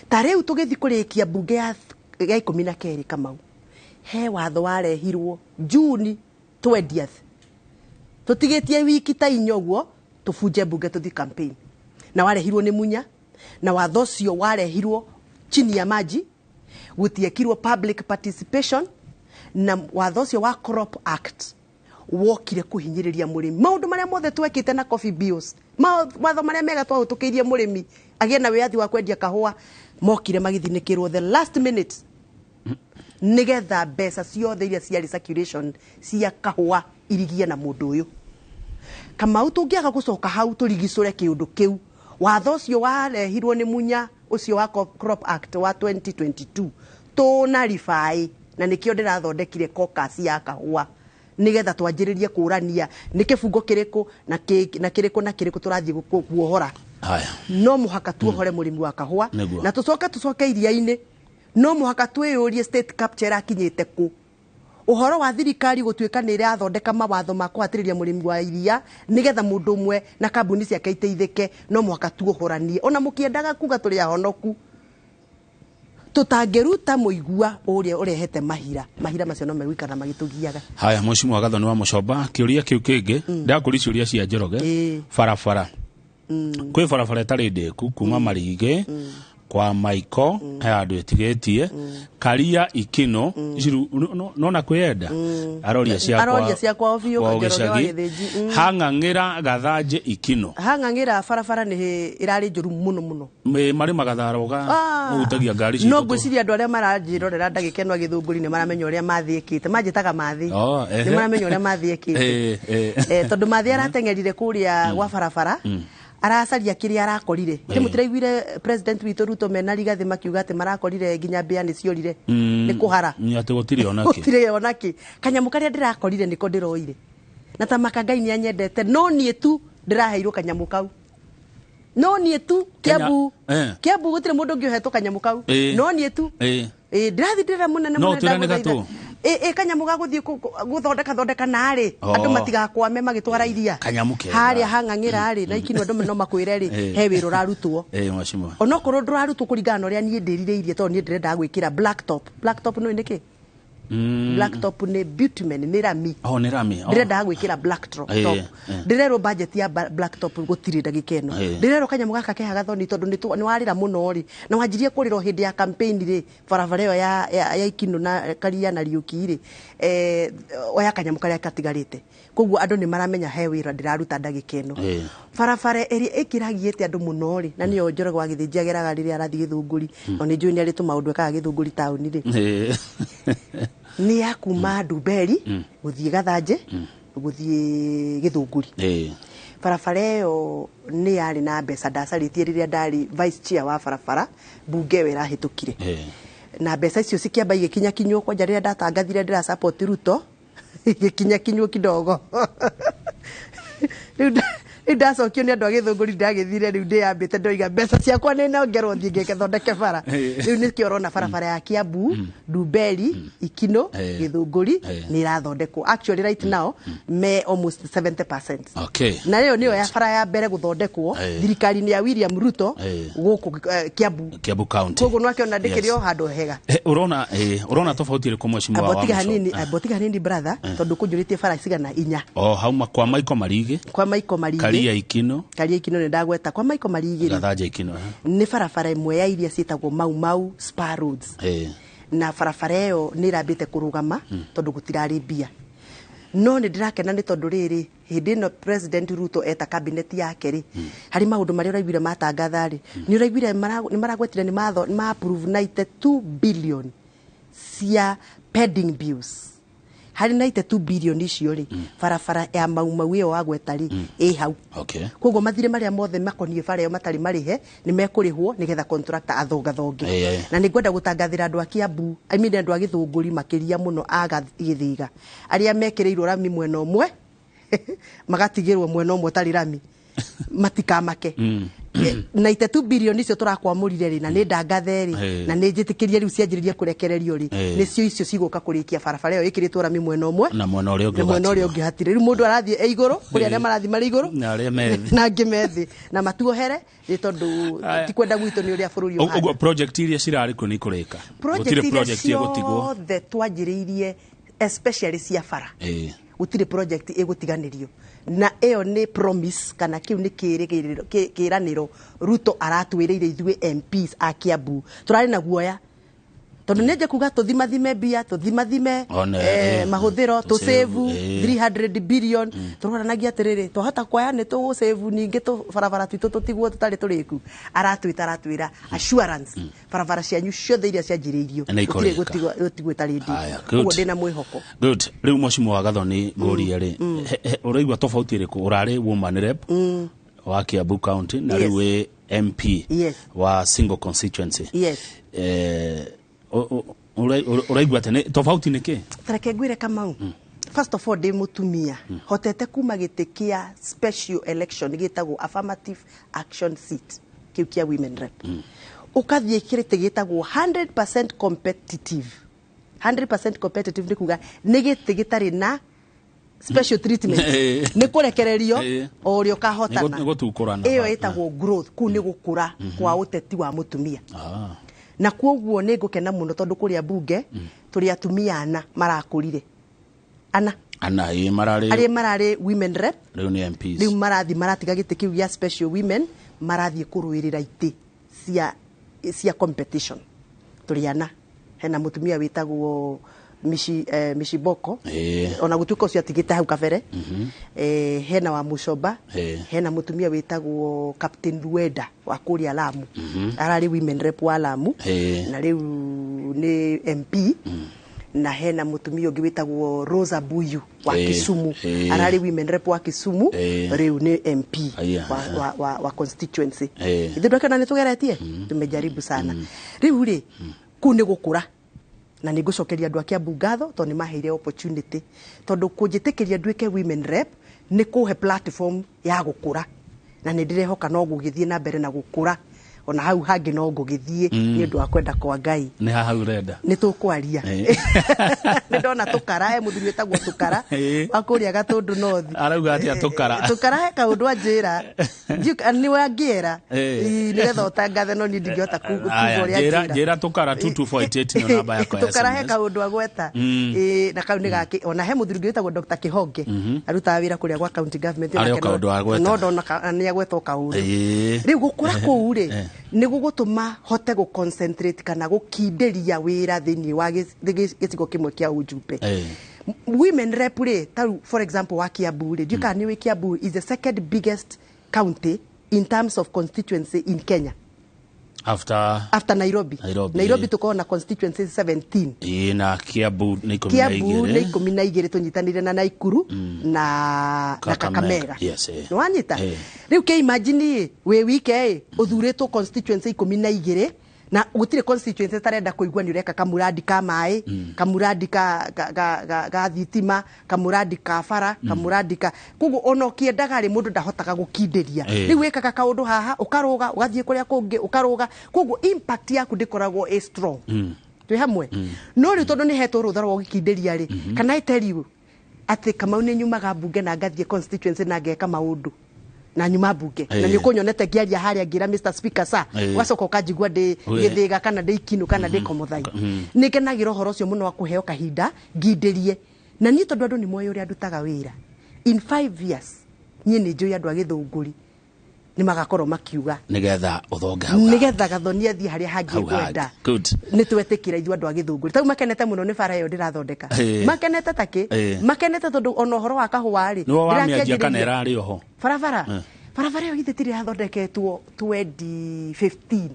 Ta rĩu tũgĩthiĩ kũrĩkia mbunge ya 12, Kamau, he watho warehirwo June 20th, tũtigĩtie wiki ta 4 ũguo tũbunje mbunge tũthiĩ campaign, na warehirwo nĩ Munya, na watho ũcio warehirwo chini ya maji, gũtiekirwo public participation, na watho ũcio wa Crop Act wokire kũhinyĩrĩria mũrĩmi. Maũndũ marĩa mothe twekĩte na coffee bills, watho marĩa mega twahĩtũkĩirie mũrĩmi agĩe na wĩyathi wa kwendia kahũa, mokire magĩthinĩkĩrwo the last minute nigetha mbeca ciothe iria ciarĩ circulation cia kahũa irigie na mũndũ ũyũ. Kamau, tũngĩaga gũcoka hau tũrigicũre kĩũndũ kĩu, watho ũcio warehirwo nĩ Munya ũcio wa Crop Act wa 2022 tũna ribaĩ, na nĩkĩo ndĩrathondekire caucus ya kahũa nigetha twanjĩrĩrie kũrania nĩ kĩbungo kĩrĩkũ na na kĩrĩkũ na kĩrĩkũ tũrathiĩ kuohora. Haya. No mũhaka tuohore mũrĩmi wa kahũa. Na tũcoke tũcoke iria-inĩ, no mũhaka twĩyũrie state capture ĩrakinyĩte kũ. Ũhoro wa thirikari gũtuĩka nĩ ĩrathondeka mawatho ma kũhatĩrĩria mũrĩmi wa iria nĩgetha mũndũ ũmwe na kambuni ciake iteithĩke, no mũhaka tuohoranie. Ona mũkĩendaga kuga tũrĩ ahonoku, tũtangĩruta mũigua ũrĩa ũrehete mahira, mahira macio no megũikara magĩtũgiaga. Haya, Mheshimiwa Gathoni wa Mũcomba, kĩũria kĩu kĩngĩ ndakũria ciũria cia Njoroge. Barabara, kwĩ barabara ĩtarĩ ndĩku kuma Marigĩ kwa Maiko, he handũ ĩtigĩtie Karia Ikino ici rĩu nona kwĩyenda aroria cia Aroria cia kwao biũ, kwao Njoroge wa gĩcagi. Gĩthĩnji. Hang'ang'ĩra Gathanjĩ Ikino. Hang'ang'ĩra barabara nĩ ĩrarĩ njũru mũno mũno. Marĩ magatharoga ũhutagia ngari No citũ. Ngwĩciria andũ arĩa maranjĩrorera ndagĩka ĩno agĩthũngũri nĩ maramenya ũrĩa mathĩ ĩkĩte. Manjĩtaga mathĩ. Oh, ehe. Nĩ maramenya ũrĩa mathĩ ĩkĩte. Tondũ mathĩ arateng'erire kũrĩa gwa barabara aracaria kĩrĩa arakorire. Ĩ mũtiraiguire President witũ Ruto mena Rigathĩ makiuga atĩ marakorire nginya mbĩa nĩ ciorire nĩ kũhara? Nĩ atĩ gũtirĩ onakĩ. Gũtirĩ onakĩ. Kanyamũ karĩa ndĩrakorire nĩko ndĩroire, na ta maka Ngai nĩ anyendete, no niĩ tu ndĩraheirwo kanyamũ kau, no niĩ tu. Kiambu. Kiambu gũtirĩ mũndũ ũngĩ ũhetwo kanyamũ kau. No niĩ tu. Ĩ ndĩrathiĩ ndĩra mũnene No mũnene ũtwĩre nĩ ndagũthaitha. gatũ? Ĩ kanyamũ ga gũthiĩ gũthondeka thondeka narĩ andũ matigakwame magĩtwara iria. Kanyamũ kega. Harĩa hang'ang'ĩra rĩ na ikinwa, andũ no makwĩre rĩ, he wĩra ũrarutwo. Mheshimiwa. Onokorwo ndũrarutwo kũringana na ũrĩa niĩ ndĩrirĩirie, tondũ niĩ ndĩrendaga gwĩkĩra black top. Black top nĩ nĩkĩ? Black top nĩ bitumen, nĩ rami. Oh, nĩ rami. Oh. Ndĩrendaga gwĩkĩra black top. Top. Ndĩrerwo budget ya black top gũtirĩ ndagĩka ĩno. Ndĩrerwo kanyamũ gaka kehaga thoni, tondũ nĩ warĩra mũno rĩ, na wanjirie kũrĩra o hĩndĩ ya campaign rĩ, barabara ĩyo ya Ikinũ na Karia na Riũki rĩ, oya kanyamũ karĩa gatigarĩte. Koguo andũ nĩ maramenya he wĩra ndĩraruta ndagĩka ĩno. Barabara ĩrĩa ĩkĩragiĩte andũ mũno rĩ, na nĩyo Njoroge wa Gĩthĩnji ageraga rĩrĩa arathiĩ Gĩthũngũri, na nĩ njũĩ nĩ arĩ tũmaũndũ ekaga Gĩthũngũri taũni rĩ, nĩ ya kuma Ndumberi gũthiĩ Gathanjĩ gũthiĩ Gĩthũngũri. Barabara ĩyo nĩ yarĩ na mbeca ndacarĩtie rĩrĩa ndarĩ vice chair wa barabara mbunge ĩyo ĩrahĩtũkire, na mbeca icio cikĩamba igĩkinyakinywo kwanja rĩrĩa ndatangathire ndĩra support Ruto, igĩkinyakinywo kidogo. Rĩu ndacokio nĩ andũ a Gĩthũngũri, ndagĩthire rĩu ndĩyambĩte ndoiga mbeca ciakwa nĩ nongerwo thiĩ ngeke thondeke bara. Rĩu nĩkĩo ũrona barabara ya Kiambu Ndumberi Ikino Gĩthũngũri nĩ ĩrathondekwo. Actually, right now me almost 70%. Na ĩyo nĩyo ya bara ya mbere gũthondekwo thirikari-inĩ ya William Ruto gũkũ Kiambu. Kiambu County. Koguo nĩwakĩona ndĩkĩrĩ o handũ hega. Ũrona tofauti ĩrĩkũ, mheshimiwa wa Ambotiga Mũco? hanini, ambotiga hanini, brother, tondũ kũnjũrĩtie bara cigana inya. Oh, hauma kwa Maiko Marigĩ. Kwa Maiko Marigĩ. Karia Ikino. Karia Ikino nĩ ndagweta. Kwa Maiko Marigĩ rĩ, Gathanja Ikino. Nĩ barabara ĩmwe ya iria ciĩtagwo Mau Mau Spa Roads, na barabara ĩyo nĩ ĩrambĩte kũrũgama tondũ gũtirarĩ mbia, no nĩ ndĩrakena nĩ tondũ rĩrĩ hĩndĩ ĩno President Ruto eta cabinet yake rĩ, harĩ maũndũ marĩa ũraiguire matangatha rĩ, nĩ ũraiguire nĩ maragwetire nĩ ma approve 92 billion cia pending bills. Harĩ 92 billion icio rĩ, barabara ya Mau Mau ĩyo wagweta rĩ ĩ hau. Koguo mathirĩ marĩa mothe makoniĩ bara ĩyo matarĩ marĩhe nĩ mekũrĩhwo nĩgetha contractor athongathonge. Na nĩ ngwenda gũtangathĩra andũ a Kiambu, I mean andũ a Gĩthũngũri makĩria mũno, a Gĩthĩga arĩa mekĩrĩirwo rami mwena ũmwe magatigĩrwo mwena ũmwe ũtarĩ rami, matikamake. 92 billion icio tũrakwamũrire rĩ, na nĩ ndangathe rĩ, na nĩ njĩtĩkĩrie rĩu cianjĩrĩria kũrekererio rĩ, nĩcio icio cigũka kũrĩkia barabara ĩyo ĩkĩrĩtwo rami mwena ũmwe Na mwena ũrĩa ũngĩ na mwena ũrĩa ũgatigwo. ũngĩ hatirĩ. Rĩu mũndũ arathiĩ e igũrũ, kũrĩ arĩa marathiĩ marĩ igũrũ Na arĩa me thĩ. na angĩ me thĩ, na matuohere nĩ tondũ Aya. ti kwenda gwitũ nĩ ũrĩa bũrũri Ũguo ũhana. project iria cirarĩ kuo nĩ ikũrĩka? Project Gũtirĩ iria project ĩgũtigwo? ciothe twanjĩrĩirie, especially cia bara, gũtirĩ project ĩgũtiganĩrio, na ĩyo nĩ promise kana kĩu nĩ kĩĩrĩgĩrĩro, kĩĩranĩro Ruto aratwĩrĩire ithuĩ MPs a Kiambu. Tũrarĩ na guoya tondũ nĩ nje kuga tũthimathime mbia, tũthimathime One, mahũthĩro, tũsave, tũsave 300 billion. Tũroranagia atĩrĩrĩ, twahota kuoya nĩ tũgũsave ningĩ barabara twitũ tũtigwo tũtarĩ tũrĩku. Aratwĩta, aratwĩra assurance, barabara cianyu ciothe iria cianjĩrĩirio Nĩ gũtirĩ ikũrĩka. gũtigwo ĩtarĩ ndĩku. Aya, good. Ũguo ndĩna mwĩhoko. Good. Rĩu mheshimiwa Gathoni, ngũrie rĩ, ũraigua tofauti ĩrĩkũ ũrarĩ woman rep wa Kiambu County na rĩu wĩ MP wa single constituency? Ũraigua atĩ tofauti nĩ kĩ? Tareke ngwĩre, Kamau, first of all, ndĩ mũtumia hotete kuma gĩtĩ kĩa special election gĩtagwo affirmative action seat, kĩu kĩa women rep, ũkathiĩ kĩrĩtĩ gĩtagwo 100% competitive. 100% competitive nĩ kuga nĩ gĩtĩ gĩtarĩ na special treatment, nĩ kũrekererio o ũrĩa ũkahotana. Nĩ gũtukũrana. Ĩyo ĩtagwo growth. Kũu nĩ gũkũra kwa ũteti wa mũtumia. Na kwoguo nĩ ngũkena mũno tondũ kũrĩa mbunge tũrĩ atumia ana marakũrire, ana. Ana ĩ mararĩ Arĩa mararĩ women rep rĩu nĩ MPs. Rĩu marathiĩ maratiga gĩtĩ kĩu gĩa special women, marathiĩ kũrũĩrĩra itĩ cia competition. Tũrĩ ana. Hena mũtumia wĩtagwo Mishiboko, ona gũtuĩka ũcio atigĩte hau kabere. Hena wa Mũcoba, hena mũtumia wĩtagwo Captain Ruenda wa kũrĩa Lamu, ararĩ women rep wa Lamu, na rĩu nĩ MP. Na hena mũtumia ũngĩ wĩtagwo Rosa Buyu wa Kisumu, ararĩ women rep wa Kisumu, rĩu nĩ MP wa constituency. Ithuĩ ndwakĩona nĩ tũgeretie, tumejaribu sana. Rĩu rĩ, kũu nĩ gũkũra, na nĩ ngũcokeria andũ a Kiambu ngatho tondũ nĩ maheire opportunity, tondũ kũnjĩtĩkĩria nduĩke women rep nĩ kũhe platform ya gũkũra, na nĩ ndĩrehoka no gũgĩthiĩ na mbere na gũkũra, ona hau hangĩ no ngũgĩthiĩ nĩ ũndũ wa kwenda kwa Ngai. Nĩ haha ũrenda? Nĩ tũkwaria. Nĩ ndona tũkara, he mũthuri wĩtagwo Tũkara wa kũrĩa Gatũndũ North. Arauga atĩa Tũkara? Tũkara he kaũndũ anjĩra. Nĩwe angĩera. Nĩgetha ũtangathe, no niĩ ndingĩhota kuga Aya, ũrĩa njĩra anjĩra. Njĩra Tũkara, 22488 nĩyo namba yakwa ya Tũkara he SMS. kaũndũ agweta. Na kau nĩ gake. Ona he mũthuri ũngĩ wĩtagwo Dr. Kĩhonge, arutaga wĩra kũrĩa gwa county government. Arĩ o Onake kaũndũ agweta. No ndona nĩ agweta o kaũndũ. Rĩu gũkũra kũu rĩ, nĩ gũgũtũma hote gũ concentrate kana gũkindĩria wĩra thĩinĩ wa gĩcigo kĩmwe kĩa ũjumbe. Women rep rĩ, tarĩu for example wa Kiambu rĩ, ndiũĩ kana nĩ ũĩ, Kiambu is the second biggest county in terms of constituency in Kenya After after Nairobi. Nairobi. Nairobi tũkoragwo na constituencies 17. Na Kiambu nĩ 12. Kiambu nĩ 12, tũnyitanĩire na Naikuru na Kakamega. Kakamega. Yes. Nĩ wanyita? Rĩu kĩ imagine ĩ wĩ wike ĩ ũthurĩtwo constituency 12, na gũtirĩ constituency ĩtarenda kũigua nĩ ũreka kamuradi ka maĩ, kamuradi ka thitima, kamuradi ka bara, kamuradi ka koguo ona ũkĩendaga rĩ, mũndũ ndahotaga gũkindĩria. Rĩu wĩkaga kaũndũ haha, ũkarũga, ũgathiĩ kũrĩa kũngĩ, ũkarũga, koguo impact yaku ndĩkoragwo ĩ strong. Twĩ hamwe? No rĩu tondũ nĩ hetwo rũtha rwa gũkindĩria rĩ, kana I tell you atĩ Kamau nĩ nyumaga mbunge na ngathiĩ constituency na ngeka maũndũ na nyuma mbunge na nĩ ũkũnyonete ngĩaria harĩa ngĩra "Mr. Speaker, sir", ũgacoka ũkanjigua ndĩ Gĩthĩga kana ndĩ Ikinũ kana ndĩ Komothai. Nĩ ngenagĩra ũhoro ũcio mũno wa kũheo kahinda ngindĩrie, na niĩ tondũ andũ nĩ moĩ ũrĩa ndutaga wĩra, in 5 years niĩ nĩ njũĩ andũ a Gĩthũngũri nĩ magakorwo makiuga Nĩgetha ũthonge hau. Nĩgetha Gathoni athiĩ harĩa hangĩ Hau hangĩ. ngwenda. Good. Nĩ twetĩkĩra ithuĩ andũ a Gĩthũngũri tau makenete mũno nĩ bara ĩyo ndĩrathondeka. Makenete takĩ makenete tondũ ona ũhoro wa kahũa rĩ, Nĩwe wamĩanjia kana ndĩrakĩanjĩrĩria. ĩrarĩ oho? Barabara, barabara ĩyo githĩ tirĩ yathondeketwo 2015?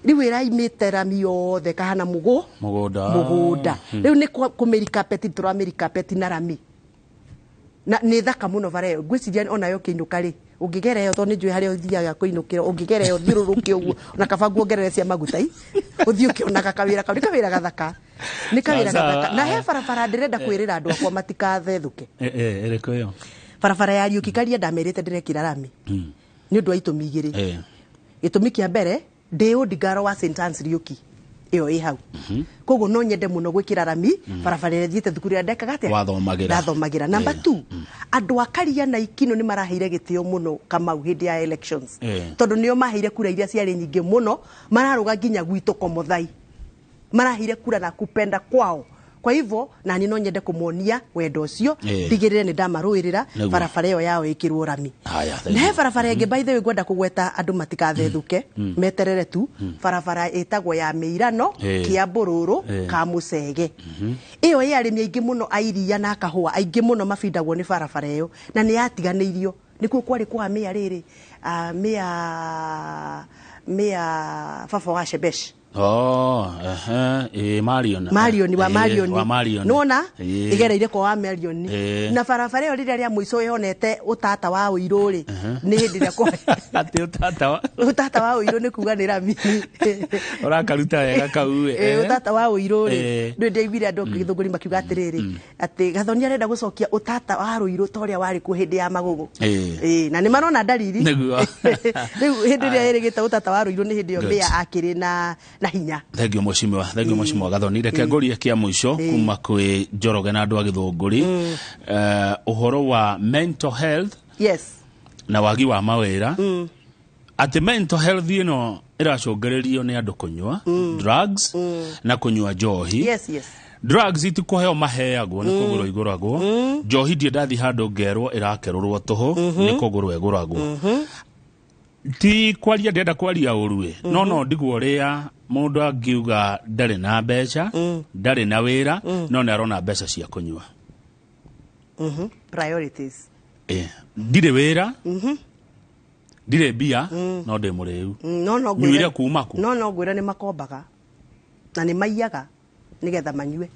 Rĩu ĩraimĩte rami yothe, kahana mũgũ Mũgũnda. Mũgũnda. Rĩu nĩ kũmĩrikapeti, tũramĩrikapeti na rami, na nĩ thaka mũno bara ĩyo. Ngwĩciria onayo ũkĩinũka rĩ, ũngĩgera ĩyo, tondũ nĩ njũĩ harĩa ũthiaga kũinũkĩra, ũngĩgera ĩyo thiũrũrũke ũguo, ona kaba nguongerere cia maguta i ũthiĩ ũkĩonaga kawĩra kau. Nĩ kawĩra gathaka, nĩ kawĩra Sawa, gathaka. Na he barabara ndĩrenda kwĩrĩra andũ akwa matikathethũke. Ĩrĩkũ ĩyo? Barabara ya Riũki Karia, ndamerĩte ndĩrekĩra rami. Nĩ ũndũ wa itũmi igĩrĩ. Gĩtũmi kĩa mbere, ndĩ ũndigaro wa St. Anne's Riũki ĩyo ĩ hau, koguo no nyende mũno gwĩkĩra rami barabara ĩrĩa thiĩte thukuru ĩrĩa ndekaga atĩa? Wathomagĩra. Ndathomagĩra. Number 2, andũ a Karia na Ikino nĩ maraheire gĩtĩo mũno Kamau hĩndĩ ya elections, tondũ nĩo maheire kura iria ciarĩ nyingĩ mũno, mararũga nginya gwitũ Komothai, maraheire kura na kupenda kwao. Kwa hivyo nani no nyende kũmonia wendo ũcio, ndigĩrĩre nĩ ndamarũĩrĩra barabara ĩyo yao ĩkĩrwo rami. Haya, thank Na he you. barabara ĩngĩ, by the way, ngwenda kũgweta andũ matikathethũke, meterere tu, barabara ĩtagwo ya Mĩirano, Kĩambũrũrũ, Kamũcege. Ĩyo ĩ arĩmi aingĩ mũno a iria na kahũa, aingĩ mũno mabindagwo nĩ barabara ĩyo, na nĩ yatiganĩirio. Nĩkuo kwarĩ kwa mĩa rĩrĩ, mĩa baba wa Shebesh. Oh, ehe, Marion. Marion wa Marion. Wa Marion. Nona igereire kwa wa Marion. Na barabara ĩyo rĩrĩa rĩa mũico yonete ũtata wa ũirũ rĩ, nĩ hĩndĩ ĩrĩa kwa Atĩ ũtata wa ũtata wa ũirũ nĩ kuga nĩ rami. Ũrakaruta wega kau ĩ. Ũtata wa ũirũ rĩ, ndĩ ndaiguire andũ Gĩthũngũri makiuga atĩrĩrĩ, atĩ Gathoni arenda gũcokia ũtata wa rũirũ ta ũrĩa warĩ kuo hĩndĩ ya Magũgũ. Na nĩ marona ndariri. Nĩguo. Rĩu hĩndĩ ĩrĩa ĩrĩgĩte ũtata wa rũirũ nĩ hĩndĩ ĩyo Good. mĩa akĩrĩ na hinya. Thank you mheshimiwa, thank you mheshimiwa Gathoni. Reke ngũrie kĩa mũico kuma kwĩ Njoroge na andũ a Gĩthũngũri. Ũhoro wa mental health na wagi wa mawĩra, atĩ mental health ĩno ĩracũngĩrĩrio nĩ andũ kũnyua drugs na kũnyua njohi. Yes yes Drugs itikũheo, maheagwo, nĩ kũgũrwo igũragwo. Njohi ndirĩ ndathi handũ ngerwo ĩrakerũrwo tũhũ, nĩ kũgũrwo ĩgũragwo. Ti kwaria ndĩrenda kwaria ũru ĩ, no ndigwo ũrĩa mũndũ angiuga ndarĩ na mbeca, ndarĩ na wĩra, no nĩ arona mbeca cia kũnyua. Priorities. Ndirĩ wĩra, ndirĩ mbia, no ndĩ mũrĩu. No Nyuire ngwĩre kuma kũ? No ngwĩre nĩ makombaga na nĩ maiyaga nĩgetha manyue.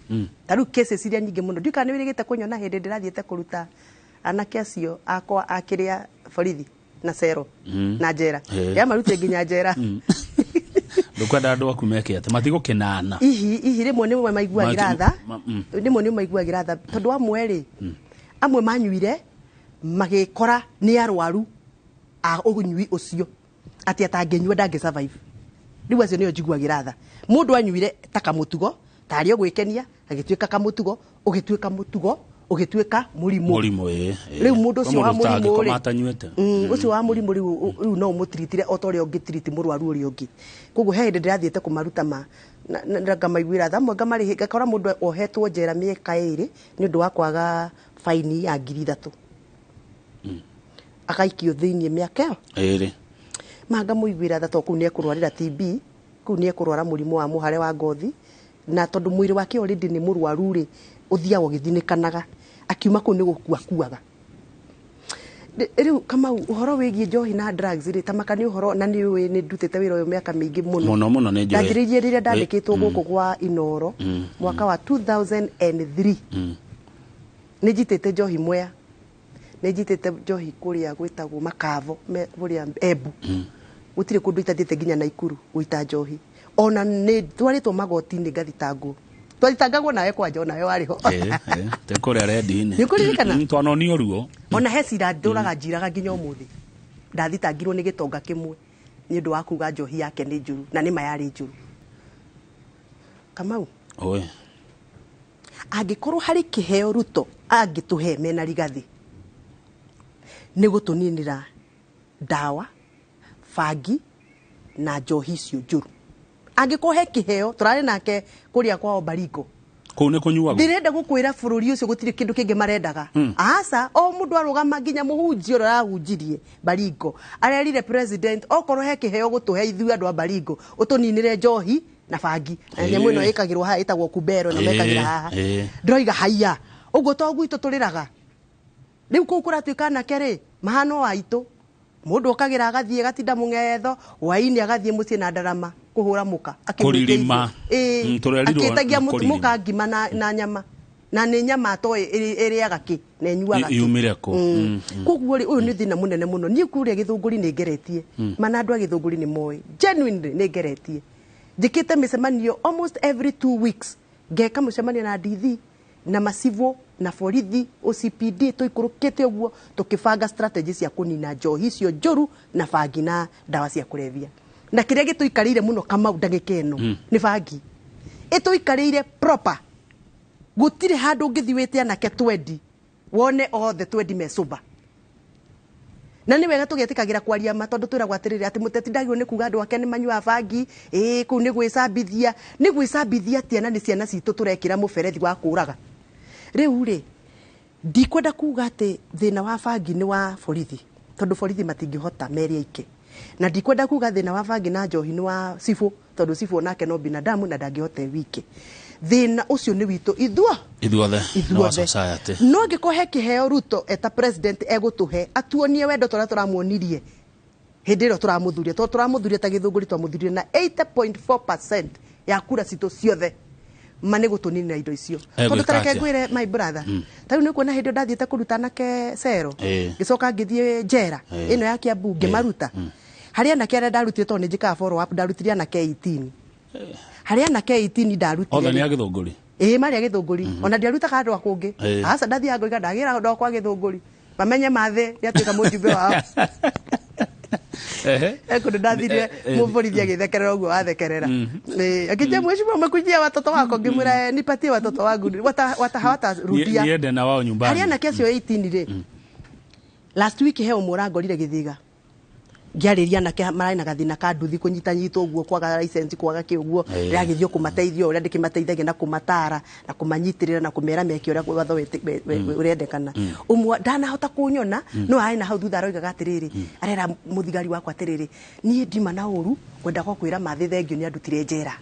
Ta rĩu cases iria nyingĩ mũno, ndiũĩ kana nĩ wĩrĩgĩte kũnyona hĩndĩ ndĩrathiĩte kũruta anake acio akwa akĩrĩa borithi na cero na njera, yamarutire nginya njera. Ndũkwenda andũ aku meke atĩ matigũkĩnana? Ihi rĩmwe nĩmwe maiguagĩra tha. Rĩmwe nĩ maiguagĩra tha, tondũ amwe rĩ, amwe manyuire magĩkora nĩ arwaru a ũnyui ũcio, atĩ atangĩnyua ndangĩ survive. Rĩu acio nĩo njiguagĩra tha. Mũndũ anyuire ta kamũtugo, tarĩ o gwĩkenia, agĩtuĩka kamũtugo, ũgĩtuĩka mũtugo, ũgĩtuĩka mũrimũ. Mũrimũ, ĩ. Rĩu mũndũ ũcio wa Kwĩ mũndũ mũrimũ ũtangĩkoma rĩ, atanyuĩte. Ũcio wa mũrimũ rĩu no ũmũtiritire o ta ũrĩa ũngĩtiriti mũrwaru ũrĩa ũngĩ. Koguo he hĩndĩ ndĩrathiĩte kũmaruta ma na ngamaiguĩra tha, amwe ngamarĩhi, ngakora mũndũ ohetwo njera mĩaka 2 nĩ ũndũ wa kwaga faini ya 3,000, agaikio thĩiniĩ mĩaka ĩyo 2. Ma ngamũiguĩra tha, tondũ kũu nĩ ekũrwarĩra TB, kũu nĩ ekũrwara mũrimũ wa mũhare wa ngothi, na tondũ mwĩrĩ wake already nĩ mũrwaru rĩ, ũthiaga ũgĩthinĩkanaga, akiuma kũu nĩ gũkua kuaga. Rĩu Kamau, ũhoro wĩgiĩ njohi na drugs rĩ, tamaka nĩ ũhoro, na nĩ ũĩ nĩ ndutĩte wĩra ũyũ mĩaka mĩingĩ mũno. Mũno mũno, nĩ njũĩ. Ndanjĩrĩirie rĩrĩa ndandĩkĩtwo gũkũ gwa Inoro mwaka wa 2003. Nĩ njitĩte njohi Mwea, nĩ njitĩte njohi kũrĩa gwĩtagwo Makavo, kũrĩa Embu, gũtirĩ kũndũ itathiĩte, nginya Naikuru gũita njohi. Ona nĩ twarĩtwo magoti-inĩ ngathitangwo, twathitangagwo nawe kwanja, onawe warĩ ho. Ĩ, tĩ kũrĩa rendi-inĩ. Nĩ ũkũririkana? Twanonio ruo. Ona he cira ndũraga njiraga nginya ũmũthĩ, ndathitangirwo nĩ gĩtonga kĩmwe nĩ ũndũ wa kuga njohi yake nĩ njũru, na nĩ ma yarĩ njũru, Kamau. Oi. Angĩkorwo harĩ kĩheo Ruto angĩtũhe mena Rigathi, nĩ gũtũninĩra ndawa, bangi na njohi icio njũru. Angĩkorwo he kĩheo, tũrarĩ nake kũrĩa kwao Baringo. Kũu nĩ kũnyuagwo. Ndĩrenda gũkwĩra bũrũri ũcio gũtirĩ kĩndũ kĩngĩ marendaga. Aca, o mũndũ arũgama, nginya mũhunjia ũrĩa arahunjirie Baringo arerire president, okorwo he kĩheo gũtũhe ithuĩ andũ a Baringo, ũtũninĩre njohi na bangi na nyamũ ĩno ĩkagĩrwo haha ĩtagwo kumbero, ĩno mekagĩra haha. Ndĩroiga haiya ũguo to gwitũ tũrĩraga rĩu, kũu kũratuĩka anake rĩ mahano aitũ, mũndũ okagĩra agathiĩ agatinda mũng'etho, hwainĩ agathiĩ mũciĩ na ndarama kũhũra mũka Kũririma. Ĩĩ, Tũrerirwo akĩtagia nĩ kũririma. mũka ngima na nyama, na nĩ nyama atoĩ ĩrĩaga kĩ na ĩnyuaga kĩ. Yumire kũ? Koguo rĩ, ũyũ nĩ thĩna mũnene mũno. Niĩ kũrĩa Gĩthũngũri nĩ ngeretie mana, andũ a Gĩthũngũri nĩ moĩ genuinely nĩ ngeretie, njĩkĩte mĩcemanio almost every 2 weeks, ngeka mũcemanio na DD na macivũ. Na borithi OCPD tũikũrũkĩte ũguo tũkĩbanga strategy cia kũnina njohi icio njũru na bangi na ndawa cia kũrebia. Na kĩrĩa gĩtũikarĩire mũno Kamau ndagĩka ĩno nĩ bangi. Ĩtũikarĩire proper. Gũtirĩ handũ ũngĩthiĩ wĩte anake 20 wone othe 20 me sober. Na nĩ wega tũgetĩkagĩra kwaria ma, tondũ twĩragwo atĩrĩrĩ atĩ mũteti ndagĩrĩirwo nĩ kuga andũ ake nĩ manyuaga bangi, ĩĩ kũu nĩ gwĩcambithia. Nĩ gwĩcambithia atĩa na nĩ ciana citũ tũrekĩra mũberethi wa kũraga? Rĩu rĩ, ndikwenda kuga atĩ thĩna wa bangi nĩ wa borithi, tondũ borithi matingĩhota merĩ aike. Na ndikwenda kuga thĩna wa bangi na njohi nĩ wa cibũ, tondũ cibũ onake no binadamu na ndangĩhota e wike. Thĩna ũcio nĩ witũ ithuo ithuothe, nĩ wa ithuothe. Society. No angĩkorwo he kĩheo Ruto eta president egũtũhe, atuonie wendo tũrĩa tũramuonirie hĩndĩ ĩrĩa tũramũthuria, tondũ tũramũthuria ta Gĩthũngũri, twamũthurire na 80.4% ya kura citũ ciothe, ma nĩ gũtũninĩra indo icio. Egwĩka Tondũ tareke atĩa? ngwĩre, my brother, ta rĩu nĩ kuona hĩndĩ ĩyo ndathiĩte kũruta anake cero, ngĩcoka ngĩthiĩ njera ĩno ya Kiambu ngĩmaruta. Harĩ anake arĩa ndarutire, tondũ nĩ njĩkaga follow up, ndarutire anake 18. Harĩ anake 18 ndarutire Othe nĩ a Gĩthũngũri? Ĩĩ, marĩ a Gĩthũngũri. Ona ndiarutaga andũ a kũngĩ. Aca, ndathiaga ngoiga ndagĩra andũ akwa Gĩthũngũri, mamenye mathĩ nĩ atuĩka mũjumbe wao. Kũndũ ndathire mũborithi agĩthekerera ũguo wathekerera. Akĩnjia, "Mheshimiwa, umekujia watoto wako?" Ngĩmwĩra, "Nipatie watoto wangu wata hawatarudia." Niende na wao nyumbani. Harĩ anake acio 18 rĩ, last week he ũmwe ũrangorire Gĩthĩga ngĩarĩria anake mararĩ na gathĩna ka nduthi kũnyitanyitwo ũguo, kwaga license, kwaga kĩ ũguo. Ndĩragĩthiĩ o kũmateithia ũrĩa ndĩkĩmateithagia na kũmatara na kũmanyitĩrĩra na kũmera meke ũrĩa watho ũrendekana. Ũmwe ndanahota kũnyona, no arĩ na hau thutha aroigaga atĩrĩrĩ, arera mũthigari wakwa atĩrĩrĩ, "Niĩ ndima na ũru, ngwendaga o kwĩra mathĩ thengio nĩ andutire njera."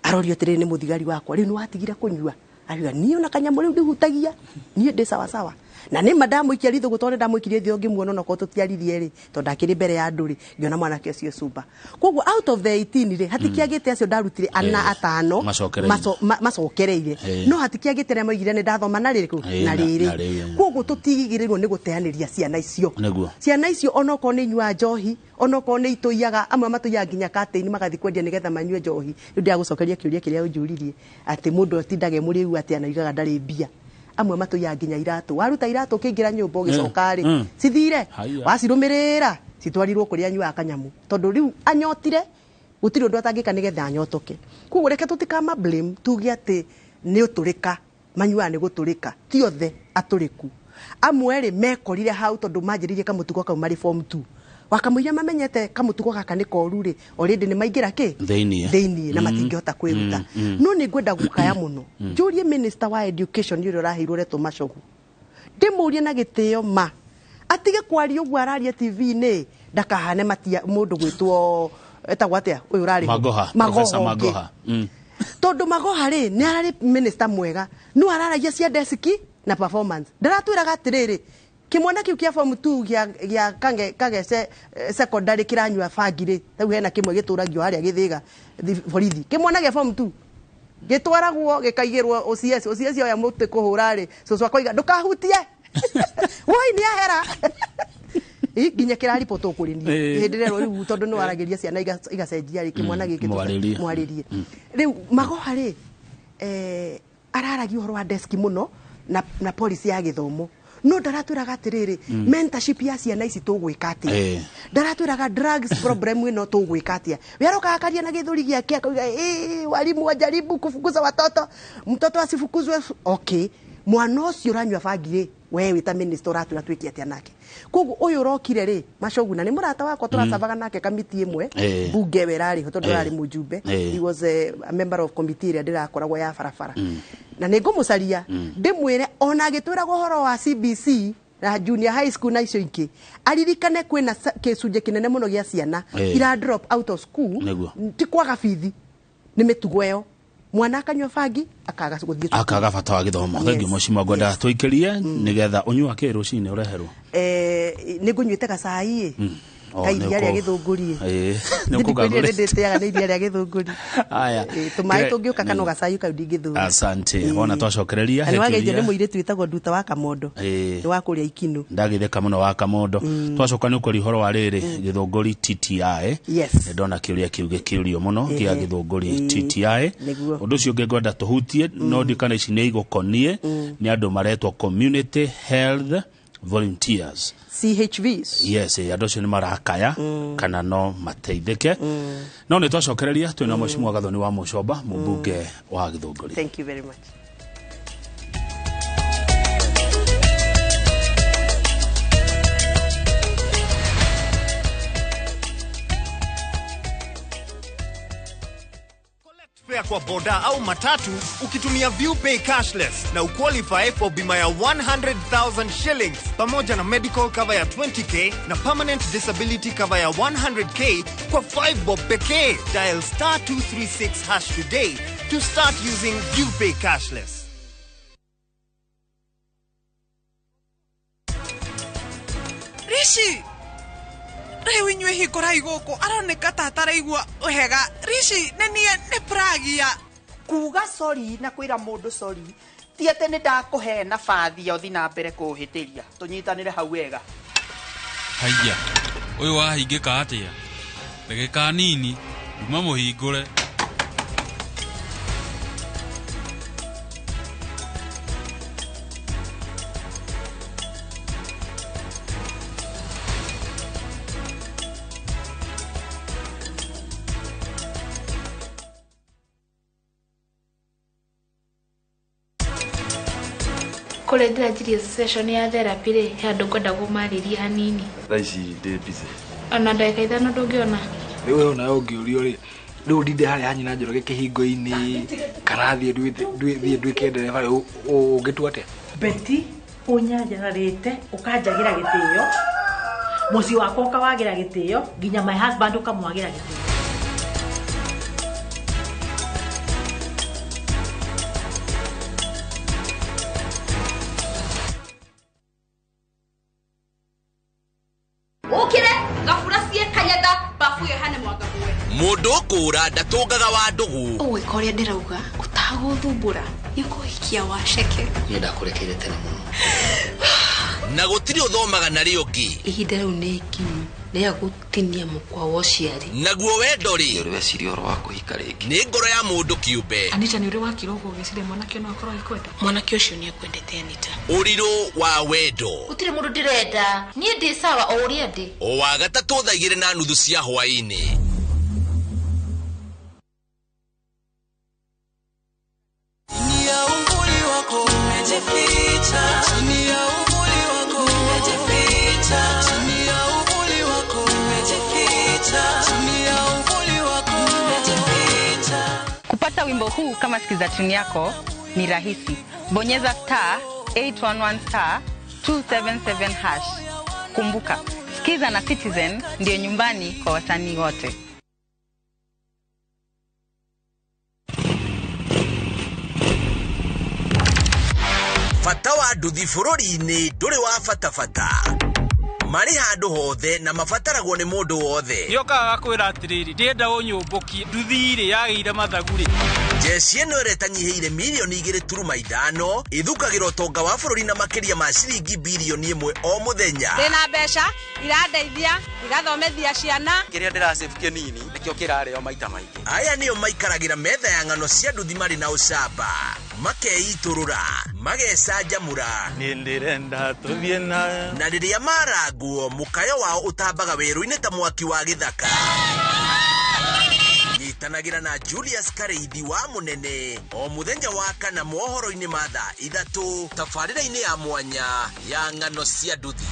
Arorio atĩrĩrĩ nĩ mũthigari wakwa, "Rĩu nĩ watigire kũnyua?" Ariuga, "Niĩ ona kanyamũ rĩu ndihutagia, niĩ ndĩ sawasawa." Na nĩ ma ndamũikia ritho tondũ ndamũikirie ritho ngĩmuona, onakorwo tũtiaririe rĩ, tondũ ndakĩrĩ mbere ya andũ rĩ, ngĩona mwanake ũcio cumba. Koguo out of the 18 rĩ, hatikĩagĩte acio ndarutire ana, atano Macokereire. Macokereire. No hatikĩagĩte arĩa moigire nĩ ndathoma na rĩrĩkũ na rĩrĩ. Na rĩrĩ. Koguo tũtigĩrĩrwo nĩ gũteanĩria ciana icio. Ciana icio onokorwo nĩ inyuaga njohi, onokorwo nĩ itũiyaga, amwe matũiyaga nginya katĩini magathiĩ kwendia nĩgetha manyue njohi. Rĩu ndĩragũcokeria kĩũria kĩrĩa ũnjũririe atĩ mũndũ atindaga e mũrĩu atĩ anoigaga ndarĩ mbia. Amwe matũiyaga nginya iratũ. Waruta iratũ ũkĩingĩra nyũmba ũgĩcoka rĩ, cithire. Haiya. Wacirũmĩrĩra citwarirwo kũrĩa anyuaga kanyamũ, tondũ rĩu anyotire gũtirĩ ũndũ atangĩka nĩgetha anyotoke. Koguo reke tũtikama blame tuge atĩ nĩ ũtũrĩka manyuaga, nĩ gũtũrĩka. Ti othe atũrĩku. Amwe rĩ, mekorire hau tondũ manjĩrĩirie kamũtugo kau marĩ form 2. Wakamũiria mamenyete kamũtugo gaka nĩ koru rĩ, already nĩ maingĩra kĩ Thĩiniĩ. thĩiniĩ na matingĩhota kwĩruta. No nĩ ngwenda gũkaya mũno njũrie minister wa education ũrĩa ũraheirwo retwo Machogu, ndĩmũrie na gĩtĩo ma atige kwaria ũguo araria TV-inĩ, ndakahane matia mũndũ gwĩtwo etagwo atĩa ũyũ ũrarĩ ho? Magoha, Professor ũngĩ. Magoha. Tondũ Magoha rĩ, nĩ ararĩ minister mwega, no araragia cia deski na performance. Ndaratwĩraga atĩrĩrĩ, kĩmwana kĩu kĩa form 2 gĩa Kagece secondary kĩranyua bangi rĩ, rĩu hena kĩmwe gĩtũragio harĩa Gĩthĩga borithi, kĩmwana gĩa form 2 gĩtwaragwo gĩkaigĩrwo OCS. OCS oya mũtĩ kũhũra rĩ, cũcũ akoiga, "Ndũkahutie, woi nĩ ahera." Nginya kĩraribotwo kũrĩ niĩ hĩndĩ ĩrĩa rĩu, tondũ nĩ waragĩria ciana igacenjia rĩ, kĩmwana gĩkĩ Mwarĩrie. Mwarĩrie. Rĩu Magoha rĩ, araragia ũhoro wa deski mũno na policy ya gĩthomo, no ndaratwĩraga atĩrĩrĩ, mentorship ya ciana ici tũgwĩka atĩa? Ndaratwĩraga drugs problem ĩno tũgwĩka atĩa? We aroka akaria na gĩthũri gĩake akauga, "Ĩ, walimu wajaribu kufukuza watoto, mtoto asifukuzwe." Okay, mwana ũcio ũranyua bangi rĩ, we wĩ ta minister ũratwĩra twĩke atĩa nake? Koguo ũyũ ũrokire rĩ, Macogu, na nĩ mũrata wakwa, tũracabaga nake kamiti ĩmwe mbunge ĩyo ĩrarĩ ho, tondũ ũrarĩ mũjumbe. He was a member of committee ĩrĩa ndĩrakoragwo ya barabara, na nĩ ngũmũcaria ndĩmwĩre ona agĩtwĩraga ũhoro wa CBC na junior high school na icio ingĩ, aririkane kwĩna gĩcunjĩ kĩnene mũno gĩa ciana ira drop out of school. Ti kwaga bithi, nĩ mĩtugo ĩyo, mwana akanyua bangi akaga gũthiĩ cukuru. Akaga bata wa gĩthomo. Thengiũ mũcimo, ngwenda tũikĩrie nĩgetha ũnyua kĩ rũcinĩ ũreherwo. Nĩ ngũnyuĩte gacai ĩ. Ka iria rĩa Gĩthũngũri. Nĩ ũkũgagũra. Ndĩteaga nĩ iria rĩa Gĩthũngũri. Aya. Tũmaĩ tũngĩũka kana gacai kau ndingĩthũra. Asante. Wona twacokereria. Na nĩwageithio nĩ mũirĩtu wĩtagwo Nduta wa Kamondo. Nĩ wa kũrĩa Ikinũ. Ndagitheka mũno wa Kamondo. Twacoka nĩ ũkũria ũhoro wa rĩrĩ Gĩthũngũri TTI. Yes. Nĩ ndona kĩũria kĩu gĩkĩũrio mũno kĩa Gĩthũngũri TTI. Nĩguo. Ũndũ ũcio ũngĩ ngwenda tũhutie no ndikana ici nĩ igũkonie nĩ andũ maretwo community health volunteers. CHVs. Yes, andũ acio nĩ marakaya kana no mateithĩke. No nĩ twacokereria twĩna Mheshimiwa Gathoni wa Mũcomba, mũmbunge wa Gĩthũngũri. Thank you very much. Fare kwa boda au matatu ukitumia ViewPay cashless na uqualify for bima ya 100,000 shillings pamoja na medical cover ya 20k na permanent disability cover ya 100k kwa 5 bob pekee. Dial star 236 hash today to start using ViewPay cashless. Rishi, rĩu inyuĩ hingũrai gũkũ aroneka ta ataraigua wega. Rishi, nĩ niĩ nĩ Pragia. Kuga sorry na kwĩra mũndũ sorry ti atĩ nĩ ndakũhe nabathi ya ũthiĩ na mbere kũhĩtĩria. Tũnyitanĩre hau wega. Haiya, ũyũ wahingĩka atĩa? Ndagĩka nini, nduma mũhingũre. Kũrĩa ndĩranjirie session ya therapy rĩ, he andũ ngwenda kũmarĩria hanini. Thaa ici ndĩ busy. Ona ndagĩka 5 ndũngĩona. Rĩu we onawe ũngĩũrio rĩ, rĩu ndinde harĩa ha nyina Njoroge kĩhingo-inĩ kana thiĩ nduĩke ndereba rĩ, ũngĩtua atĩa? Betty ũnyanjararĩte ũkanjagĩra gĩtĩo, mũciĩ wakwa ũkawagĩra gĩtĩo, nginya my husband ũkamwagĩra gĩtĩo. Mũndũ kũra ndatũngaga wa ndũgũ. Ũgwĩka ũrĩa ndĩrauga ũtagũthumbũra nĩ ũkũhikia waceke. Niĩ ndakũrekeire tene mũno. Na gũtirĩ ũthomaga na rĩo ũngĩ. Ihinda rĩu nĩ ikinyu rĩa gũtinia mũkwa wa ũciari. Naguo wendo rĩ, ũrĩ weciria ũhoro wa kũhika rĩngĩ. Nĩ ngoro ya mũndũ kĩũmbe. Anita, nĩ ũrĩ wakira ũguo ũgĩciria mwanake no akorwo agĩkwenda? Mwanake ũcio nĩ akwendete Anita. Ũrirũ wa wendo. Gũtirĩ mũndũ ndĩrenda. Niĩ ndĩ sawa o ũrĩa ndĩ. O wa gatatũ thaa 2:30 cia hwaĩ-inĩ. Kupata wimbo huu kama sikiza tune yako ni rahisi. Bonyeza star 811 star 277 hash. Kumbuka, Sikiza na Citizen ndio nyumbani kwa wasanii wote. Bata wa nduthi bũrũri-inĩ ndũrĩ wa bata bata. Marĩ handũ hothe na mabataragwo nĩ mũndũ wothe. Nĩokaga gakwĩra atĩrĩrĩ, ndĩrenda ũnyũmbũkie nduthi rĩ yagĩire mathagu rĩ. Jeshi ĩno ĩrĩa ĩtanyihĩire mirioni 2.5 ĩthukagĩra ũtonga wa bũrũri na makĩria ma ciringi birioni 1 o mũthenya. Ndĩna mbeca irandeithia igathomethia ciana. Kĩrĩa ndĩrasave kĩnini nĩkĩo kĩrarĩo maita maingĩ. Aya nĩo maikaragĩra metha ya ng'ano cia nduthi marĩ na ũcamba, makeitũrũra, magecanjamũra. Niĩ ndĩrenda tũthiĩ na. Na rĩrĩa marangwo mũkayo wao ũtambaga werũ-inĩ ta mwaki wa gĩthaka. Nyitanagĩra na Julius Kareithi wa Mũnene o mũthenya wa kana mohoro-inĩ ma thaa 3 tabarĩra-inĩ ya mwanya ya ng'ano cia nduthi.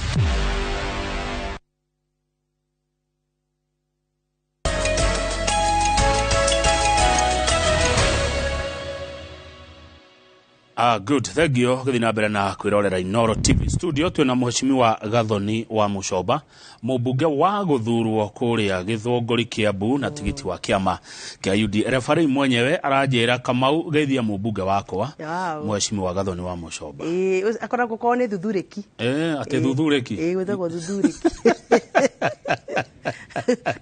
Good, thank you. Gũthiĩ na mbere na kwĩrorera Inooro TV studio twĩna Mheshimiwa Gathoni wa Mũcomba, mũmbunge wa gũthurwo kũrĩa Gĩthũngũri Kiambu na tigiti wa kĩama kĩa UDA. Referee mwenyewe aranjĩra Kamau geithia mũmbunge wakwa. Wow. Mheshimiwa Gathoni wa Mũcomba. Akoragwo korwo nĩ thuthurĩki. Atĩ thuthurĩki. Gwĩtagwo thuthurĩki.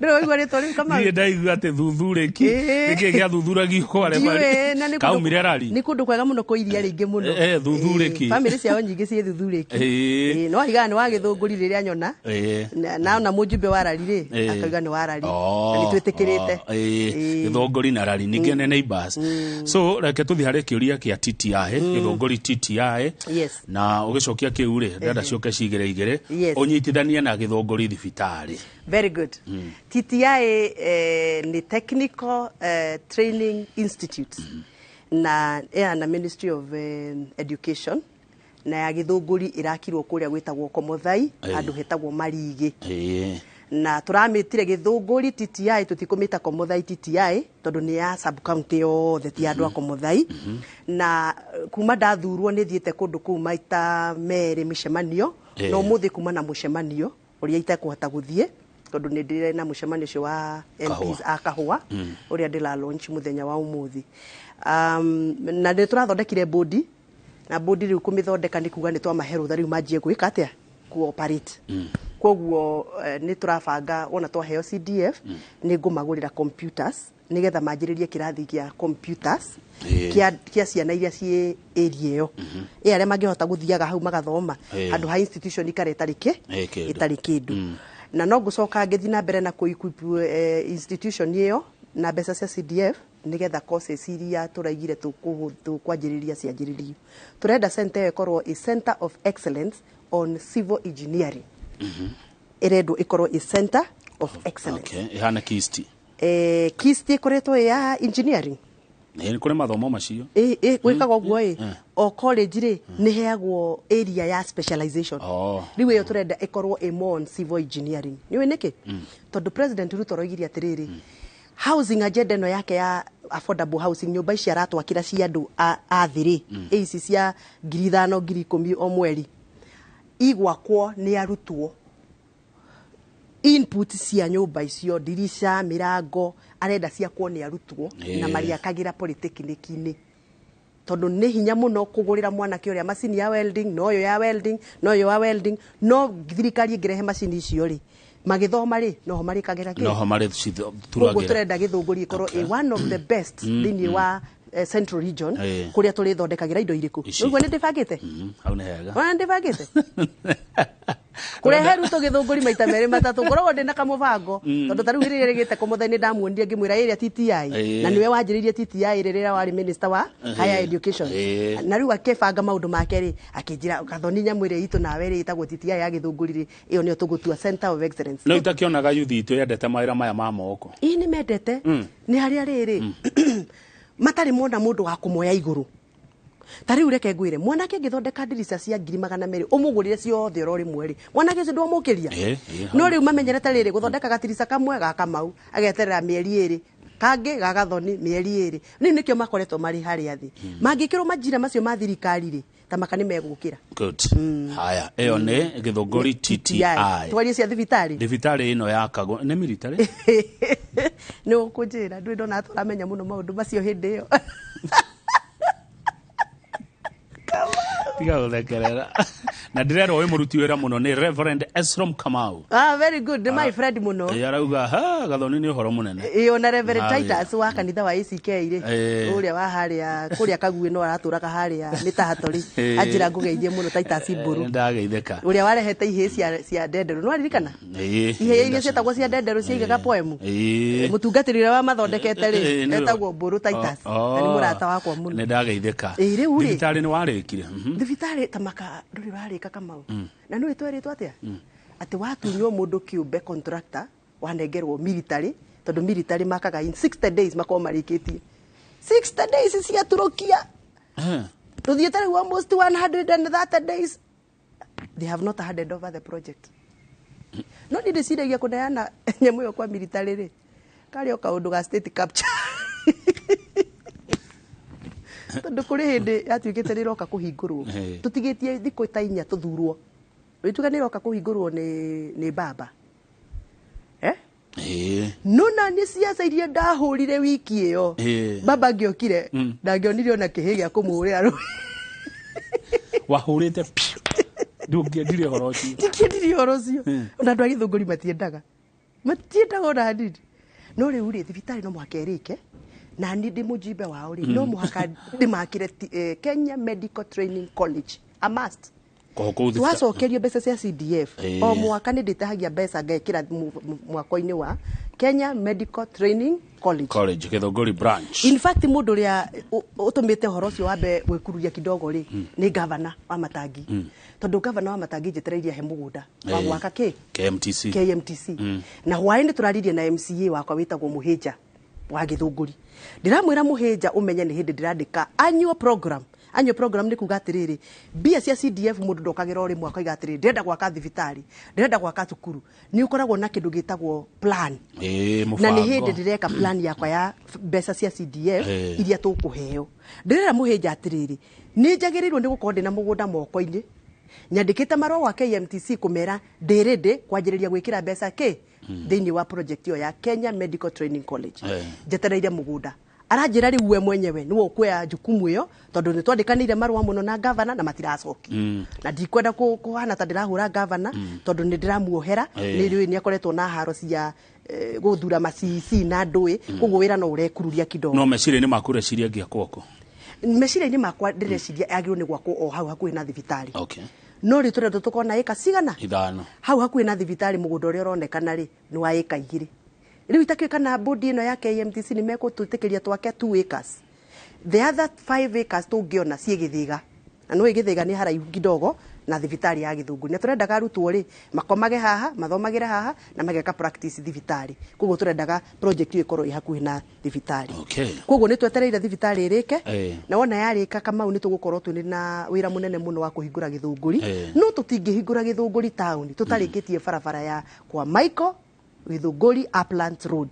Ndũrĩ waigua rĩtwa rĩu Kamau? Niĩ ndaigua atĩ thuthurĩki. Ĩĩ. Nĩkĩ gĩathuthuragio kware Ndiũĩ, na nĩ kũndũ- Kaumire rari. Nĩ kũndũ kwega mũno kwĩ iria rĩingĩ mũno. Eh, thuthurĩki. Ĩĩ, Bamĩrĩ ciao nyingĩ ciĩ thuthurĩki. Ĩĩ. Ĩĩ, no higaga nĩ wa gĩthũngũri rĩrĩa nyona. Ĩĩ. Na ona mũjumbe wa rari rĩ, Ĩĩ. akauga nĩ wa rari. Oh, Na nĩ twĩtĩkĩrĩte. oh, ĩĩ, gĩthũngũri na rari ningĩ nĩ neighbors. So reke tũthiĩ harĩ kĩũria kĩa TTI, gĩthũngũri TTI. Yes. Na ũgĩcokia kĩu rĩ, ndĩrenda Ehe. ciũke cigĩrĩ igĩrĩ. Yes. Ũnyitithanie na gĩthũngũri thibitarĩ. Very good. TTI nĩ Technical Training Institute na ĩna na Ministry of Education na ya gĩthũngũri ĩrakirwo kũrĩa gwĩtagwo Komothai Ĩĩ. handũ hetagwo Marigĩ Ĩĩ. Na tũramĩtire gĩthũngũri TTI, tũtikũmĩta Komothai TTI tondũ nĩ ya sub county yothe, ti andũ a Komothai. Na kuma ndathurwo nĩ thiĩte kũndũ kũu maita merĩ mĩcemanio. Na ũmũthĩ kuma na mũcemanio ũrĩa itekũhota gũthiĩ tondũ nĩ ndĩrĩ na mũcemanio ũcio wa MPs a Kahũa ũrĩa ndĩra launch mũthenya wa ũmũthĩ. Na nĩ tũrathondekire bodi, na bodi rĩu kũmĩthondeka nĩ kuga nĩ twamahe rũtha rĩu manjie gwĩka atĩa, ku-operate. Koguo nĩ tũrabanga wona twaheo CDF nĩ ngũmagũrĩra computers nĩgetha manjĩrĩrie kĩrathi gĩa computers kĩa ciana iria ciĩ area ĩyo, ĩ arĩa mangĩhota gũthiaga hau magathoma handũ ha institution ikara ĩtarĩ kĩ Ĩ kĩndũ. Ĩtarĩ kĩndũ. Na no ngũcoka ngĩthiĩ na mbere na kũ-equip institution ĩyo na mbeca cia CDF nĩgetha courses iria tũraigire tũkwanjĩrĩria cianjĩrĩrio. Tũrenda center ĩyo ĩkorwo a center of excellence on civil engineering. Ĩrendwo ĩkorwo a center of excellence. Okay, ĩhana KIST. KIST ĩkoretwo ĩ ya engineering. Ĩĩ, kũrĩ mathomo macio. Ĩ gwĩkaga ũguo ĩ Mm. o college rĩ nĩ heagwo area ya specialization. Oh. Rĩu ĩyo tũrenda ĩkorwo ĩ more on civil engineering. Nĩ ũĩ nĩkĩ? Tondũ President Ruto aroigire atĩrĩrĩ, housing agenda ĩno yake ya affordable housing, nyũmba ici aratwakĩra cia andũ a thĩ rĩ, ĩ ici cia 5,000, 10,000 o mweri, igwakwo nĩ arutwo. Input cia nyũmba icio, ndirisha, mĩrango, arenda ciakwo nĩ arutwo na marĩakagĩra polytechnic-inĩ, tondũ nĩ hinya mũno kũgũrĩra mwanake ũrĩa macini ya welding, no ũyũ ya welding, no ũyũ wa welding. No thirikari ĩngĩrehe macini icio rĩ, magĩthoma rĩ, noho marĩkagĩra kĩ? Noho marĩ Koguo turagĩra. tũrenda gĩthũngũri ĩkorwo ĩ one of the best thĩinĩ wa Central Region kũrĩa tũrĩthondekagĩra indo irĩkũ. Ici. Ũguo nĩ ndĩbangĩte. Hau nĩ hega. Ona nĩ ndĩbangĩte kũrehe Ruto gĩthũngũri maita merĩ matatũ, ngoragwo ndĩ na kamũbango, tondũ ta rĩu rĩrĩa rĩgĩte kũmũthai nĩ ndamuonire ngĩmwĩra ĩrĩa TTI na nĩwe wanjĩrĩirie TTI rĩrĩa warĩ minister wa higher education. Na rĩu akĩbanga maũndũ make rĩ, akĩnjĩra, Gathoni, nyamũ ĩrĩa itũ nawe rĩ ĩtagwo TTI ya gĩthũngũri rĩ, ĩyo nĩyo tũgũtua center of excellence. No itakĩonaga yuthi itũ yendete mawĩra maya ma moko. Ĩ, nĩ mendete. Nĩ harĩa rĩrĩ matarĩ mona mũndũ wa kũmoya igũrũ. Ta rĩu reke ngwĩre, mwanake angĩthondeka ndirica cia 200,000 ũmũgũrĩre ciothe oro rĩmwe rĩ, mwanake ũcio ndwamũkĩria. Ĩ, No rĩu mamenyerete rĩrĩ gũthondeka gatirica kamwe ga Kamau, ageterera mĩeri 2, kangĩ ga Gathoni mĩeri 2. Rĩu nĩkĩo makoretwo marĩ harĩa thĩ. Mangĩkĩrwo majira macio ma thirikari rĩ, ta maka nĩ megũkĩra. Good. Haya, ĩyo nĩ gĩthũngũri TTI. Twarie cia thibitarĩ. Thibitarĩ ĩno yakagwo nĩ military. Nĩ ũkũnjĩra ndũĩ ndona tũramenya mũno maũndũ macio hĩndĩ ĩyo. Tiga gũthekerera. Na ndĩrerwo wĩ mũruti wĩra mũno nĩ Reverend Esrom Kamau. Ah, very good, nĩ my friend mũno. Ĩ, arauga ha Gathoni nĩ ũhoro mũnene. Ĩ, ona Reverend Harĩa. Titus wa kanitha wa ACK rĩ, ũrĩa wa harĩa kũrĩa Kaguĩ, no aratũraga harĩa mĩtahato rĩ, anjĩra ngũgeithie mũno, Titus Mbũrũ. Ndageithĩka. Ũrĩa warehete ihĩĩ cia ndenderũ, nĩ waririkana ihĩĩ iria cietagwo cia ndenderũ ciaigaga poemu? Mũtungatĩri ũrĩa wamathondekete rĩ, etagwo Mbũrũ Titus, na nĩ mũrata wakwa mũno. Nĩ ndageithĩka. Ĩ, rĩu rĩ, Thibitarĩ nĩ warĩkire. Thibitarĩ ta maka ndũrĩ warĩka, Kamau. Na nĩ twerĩtwo atĩa, atĩ watunywo mũndũ kĩũmbe, contractor wanengerwo military, tondũ military makaga in 60 days makorwo marĩkĩtie. 60 days ciaturũkia, tũthiĩte rĩu almost 130 days, they have not handed over the project. No niĩ ndĩciragia kũneana nyamũ ĩyo kwa military rĩ, karĩ o kaũndũ ga state capture, tondũ kũrĩ hĩndĩ yatuĩkĩte nĩ ĩroka kũhingũrwo, tũtigĩtie thikũ ta 4 tũthurwo, ĩtuĩka nĩ ĩroka kũhingũrwo nĩ baba, eh? No na nĩ ciaca iria ndahũrire wiki ĩyo, baba angĩokire, ndangĩonire ona kĩhĩ gĩa kũmũhũrĩra rũĩ. Wahũrĩte piũ, ndũngĩendire ũhoro ũcio. Ndingĩendirie ũhoro ũcio. Ona andũ a gĩthũngũri matiendaga. Matiendaga ona hanini. No rĩu rĩ, thibitarĩ no mũhaka ĩrĩke, na niĩ ndĩ mũjimbe wao rĩ, no mũhaka ndĩmakĩre Kenya Medical Training College, a must. Kũu kũu thibitarĩ. Twacokerio mbeca cia CDF, o mwaka nĩ ndĩtahagia mbeca ngekĩra mwako-inĩ wa Kenya Medical Training College. College Githũngũri branch. In fact, mũndũ ũrĩa ũtũmĩte ũhoro ũcio wambe gwĩkururia kidogo rĩ, nĩ gavana wa Matangi, tondũ gavana wa Matangi njetereirie he mũgũnda wa gwaka kĩ? KMTC. KMTC. Na hwaĩ-inĩ tũraririe na MCA wakwa wĩtagwo Mũhĩnja wa Gĩthũngũri. Ndĩramwĩra, Mũhĩnja, ũmenye nĩ hĩndĩ ndĩrandĩka annual program. Annual program nĩ kuga atĩrĩrĩ, mbia cia CDF mũndũ ndokagĩra o rĩmwe akoiga atĩrĩrĩ, ndĩrenda gwaka thibitarĩ, ndĩrenda gwaka cukuru. Nĩ ũkoragwo na kĩndũ gĩtagwo plan. Na nĩ hĩndĩ Mũbango. ndĩreka plan yakwa ya mbeca cia CDF iria tũkũheo. Ndĩrera Mũhĩnja atĩrĩrĩ, nĩ njagĩrĩirwo nĩ gũkorwo ndĩna mũgũnda moko-inĩ, nyandĩkĩte marũa gwa KMTC kũmera ndĩ ready kwanjĩrĩria gwĩkĩra mbeca kĩ thĩinĩ wa project ĩyo ya Kenya Medical Training College. Njetereire mũgũnda. Aranjĩra rĩu we mwenyewe nĩwe ũkuoya jukumu ĩyo, tondũ nĩ twandĩkanĩire marũa mũno na gavana na matiracokia. Na ndikwenda kũhana ta ndĩrahũra gavana, tondũ nĩ ndĩramuohera. Nĩ rĩu nĩ akoretwo na haro cia gũthura macici na ndũĩ, koguo wĩra no ũrekururia kidogo. No meciria-inĩ maku ũreciria ngĩakwo kũ? Meciria-inĩ makwa ndĩreciria agĩrĩirwo nĩ gwakwo o hau hakuhĩ na thibitarĩ. No rĩu tũrenda tũkorwo na ĩka cigana? 5. Hau hakuhĩ na thibitarĩ, mũgũnda ũrĩa ũronekana rĩ, nĩ wa ĩka 2. Rĩu itakĩũĩ kana bodi ĩno ya KMTC nĩ mekũtwĩtĩkĩria twake 2 acres. The other 5 acres tũngĩona ciĩ Gĩthĩga, na nĩũĩ Gĩthĩga nĩ haraihu kidogo na thibitarĩ ya Gĩthũngũri, na tũrendaga arutwo rĩ, makomage haha, mathomagĩre haha na mageka practice thibitarĩ. Koguo tũrendaga project ĩyo ĩkorwo ĩ hakuhĩ na thibitarĩ. Koguo nĩ twetereire thibitarĩ ĩrĩke. Na wona yarĩka, Kamau, nĩ tũgũkorwo twĩ na wĩra mũnene mũno wa kũhingũra Gĩthũngũri. No tũtingĩhingũra Gĩthũngũri taũni tũtarĩkĩtie barabara ya kwa Michael Gĩthũngũri Uplands Road.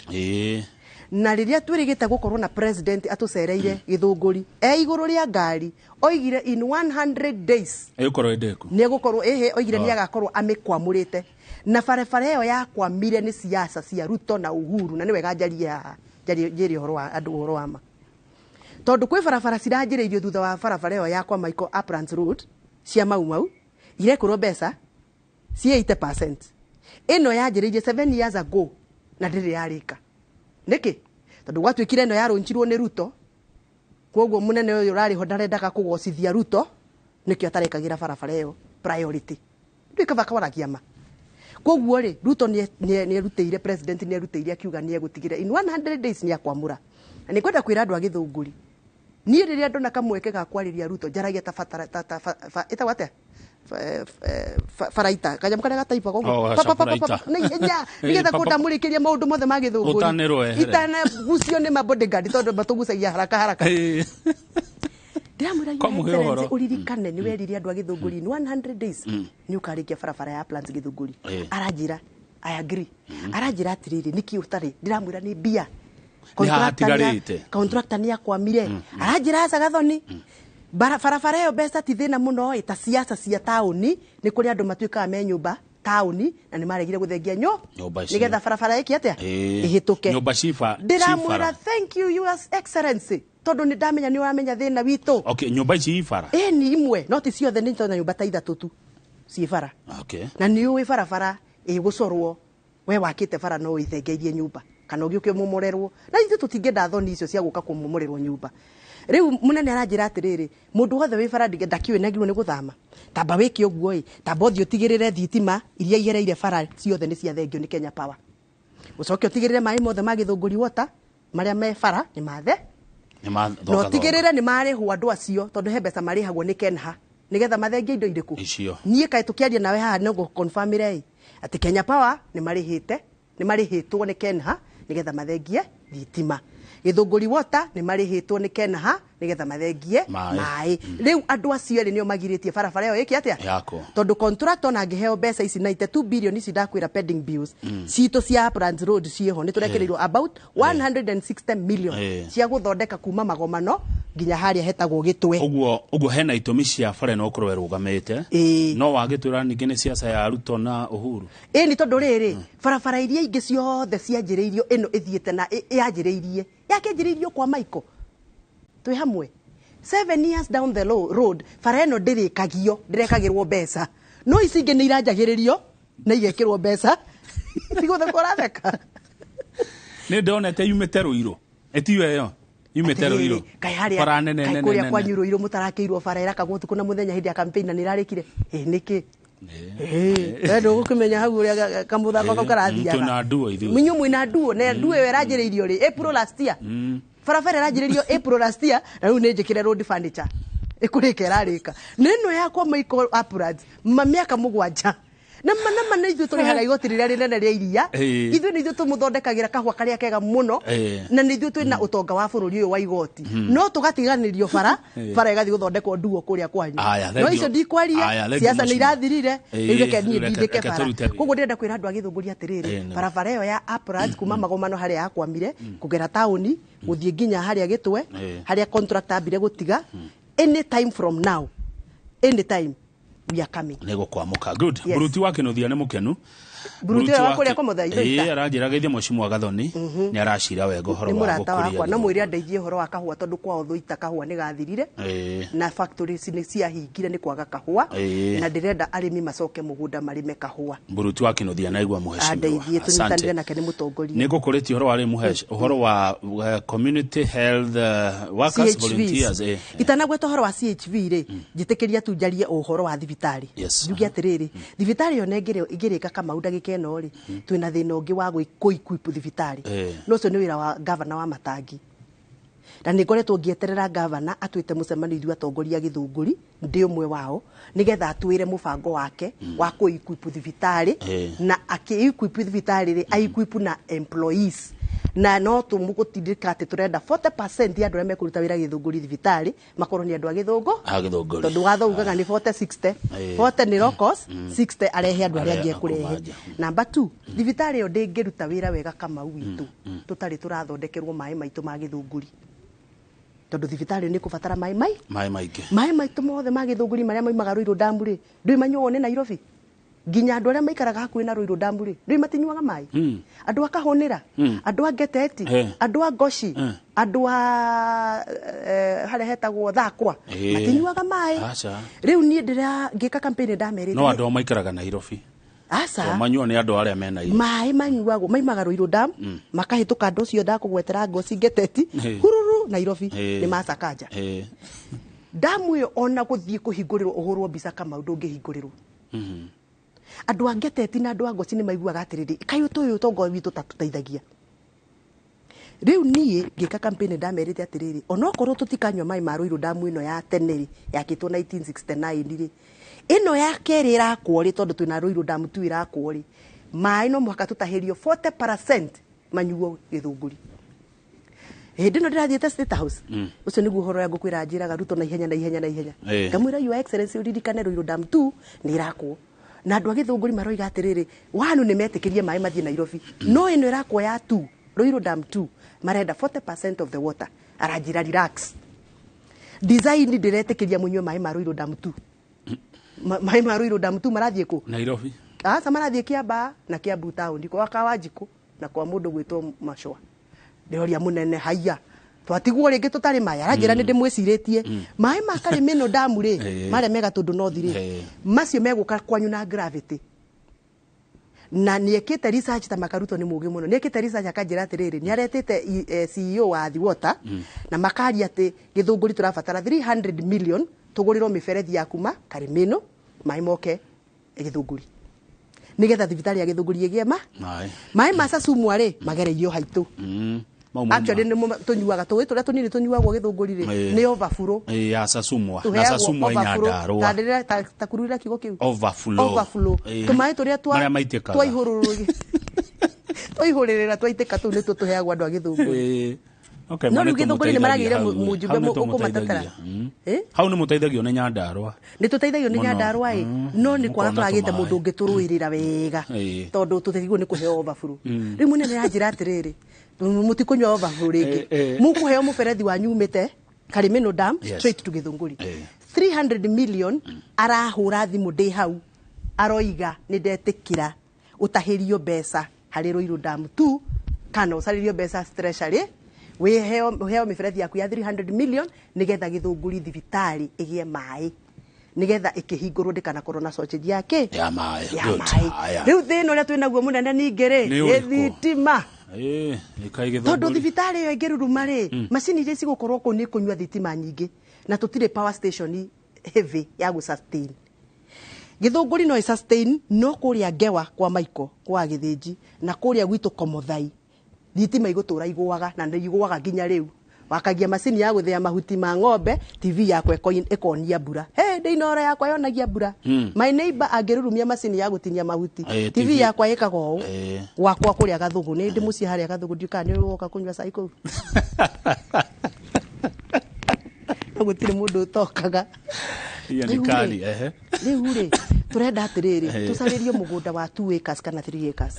Na rĩrĩa twĩrĩgĩte gũkorwo na president atũcereire Gĩthũngũri e igũrũ rĩa ngari, oigire in 100 days Ĩgũkorwo ĩndĩku. nĩ egũkorwo ĩhĩ, oigire nĩ Oh. agakorwo amĩkwamũrĩte. Na barabara ĩyo yakwamire nĩ siasa cia Ruto na Uhuru, na nĩ wega njarie haha, njarie, njĩre ũhoro wa andũ ũhoro wa ma, tondũ kwĩ barabara ciranjĩrĩirio thutha wa barabara ĩyo ya kwa Michael Uplands Road cia Mau Mau, irekũrwo mbeca ci 80%. Ĩno yanjĩrĩirie 7 years ago na ndĩrĩ yarĩka. Nĩkĩ? Tondũ gwatuĩkire ĩno yarũnjirwo nĩ Ruto, koguo mũnene ũyũ ũrarĩ ho ndarendaga kũgocithia Ruto, nĩkĩo atarekagĩra barabara ĩyo priority. Ndũĩ kaba kwaragia ma. Koguo rĩ, Ruto nĩ erutĩire, president nĩ erutĩire akiuga nĩ egũtigĩra in 100 days nĩ akwamũra. Na nĩ ngwenda kwĩra andũ a Gĩthũngũri, niĩ rĩrĩa ndona kamweke ga kwarĩria Ruto, njaragia ta batara ta ĩtagwo atĩa, faraita, kanyamũ karĩa gataibagwo Oh, ũguo. Pa, pa, pa, pa, pa, faraita. na ihenya, nĩgetha kũndamũrĩkĩria maũndũ mothe ma Gĩthũngũri. Ũtanĩrwo ehere. Itanagucio nĩ ma bodyguard, tondũ matũgucagia haraka haraka. Ndĩramwĩra, Your Kwa mũhe Excellency, ũhoro. ũririkane nĩ werire andũ a Gĩthũngũri in 100 days nĩ ũkarĩkia barabara ya Uplands Gĩthũngũri. Aranjĩra, "I agree." Aranjĩra atĩrĩrĩ, nĩkĩ ũtarĩ? Ndĩramwĩra nĩ mbia. Nĩ haha hatigarĩte. Contractor nĩ akwamire. Aranjĩra, "Aca Gathoni, barabara ĩyo mbeca ti thĩna mũno ĩ, ta siasa cia taũni, nĩ kũrĩ andũ matuĩkaga me nyũmba taũni na nĩ maregire gũthengia Nyũmba icio. nĩgetha barabara ĩke atĩa? Ĩhĩtũke." Nyũmba ciba Ndĩramwĩra, cibara. "Thank you, Your Excellency, tondũ nĩ ndamenya nĩ ũramenya thĩna witũ." Okay, nyũmba ici ibara. Ĩ, nĩ imwe, no ti ciothe, nĩ tondũ nyũmba ta ithatũ tu ciĩ bara. Na nĩ ũĩ barabara ĩgũcorwo, we wakĩte bara no ĩthengeirie nyũmba kana ũgĩũke ũmomorerwo, na ithuĩ tũtingĩenda thoni icio cia gũka kũmomorerwo nyũmba. Rĩu mũnene aranjĩra atĩrĩrĩ, mũndũ wothe wĩ bara ndakĩũĩ nĩagĩrĩirwo nĩ gũthama, tamba wĩke ũguo ĩ, tamba ũthiĩ ũtigĩrĩre thitima iria igereire bara ciothe nĩ ciathengio nĩ Kenya Power, ũcoke ũtigĩrĩre maĩ mothe ma Gĩthũngũri Water marĩa me bara nĩ mathe, Nĩ na mathoka. ũtigĩrĩre nĩ marĩhwo andũ acio, tondũ he mbeca marĩhagwo nĩ Kenha nĩgetha mathengie indo irĩkũ. Icio. Niĩ kaĩ tũkĩaria nawe haha no gũconfirmĩre ĩ atĩ Kenya Power nĩ marĩhĩte, nĩ marĩhĩtwo nĩ Kenha nĩgetha mathengie thitima. Gĩthũngũri Water nĩ marĩhĩtwo nĩ Kenha nĩgetha mathengie Maĩ. maĩ. Rĩu andũ acio erĩ nĩo magirĩtie barabara ĩyo ĩke atĩa? Yako. Tondũ contractor ona angĩheo mbeca ici 92 billion ici ndakwĩra pending bills citũ cia Uplands Road ciĩho, nĩ tũrekereirwo about 160 million cia gũthondeka kuma Magomano nginya harĩa hetagwo Gĩtwe. Ũguo hena itũmi cia bara ĩno ũkorwo ĩrũgamĩte. No wagĩtwĩra ningĩ nĩ siasa ya Ruto na Uhuru. Ĩ, nĩ tondũ rĩrĩ, barabara iria ingĩ ciothe cianjĩrĩirio, ĩno ĩthiĩte na yanjĩrĩirie yakĩanjĩrĩirio kwa Michael twĩ hamwe. 7 years down the road, bara ĩno ndĩrĩkagio, ndĩrekagĩrwo mbeca, no ici ingĩ nĩ iranjagĩrĩrio na igekĩrwo mbeca. Tigũtheka ũratheka. Nĩ ndonete yumĩte Rũirũ. Ĩtiyo ĩyo. Yumĩte Rũirũ. Kaĩ harĩa Bara nene kaĩ nene kũrĩa nene. kwanyu Rũirũ mũtarakĩirwo bara ĩrakagwo ũtukũ na mũthenya hĩndĩ ya campaign na nĩ ĩrarĩkire. Ĩ nĩkĩ? Ĩ we ndũgũkĩmenya hau ũrĩa kamũthako kau karathiaga. Twĩna nduo ithuĩ. Inyuĩ mwĩna nduo na nduo ĩyo ĩranjĩrĩirio rĩ April last year. Barabara ĩranjĩrĩirio April last year na rĩu nĩ njĩkĩre road furniture. Ĩkũrĩka ĩrarĩka. Na ĩno yakwa Michael Uplands ma mĩaka 7. Na ma na ma nĩ ithuĩ tũrĩhaga igoti rĩrĩa rĩnene rĩa iria. Ithuĩ nĩ ithuĩ tũmũthondekagĩra kahũa karĩa kega mũno. Na nĩ ithuĩ twĩna ũtonga wa bũrũri ũyũ wa igoti. No tũgatiganĩrio bara, bara ĩgathiĩ gũthondekwo nduo kũrĩa kwanyu. Aya, No thank you. icio ndikwaria, Aya, thank you, siasa nĩ mheshimiwa. irathirire, rĩu reke niĩ reke- ndindĩke reke bara. tũrute wĩra. Koguo ndĩrenda kwĩra andũ a Gĩthũngũri atĩrĩrĩ, barabara ĩyo ya Uplands kuma Magomano harĩa yakwamire, kũgera taũni, gũthiĩ nginya harĩa Gĩtwe, harĩa contractor ambire gũtiga, any time from now, anytime we are coming. Nĩ gũkwamũka. Good. Yes. Buruti wa Kĩnuthia nĩ mũkenu. Buruti ũrĩa wa kũrĩa kwa Mũthai Thũita? Ĩĩ, aranjĩra geithie mheshimiwa Gathoni. Nĩ aracira wega ũhoro Nĩ wa mũrata gũkũria. wakwa, no mwĩre andeithie ũhoro wa kahũa tondũ kwao Thũita kahũa nĩ gathirire. Na factories nĩ ciahingire nĩ kwaga kahũa. Na ndĩrenda arĩmi macoke mũgũnda marĩme kahũa. Buruti wa Kĩnuthia naigua mheshimiwa. Andeithie Asante. tũnyitanĩre nake nĩ mũtongoria. Nĩ ngũkũrĩtie ũhoro wa rĩ mũhesh ũhoro wa community health workers CHVs. volunteers. Itanagweta ũhoro wa CHV rĩ, njĩtĩkĩria tu njarie ũhoro wa thibitarĩ. Njuge atĩrĩrĩ, thibitarĩ ĩyo ĩngĩrĩka Kamau ndagĩka ĩno rĩ, twĩna thĩna ũngĩ wa kũ-equip thibitarĩ. No ũcio nĩ wĩra wa gavana wa Matangi. Na nĩ ngoretwo ngĩeterera gavana atwĩte mũcemanio ithuĩ atongoria a Gĩthũngũri, ndĩ ũmwe wao, nĩgetha atwĩre mũbango wake wa kũ-equip thibitarĩ. Na akĩ-equip thibitarĩ rĩ, a-equip na employees. Na no tũmũgũtindĩka atĩ tũrenda 40% ya andũ arĩa mekũruta wĩra Gĩthũngũri thibitarĩ makorwo nĩ andũ a Gĩthũngũ. A Gĩthũngũri. Tondũ watho ugaga nĩ 40 60. 40 nĩ locals, 60 arehe andũ arĩa Arĩa angĩ ekũrehe. akũmanja. Number 2, thibitarĩ ĩyo ndĩngĩruta wĩra wega Kamau witũ tũtarĩ tũrathondekerwo maĩ maitũ ma Gĩthũngũri. Tondũ thibitarĩ nĩ kũbatara maĩ mai Maĩ maingĩ. Maĩ maitũ mothe ma Gĩthũngũri marĩa maumaga Rũirũ damu rĩ, ndũĩ manyuagwo nĩ Nairobi. Nginya andũ arĩa maikaraga hakuhĩ na Rũirũ damu rĩ, ndũĩ matinyuaga maĩ. Andũ a Kahũnĩra, andũ a Ngeteti, andũ a Ngoci, andũ a harĩa hetagwo Thakwa, matinyuaga maĩ. Aca. Rĩu niĩ ndĩra ngĩka campaign ndamerĩte. No andũ maikaraga Nairobi. Aca. To manyuo nĩ andũ arĩa me Nairobi. Maĩ manyuagwo maimaga Rũirũ dam, makahĩtũka andũ ũcio ndakũgwetera Ngoci, Ngeteti, hururu Nairobi nĩ macakanja. Damu ĩyo ona gũthiĩ kũhingũrĩrwo ũhũrwo mbica Kamau ndũngĩhingũrĩrwo. Andũ a Ngeteti na andũ a Ngoci nĩ maiguaga atĩrĩrĩ, kaĩ ũtũ ũyũ ũtonga witũ tatũteithagia. Rĩu niĩ ngĩka campaign ndamerĩte atĩrĩrĩ, onokorwo tũtikanyua maĩ ma Rũirũ damu ĩno ya tene rĩ, yakĩtwo 1969 rĩ, ĩno ya kerĩ ĩrakwo rĩ, tondũ twĩna Rũirũ damu tu ĩrakwo rĩ, maĩ no mũhaka tũtahĩrio 40% manyuo Gĩthũngũri. Hĩndĩ ĩno ndĩrathiĩte State House, ũcio nĩguo ũhoro ũrĩa ngũkwĩra njĩraga Ruto na ihenya na ihenya na ihenya. Ngamwĩra Your Excellency ũririkane Rũirũ dam 2 nĩ ĩrakwo. Na andũ a Gĩthũngũri maroiga atĩrĩrĩ, wanu nĩ metĩkĩrie maĩ mathiĩ Nairobi. No ĩno ĩrakwo ya 2, Rũirũ dam 2, marenda 40% of the water. Aranjĩra relax. Design ndĩretĩkĩria mũnyue maĩ ma Rũirũ dam 2. Maĩ ma Rũirũ dam 2 marathiĩ kũ? Nairobi. Aca, marathiĩ Kĩambaa na Kiambu taũni kwa Kawanjikũ na kwa mũndũ gwĩtwo Macũa. Ndĩroria mũnene, haiya, twatigwo rĩngĩ tũtarĩ maĩ. Aranjĩra nĩ ndĩmwĩcirĩtie. Maĩ ma Karĩmĩno damu rĩ, marĩa mega tondũ north rĩ, macio megũka kwanyu na gravity. Na nĩ ekĩte research ta Makaruto nĩ mũũgĩ mũno. Nĩ ekĩte research akanjĩra atĩrĩrĩ, nĩ aretĩte CEO wa The Water na makaria atĩ Gĩthũngũri tũrabatara 300 million tũgũrĩrwo mĩberethi ya kuma Karĩmĩno maĩ moke Gĩthũngũri. Nĩgetha thibitarĩ ya Gĩthũngũri ĩgĩe ma Maĩ. Maĩ ma Sasumwa rĩ, magereirio haitũ. Mau mauma. Actually nĩmo tũnyuaga, tũĩ tũrĩa tũnini tũnyuagwo Gĩthũngũri rĩ, nĩ overflow. Ya Sasumwa. Na Tũheagwo Sasumwa overflow. Nyandarũa. Ta ndĩrĩa- ta kururĩra kiugo kĩu. Overflow. Overflow. Tũmaĩ tũrĩa Marĩa maitĩkaga. twaihũrĩrĩra twaitĩka, tũu nĩtuo tũheagwo andũ a Gĩthũngũri. Okay, No ma rĩu nĩ Gĩthũngũri nĩ maragĩire tũmũteithagia hau, mũjumbe hau nĩ ũkũmatetera. tũmũteithagia. Hau nĩ mũteithagio nĩ Nyandarũa. Nĩ tũteithagio nĩ Mũno. Nyandarũa ĩ, no nĩ kwaga Mũkona tũragĩte tũmaĩ. mũndũ ũngĩtũrũĩrĩra wega, tondũ tũtigwo nĩ kũheo overflow. Rĩu mũnene anjĩra atĩrĩrĩ, mũtikũnyua overflow rĩngĩ, mũkũheo mũberethi wanyu umĩte Karimino Dam straight to Gĩthũngũri. 300 million. Arahũra thimũ ndĩ hau, aroiga nĩ ndetĩkĩra ũtahĩrio mbeca harĩ Ruiru Dam 2 kana ũcarĩrio mbeca treasury, wĩheo ũheo mĩberethi yaku ya 300 million nĩgetha Gĩthũngũri thibitarĩ ĩgĩe maĩ. Nigetha ikihingurwo ndikanakorwo na shortage ya ki Ya maĩ. Ya Good. maĩ. Haya. Riu thina uria twinaguo munene ningĩ rĩ Nĩ nĩ ũrĩkũ? thitima. Ĩĩ, ĩkaĩ Tondũ Gĩthũngũri. thibitarĩ ĩyo ĩngĩruruma rĩ, macini iria cigũkorwo kũu nĩ kũnyua thitima nyingĩ, na tũtirĩ power station heavy ya gũ sustain. Gĩthũngũri no ĩ sustain, no kũrĩa Ngewa kwa Maiko kwa Gĩthĩnji na kũrĩa gwitũ Komothai thitima igũtũra igũaga, na nĩ igũaga nginya rĩu. Wakagia macini ya gũthĩa mahuti ma ng'ombe, TV yakwa ĩkonia mbura. Hey, ndĩinora yakwa yonagia mbura. My neighbor angĩrurumia macini ya gũtinia mahuti, TV TV yakwa ĩkaga ũũ. Gwakwa kũrĩa Gathũgũ, nĩ ndĩ mũciĩ harĩa Gathũgũ, ndiũĩ kana nĩ woka kũnyua cai kũu. No gũtirĩ mũndũ ũtokaga. Hiyo ni Rĩu rĩ, kali, ehe. Rĩu rĩ, tũrenda atĩrĩrĩ, tũcarĩrio mũgũnda wa 2 acres kana 3 acres.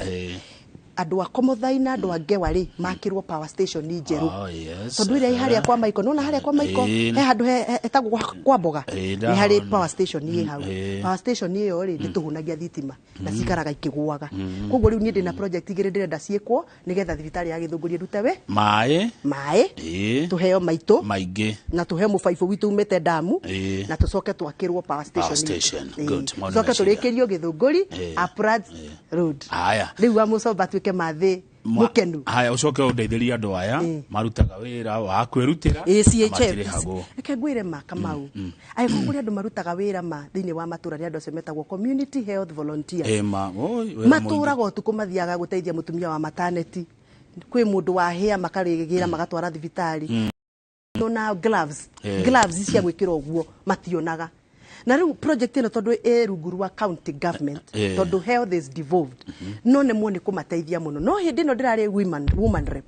Andũ a Komothai na andũ a Ngewa rĩ, makĩrwo power station njerũ. Oh, yes. Tondũ ĩrĩa ĩ harĩa kwa Maiko, nona harĩa kwa Maiko, he handũ hetagwo kwa mboga, nĩ harĩ ndahona. power station ĩ hau. Power station ĩyo rĩ, ndĩtũhũnagia thitima na cikaraga ikĩgũaga. Koguo rĩu niĩ ndĩna project igĩrĩ ndĩrenda ciĩkwo nĩgetha thibitarĩ ya Gĩthũngũri ĩrute we Maĩ. Maĩ, tũheo maitũ Maingĩ. na tũheo mũbaibũ witũ umĩte damu, na tũcoke twakĩrwo power station. Power station. Good. Maũndũ Tũcoke meciria. tũrĩkĩrio Gĩthũngũri Uplands Road. Haya. Rĩu wa Mũcomba atuĩke mathĩ mũkenu. Haya, ũcoke ũndeithĩrie andũ aya marutaga wĩra wa kwĩrutĩra Ĩ na CHF. matirĩhagwo. Reke ngwĩre ma, Kamau, angĩkorwo kũrĩ andũ marutaga wĩra ma thĩinĩ wa matũra, nĩ andũ acio metagwo community health volunteers. Ĩ ma, oi, wĩra mũingĩ. Matũraga ũtukũ, mathiaga gũteithia mũtumia wa maternity, kwĩ mũndũ wahĩa makarĩgĩra magatwara thibitarĩ. Ona gloves, gloves cia gwĩkĩra ũguo mationaga. Na rĩu project ĩno tondũ ĩ rungu rwa county government, tondũ health is devolved, no nemwo nĩ kũmateithia mũno. No hĩndĩ ĩno ndĩrarĩ woman rep,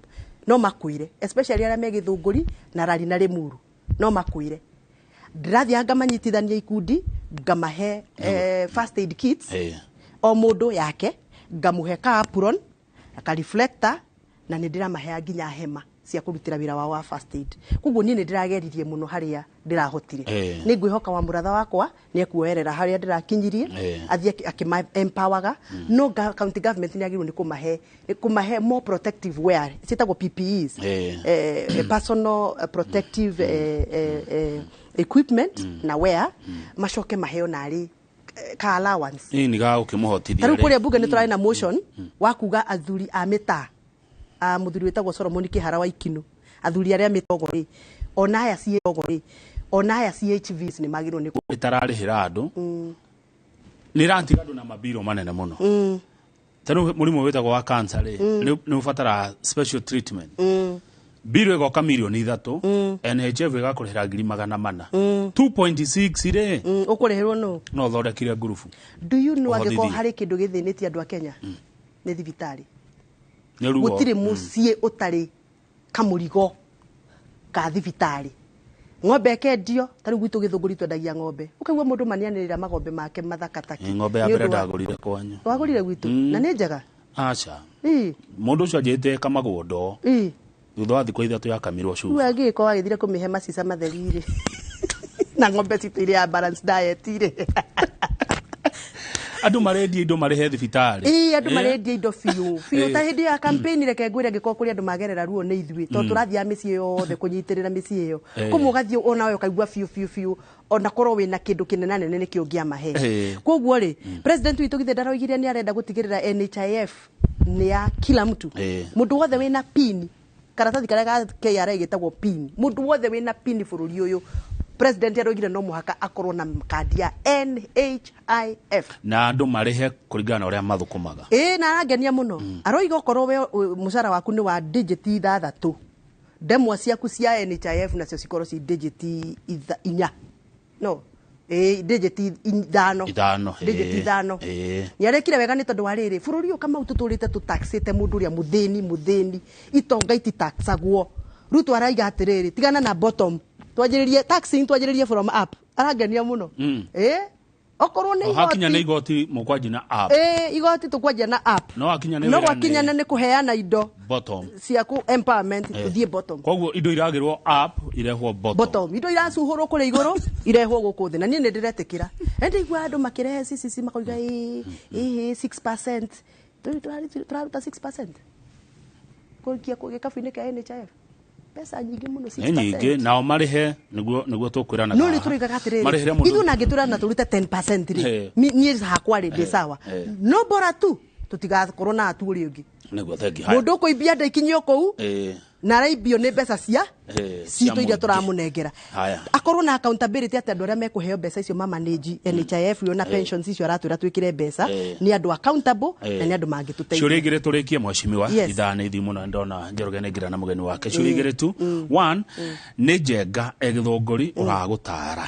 no makwĩre, especially arĩa me Gĩthũngũri na Rari na Rĩmuru, no makwĩre ndĩrathiaga ngamanyitithania ikundi, ngamahe first aid kits, o mũndũ yake ngamũhe ka apron, ka reflector, na nĩ ndĩramahea nginya hema cia kũrutĩra wĩra wao wa first aid. Koguo niĩ nĩ ndĩrageririe mũno harĩa ndĩrahotire. Nĩ ngwĩhoka wa mũratha wakwa nĩ ekuoerera harĩa ndĩrakinyirie, athiĩ akĩma empowerga. No county government nĩ yagĩrĩirwo nĩ kũmahe more protective wear, ciĩtagwo PPEs, personal protective equipment na wear, macoke maheo narĩ ka allowance. Ĩ, nĩ ga gũkĩmũhotithia Ta rĩu rĩ. kũrĩa mbunge nĩ tũrarĩ na motion wa kuga athuri a mĩtaa, a mũthuri wĩtagwo Solomon Kĩhara wa Ikinu, athuri arĩa mĩtogo rĩ, ona aya ciĩtogo rĩ, ona aya CHVs nĩ magĩrĩirwo nĩ Ĩtararĩhĩra andũ, nĩ ĩratiga andũ na mabiro manene mũno. Ta rĩu mũrimũ wĩtagwo wa cancer rĩ, nĩ ũbataraga special treatment. Mbiro ĩgoka mirioni 3, NHF ĩgakũrĩhĩra ngiri 400, 2.6 rĩ. Ũkũrĩhĩrwo nũ? No ũthondekire ngurubu. Do you know, angĩkorwo Ũhothithie. harĩ kĩndũ gĩthĩnĩtie andũ a Kenya nĩ thibitarĩ. Nĩ ruo. Gũtirĩ mũciĩ ũtarĩ kamũrigo ka thibitarĩ. Ng'ombe ĩkendio, ta rĩu gwitũ Gĩthũngũri twendagia ng'ombe, ũkaigua mũndũ manianĩrĩra magombe make mathaka taki. Ĩ, ng'ombe ya Nĩ mbere ũndũ wa- ndagũrire kwanyu. Wagũrire gwitũ? Na nĩ njega? Aca. Ĩ. Mũndũ ũcio anjĩte kamagũndo. Thutha wa thikũ 3 yakamirwo Rĩu cuba. angĩgĩkorwo wagĩthire kũmĩhe macica matheri rĩ, na ng'ombe citũ iria ya balanced diet rĩ. Andũ marendia indo marĩhe thibitarĩ. Ĩĩ, andũ marendia indo biũ biũ. Ta hĩndĩ ya campaign, reke ngwĩre, angĩkorwo kũrĩ andũ magerera ruo nĩ ithuĩ, tondũ tũrathiaga mĩciĩ yothe kũnyitĩrĩra mĩciĩ ĩyo. Kũmwe ũgathiĩ onawe ũkaigua biũ biũ biũ, ona korwo wĩna kĩndũ kĩnena nene nĩkĩo ũngĩamahe. Koguo rĩ, president witũ githĩ ndaroigire nĩ arenda gũtigĩrĩra NHIF nĩ ya kila mtu? Mũndũ wothe wĩna pin, karatathi karĩa ga KRA gĩtagwo pin, mũndũ wothe wĩna pin bũrũri ũyũ, president aroigire no mũhaka akorwo na kandi ya NHIF. Na andũ marĩhe kũringana na ũrĩa mathũkũmaga. Ĩĩ, na arangenia mũno. Aroiga okorwo we mũcara waku nĩ wa digit ithathatũ, ndemwa ciaku cia NHIF nacio cikorwo ci digit inya, no ĩĩ, digit ithano. Ithano. Digit ithano. Nĩ arekire wega, nĩ tondũ wa rĩrĩ, bũrũri ũyũ, Kamau, tũtũrĩte tũtaxĩte mũndũ ũrĩa mũthĩni mũthĩni, itonga ititaxagwo. Ruto araiga atĩrĩrĩ, tigana na bottom, twanjĩrĩrie taxing, twanjĩrĩrie from up. Arangenia mũno. Ĩĩ, okorwo nĩ O hakinya nĩ igoti, igoti mũkwanjia na up. Ĩĩ, igoti tũkwanjia na up. No hakinya nĩ No wĩra gwakinya nĩ nĩ kũheana indo bottom. cia ku empowerment, tũthiĩ bottom. Koguo indo iragĩrwo up irehwo bottom. Bottom, indo iracuhũrwo kũrĩa igũrũ irehwo gũkũ thĩ, na niĩ nĩ ndĩretĩkĩra. Ĩndĩ igua andũ makĩrehe CCC makoiga ĩĩ ĩĩ 6%. Tũraruta 6% kũikia gĩkabu-inĩ kĩa NHIF. Mbeca nyingĩ mũno. Nĩ nyingĩ, nao marĩhe nĩguo tũkwĩranaga No nĩ haha. tũroigaga atĩrĩrĩ, Marĩhĩre mũndũ. Ithuĩ nangĩ na tũrute 10% rĩ, niĩ hakwa rĩ, ndĩ sawa, no bora tu tũtigakorwo na atu ũrĩa ũngĩ. Nĩguo, thengi. Haya. Mũndũ ũkũimbia ndaikinyio kũu na araimbio nĩ mbeca cia Cia citũ iria mũingĩ. tũramũnengera. Haya. Akorwo na accountability atĩ andũ arĩa mekũheo mbeca icio mamanage NHIF yo na pensions icio aratwĩra twĩkĩre mbeca, nĩ andũ accountable na nĩ andũ mangĩtũteithia. Ciũria igĩrĩ tũrĩkie, mheshimiwa. Yes. Ithaa nĩ ithiĩ mũno, ndona Njoroge nĩ ngira na mũgeni wake. Ciũria igĩrĩ tu. One, nĩ Njenga egĩthũngũri ũragũtara,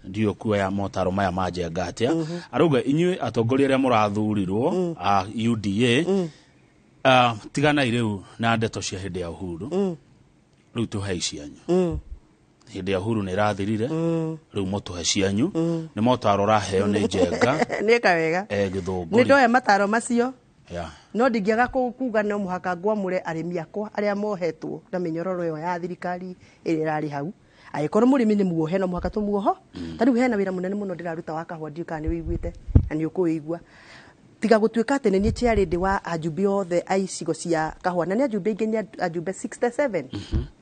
ndiũ kuoya motaro maya ma Njenga atĩa? Arauga inyuĩ atongoria arĩa mũrathurirwo a UDA, tiganai rĩu na ndeto cia hĩndĩ ya Uhuru, rĩu tũhei cianyu. Hĩndĩ ya Uhuru nĩ ĩrathirire, rĩu mũtũhe cianyu. Nĩ motaro ũraheo nĩ Njenga Nĩka wega. Nĩ egĩthũngũri. ndoya mataro macio, no ndingĩaga kuga no mũhaka ngwamũre arĩmi akwa arĩa mohetwo na mĩnyororo ĩyo ya thirikari ĩrĩa ĩrarĩ hau. Angĩkorwo mũrĩmi nĩ muohe, no mũhaka tũmuoho. Ta rĩu hena wĩra mũnene mũno ndĩraruta wa kahũa, ndiũĩ kana nĩ wĩiguĩte na nĩ ũkũwĩigua. Tiga gũtuĩka atĩ nĩ niĩ chairlady wa ajumbe othe a icigo cia kahũa, na nĩ ajumbe aingĩ, nĩ ajumbe 67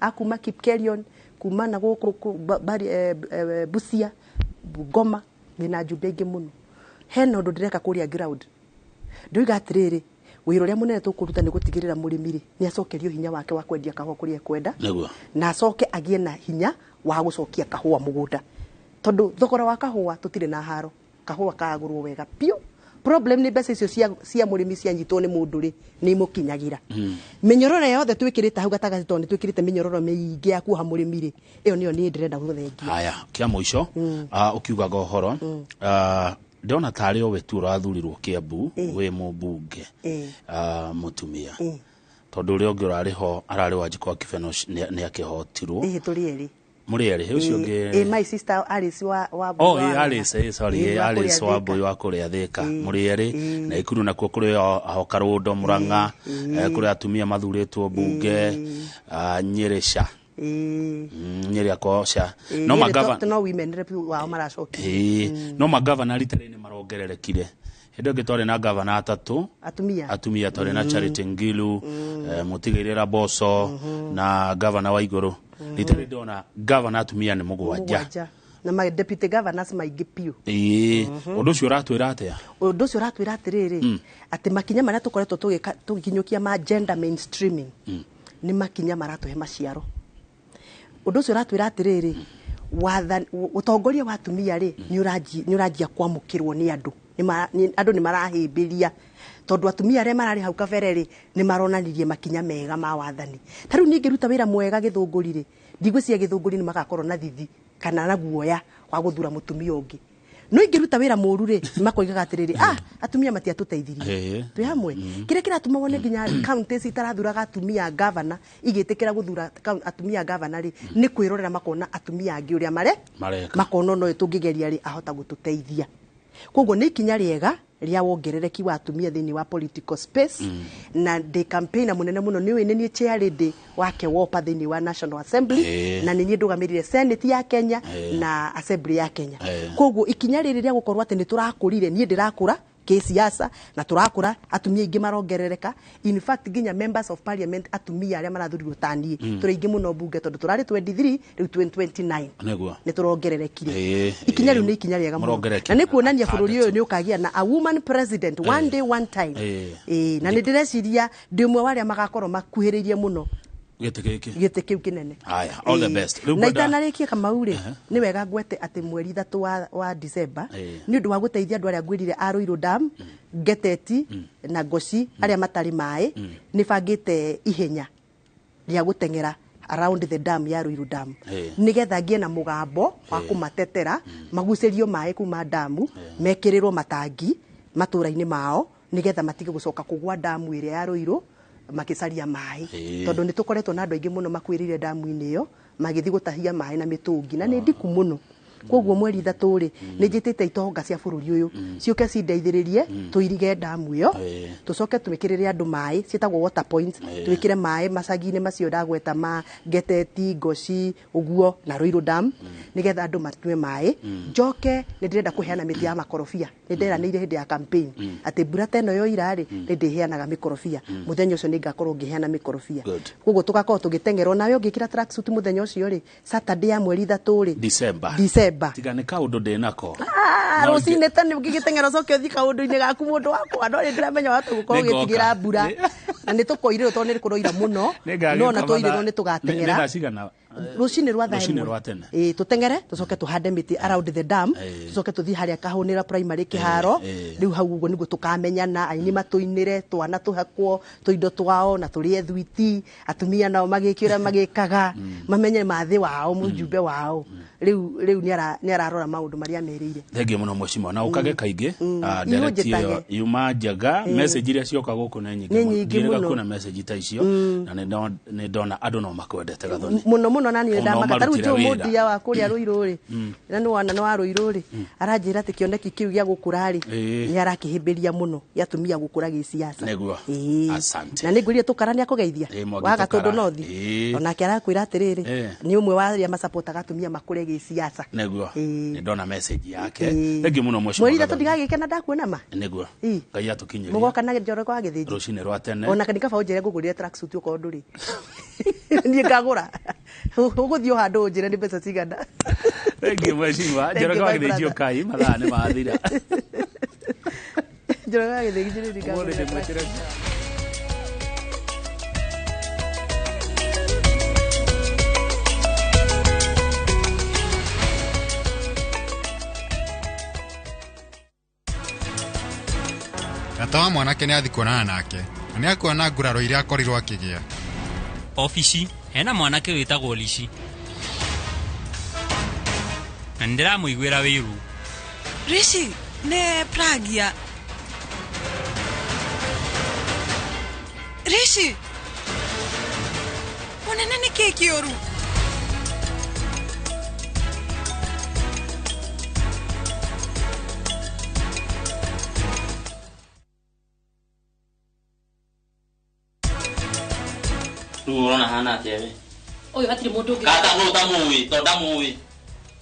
a kuma Kipkelion, kuma na gũkũ Busia, Bungoma, ndĩna ajumbe aingĩ mũno. Hena ũndũ ndĩreka kũrĩa ground. Ndoiga atĩrĩrĩ, wĩra ũrĩa mũnene tũkũruta nĩ gũtigĩrĩra mũrĩmi rĩ, nĩ acokerio hinya wake wa kwendia kahũa kũrĩa ekwenda, na acoke agĩe na hinya wa gũcokia kahũa mũgũnda, tondũ thogora wa kahũa tũtirĩ na haro, kahũa kagũrwo wega piũ. Problem nĩ mbeca icio cia mũrĩmi cianyitwo nĩ mũndũ rĩ, nĩ imũkinyagĩra. Mĩnyororo yothe twĩkĩrĩte hau gatagatĩ, tondũ nĩ twĩkĩrĩte mĩnyororo mĩingĩ ya kuoha mũrĩmi rĩ, ĩyo nĩyo niĩ ndĩrenda gũthengia. Haya, kĩa mũico, ũkiugaga ũhoro, ndĩrona tarĩ o we tu ũrathurirwo Kĩambu wĩ mũmbunge mũtumia, tondũ ũrĩa ũngĩ ũrarĩ ho ararĩ Wanjikũ wa Kibeno, nĩ akĩhotirwo. Ĩhĩ, tũrĩ erĩ. Mũrĩ erĩ, ũcio ũngĩ? Ĩ, my sister Alice wa Oh, ĩ, Alice, sorry, Alice wa Mbui wa kũrĩa Thĩka. Mũrĩ erĩ. Na Ikuru nakuo kũrĩ o Karũndo, Mũrang'a, kũrĩ atumia mathurĩtwo mbunge, Nyĩrĩ ca Nyĩrĩ akorwo ca no magava no women rep wao maracokia. Ĩĩ, no magavana rita rĩrĩ nĩ marongererekire. Hĩndĩ ĩngĩ twarĩ na gavana atatũ. Atumia. Atumia twarĩ na Charity Ngilu, Mũtigĩrĩ Raboso na gavana wa Igũrũ. Rita rĩrĩ ndĩrona gavana atumia nĩ 7. 7, na ma deputy governors maingĩ piũ. Ĩĩ, ũndũ ũcio ũratwĩra atĩa? Ũndũ ũcio ũratwĩra atĩrĩrĩ, atĩ makinya marĩa tũkoretwo tũgĩkinyũkia ma gender mainstreaming nĩ makinya maratũhe maciaro. Ũndũ ũcio ũratwĩra atĩrĩrĩ, ũtongoria wa atumia rĩ, nĩ ũranjia kwamũkĩrwo nĩ andũ. Andũ nĩ marahĩmbĩria, tondũ atumia arĩa mararĩ hau kabere rĩ, nĩ maronanirie makinya mega ma wathani. Ta rĩu niĩ ngĩruta wĩra mwega Gĩthũngũri rĩ, ndigwĩciria Gĩthũngũri nĩ magakorwo na thithi kana na guoya wa gũthura mũtumia ũngĩ. No ingĩruta wĩra mũru rĩ, makoigaga atĩrĩrĩ, ah, atumia matiatũteithirie. Twĩ hamwe. Kĩrĩa kĩratũma wone nginya counties itarathuraga atumia gavana igĩtĩkĩra gũthura atumia gavana rĩ, nĩ kwĩrorera makona atumia angĩ ũrĩa mare Mareka. Makona no tũngĩgeria rĩ, ahota gũtũteithia. Koguo nĩ ikinya rĩega rĩa wongerereki wa atumia thĩinĩ wa political space. Na ndĩ campaigner mũnene mũno, nĩ ũĩ nĩ niĩ chair lady wa KEWOPA thĩinĩ wa National Assembly, na nĩ niĩ ndũgamĩrĩire Senate ya Kenya na Assembly ya Kenya. Koguo ikinya rĩrĩ rĩa gũkorwo atĩ nĩ tũrakũrire, niĩ ndĩrakũra kĩsiasa na tũrakũra, atumia aingĩ marongerereka. In fact, nginya members of parliament atumia arĩa marathurirwo ta niĩ, tũrĩ aingĩ mũno mbunge, tondũ tũrarĩ 23, rĩu 29. Nĩ tũrongererekire. Ikinya rĩu nĩ ikinya rĩega mũno Mũrongererekire. na nĩ kuonania bũrũri ũyũ nĩ ũkagĩa na a woman president one day, one time. Ĩĩ, na nĩ ndĩreciria ndĩ ũmwe wa arĩa magakorwo makuhĩrĩirie mũno Gĩtĩ gĩkĩ. Gĩtĩ kĩu kĩnene. Haya, all the best. Rĩu Na itanarĩkia, Kamau rĩ, nĩ wega ngwete atĩ mweri 3 wa December, nĩ ũndũ wa gũteithia andũ arĩa ngwĩrire a Ruiru Dam, Ngeteti na Goci, arĩa matarĩ maĩ, nĩ bangĩte ihenya rĩa gũteng'era around the dam ya Ruiru Dam, nĩgetha ngĩe na mũgambo wa kũmatetera magucĩrio maĩ kuma damu, mekĩrĩrwo matangi matũra-inĩ mao, nĩgetha matige gũcoka kũgwa damu ĩrĩa ya Ruiru makĩcaria maĩ, tondũ nĩ tũkoretwo na andũ aingĩ mũno makuĩrĩire damu-inĩ ĩyo magĩthiĩ gũtahia maĩ na mĩtũngi, na nĩ ndiku mũno. Koguo mweri 3 rĩ, nĩ njĩtĩte itonga cia bũrũri ũyũ ciũke cindeithĩrĩrie tũirige ndamu ĩyo, tũcoke twĩkĩrĩre andũ maĩ ciĩtagwo water points, twĩkĩre maĩ macagi-inĩ macio ndagweta ma Ngeteti, Ngoci ũguo na Ruiru Dam, nĩgetha andũ matue maĩ. Njoke nĩ ndĩrenda kũheana mĩtĩ ya makorobia. Nĩ nderanĩire hĩndĩ ya campaign atĩ mbura ta ĩno yoira rĩ, nĩ ndĩheanaga mĩkorobia. Mũthenya ũcio nĩ ngakorwo ngĩheana mĩkorobia. Koguo tũgakorwo tũgĩteng'erwo nawe ũngĩkĩra tracksuit mũthenya ũcio rĩ, Saturday ya mweri 3 rĩ, December. December. Tiga nĩ kaũndũ ndĩnako. Ah, No rũcinĩ tene ũngĩgĩteng'era ũcoke ũthiĩ kaũndũ-inĩ gaku mũndũ wakwa, no nĩ ndĩramenya wahota gũkorwo Nĩngoka. ũgĩtigĩra mbura na nĩ tũkoirĩrwo tondũ nĩ kũroira mũno, no na twairĩrwo nĩ tũgateng'era. Nĩ thaa cigana? Rũcinĩ rwa thaa Rũcinĩ 1. rwa tene. Ĩĩ, tũteng'ere tũcoke tũhande mĩtĩ around the dam, tũcoke tũthiĩ harĩa Kahũnĩra primary kĩharo. Rĩu hau ũguo nĩguo tũkamenyana, aini matũinĩre, twana tũhakwo tũindo twao na tũrĩe thwiti, atumia nao magĩke ũrĩa magĩkaga, mamenye mathĩ wao, mũjumbe wao. Rĩu nĩ ararora maũndũ marĩa merĩire. Thengiũ mũno mheshimiwa, na ũkage kaingĩ. Ndereti Ihũnjĩtage. ĩyo yuma njega. Message iria cioka gũkũ nĩ nyingĩ Nĩ mũno. nyingĩ Ndiĩrĩga mũno. kuona message ta icio, na nĩ ndona andũ no makwendete, Gathoni. Mũno mũno, na niĩ Ona ndamaka ta rĩu ũmarutĩre njũĩ wĩra. mũndia wa kũrĩa Rũirũ rĩ, na nĩ wana nĩ wa Rũirũ rĩ, aranjĩra atĩ kĩoneki kĩu gĩa gũkũra rĩ, nĩ arakĩhĩmbĩria mũno gĩa atumia gũkũra gĩciaca. Nĩguo. Asante. Na nĩ ngwĩrire tũkara nĩ akũgeithia. Mwangi Wa Gatũndũ Tũkara. North. Onake arakwĩra atĩrĩrĩ, nĩ ũmwe wa arĩa macapotaga atumia makũre gĩciaca. Nĩguo, nĩ ndona message yake. Thengiũ mũno mheshimiwa Mweri 3 Gathoni. ndigagĩkena ndakuona ma. Nĩguo. Ngai atũkinyĩrie. Mũgoka na Njoroge wa Gĩthĩnji. Rũcinĩ rwa tene. Ona nĩ kaba ũnjĩre ngũgũrĩre tracksuit okorwo ndũrĩ. Niĩ ngagũra. Ũgũthiĩ o handũ ũnjĩre nĩ mbeca cigana. Thengiũ mheshimiwa. Thank you, Njoroge wa my Gĩthĩnji, brother. ũkai, mathaa nĩ mathira. Njoroge wa Gĩthĩnji nĩ Ũmũthĩ ngagũrĩra ndĩmwĩkĩre tracksuit. Tata wa mwanake nĩ athi kuonana nake na nĩ akuona nguraro iria akorirwo akĩgĩa. Obici hena mwanake wĩtagwo Lici na nĩndĩramũiguĩra wĩiru. Rishi nĩ Pragia. Rishi mũnene, nĩ kĩĩ kĩũru? Rĩu ũrona hana atĩa we? Ũyũ hatirĩ mũndũ ũngĩ. Kata nũ ũtamũĩ to ndamũĩ,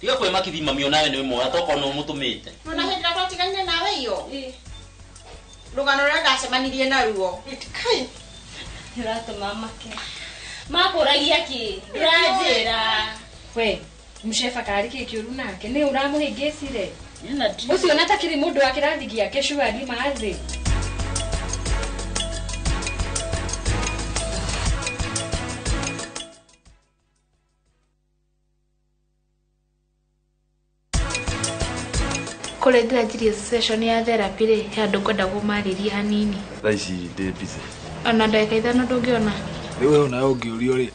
tiga kwĩ makithi mami onawe nĩ moya tokorwo nĩ ũmũtũmĩte. Nona hĩndĩ ĩrĩa twatiganire nawe iyo rũgano rũrĩa ndacemanirie naruo. Kai. Ũratũma make. Makũragia kĩ? Ndũranjĩra. We msheba karĩ kĩ kĩũru nake nĩ ũramũhĩngĩcire ũcio ona takĩrĩ mũndũ wa kĩrathi gĩake shuari mathĩ. Kũrĩa ndĩranjirie session ya therapy rĩ, he andũ ngwenda kũmarĩria hanini. Thaa ici ndĩ busy. Ona ndagĩka 5 ndũngĩona? Rĩu we onawe ũngĩũrio rĩ,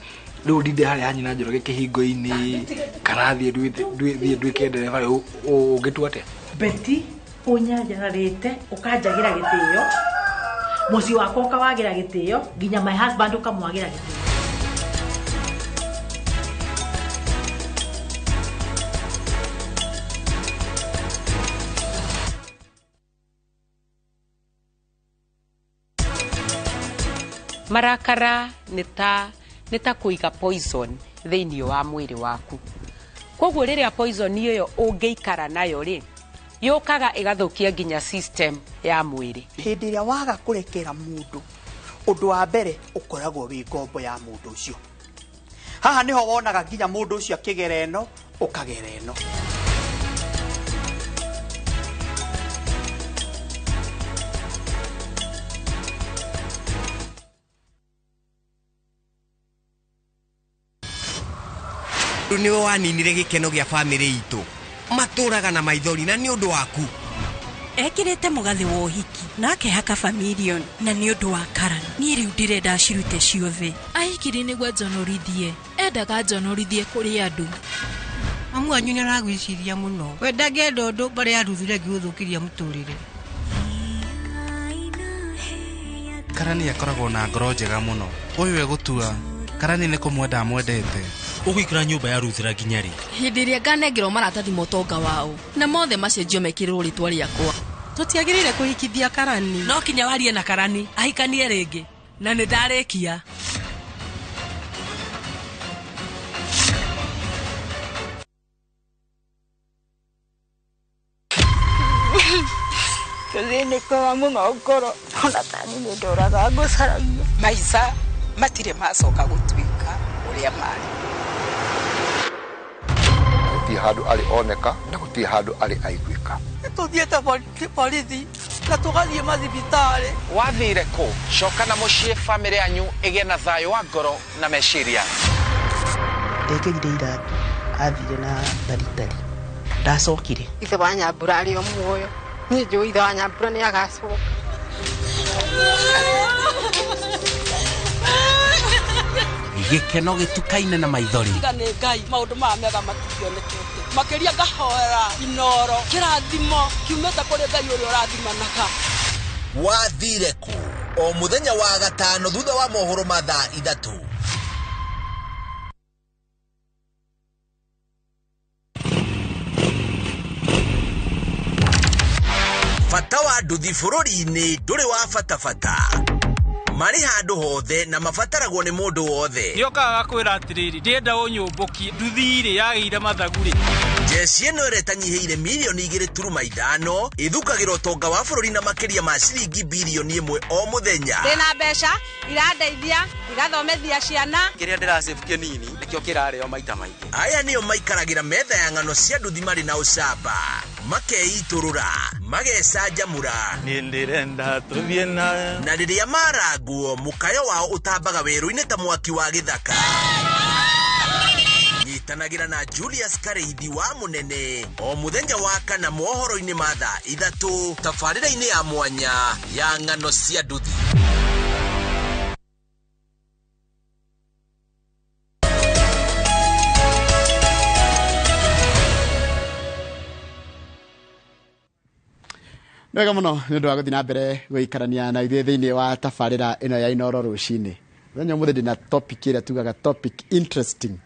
rĩu ndinde harĩa ha nyina Njoroge kĩhingo-inĩ kana thiĩ thiĩ nduĩke ndereba rĩ, ũngĩtua atĩa? Beti ũnyanjararĩte ũkanjagĩra gĩtĩo, mũciĩ wakwa ũkawagĩra gĩtĩo, nginya my husband ũkamwagĩra gĩtĩo. Marakara nĩ ta kũiga poison thĩinĩ wa mwĩrĩ waku. Koguo rĩrĩa poison ĩyo ũngĩikara nayo rĩ, yũkaga ĩgathũkia nginya system ya mwĩrĩ. Hĩndĩ ĩrĩa waga kũrekera mũndũ, ũndũ wa mbere ũkoragwo wĩ ngombo ya mũndũ ũcio. Haha nĩho wonaga nginya mũndũ ũcio akĩgera ĩno, ũkagera ĩno. Rĩu nĩwe waninire gĩkeno gĩa bamĩrĩ itũ, matũraga na maithori na nĩ ũndũ waku. Ekĩrĩte mũgathĩ wa ũhiki na akehaka bamirioni na nĩ ũndũ wa Karan. Niĩ rĩu ndĩrenda acirute ciothe. Ahikire nĩguo njonorithie, endaga njonorithie kũrĩ andũ. Mamu wanyu nĩ aragwĩciria mũno. We ndangĩenda ũndũ mbere ya Ruthu rĩngĩ gũthũkĩria mũtũrĩre. Karani akoragwo na ngoro njega mũno. Ũyũ egũtua Karani nĩ kũmwenda amwendete. Ũgũikara nyũmba ya Ruthira nginya rĩ? Hĩndĩ ĩrĩa nganengerwo maratathi ma ũtonga wao na mothe macenjio mekĩrĩrwo rĩtwa rĩakwa. Tũtiagĩrĩire kũhikithia Karani. No kinya warie na Karani ahikanie rĩngĩ na nĩ ndarĩkia. Tũthĩnĩkaga mũno ngoro ona tani nĩ ndoraga ngũcaragia. Maica matirĩ macoka gũtuĩka ũrĩa marĩ. Gũtirĩ handũ arĩ oneka na gũtirĩ handũ arĩ aiguĩka. Tũthiĩte borithi na tũgathiĩ mathibitarĩ. Wathire kũ? Coka na mũciĩ bamĩrĩ yanyu ĩgĩe na thayũ wa ngoro na meciria. Ndekĩrire iratũ athire na taritari ndacokire. Ithe wa Nyambura arĩ o muoyo. Niĩ njũĩ ithe wa Nyambura nĩ agacoka. Gĩkeno gĩtukaine na maithori. Tiga nĩ Ngai maũndũ maya mega matingĩonekete. Makĩria ngahoera Inooro kĩrathimo kiumĩte kũrĩ Ngai ũrĩa ũrathimanaga. Wathire kũ? O mũthenya wa gatano thutha wa mohoro ma thaa 3. Bata wa nduthi bũrũri-inĩ ndũrĩ wa bata bata. Marĩ handũ hothe na mabataragwo nĩ mũndũ wothe. Nĩokaga gakwĩra atĩrĩrĩ, ndĩrenda ũnyũmbũkie nduthi-rĩ yagĩire mathagu-rĩ. Jeshi ĩno ĩrĩa ĩtanyihĩire mirioni 2.5 ĩthukagĩra ũtonga wa bũrũri na makĩria ma ciringi birioni 1 o mũthenya. Ndĩna mbeca irandeithia igathomethia ciana. Kĩrĩa ndĩracĩbu kĩnini nĩkĩo kĩrarĩo maita maingĩ. Aya nĩo maikaragĩra metha ya ng'ano cia nduthi marĩ na ũcamba, makeitũrũra, magecanjamũra. Niĩ ndĩrenda tũthiĩ nawe. Na rĩrĩa marangwo mũkayo wao ũtambaga werũ-inĩ ta mwaki wa gĩthaka. Nyitanagĩra na Julius Kareithi wa Mũnene o mũthenya wa kana mohoro-inĩ ma thaa 3 tabarĩra-inĩ ya mwanya ya ng'ano cia nduthi. Wega muno nĩ ũndũ wa gũthiĩ na mbere gũikarania na ithuĩ thĩinĩ wa tabarĩra ĩno ya Inooro rũcinĩ. Mũthenya ũmũthĩ ndĩna topic ĩrĩa tugaga topic interesting.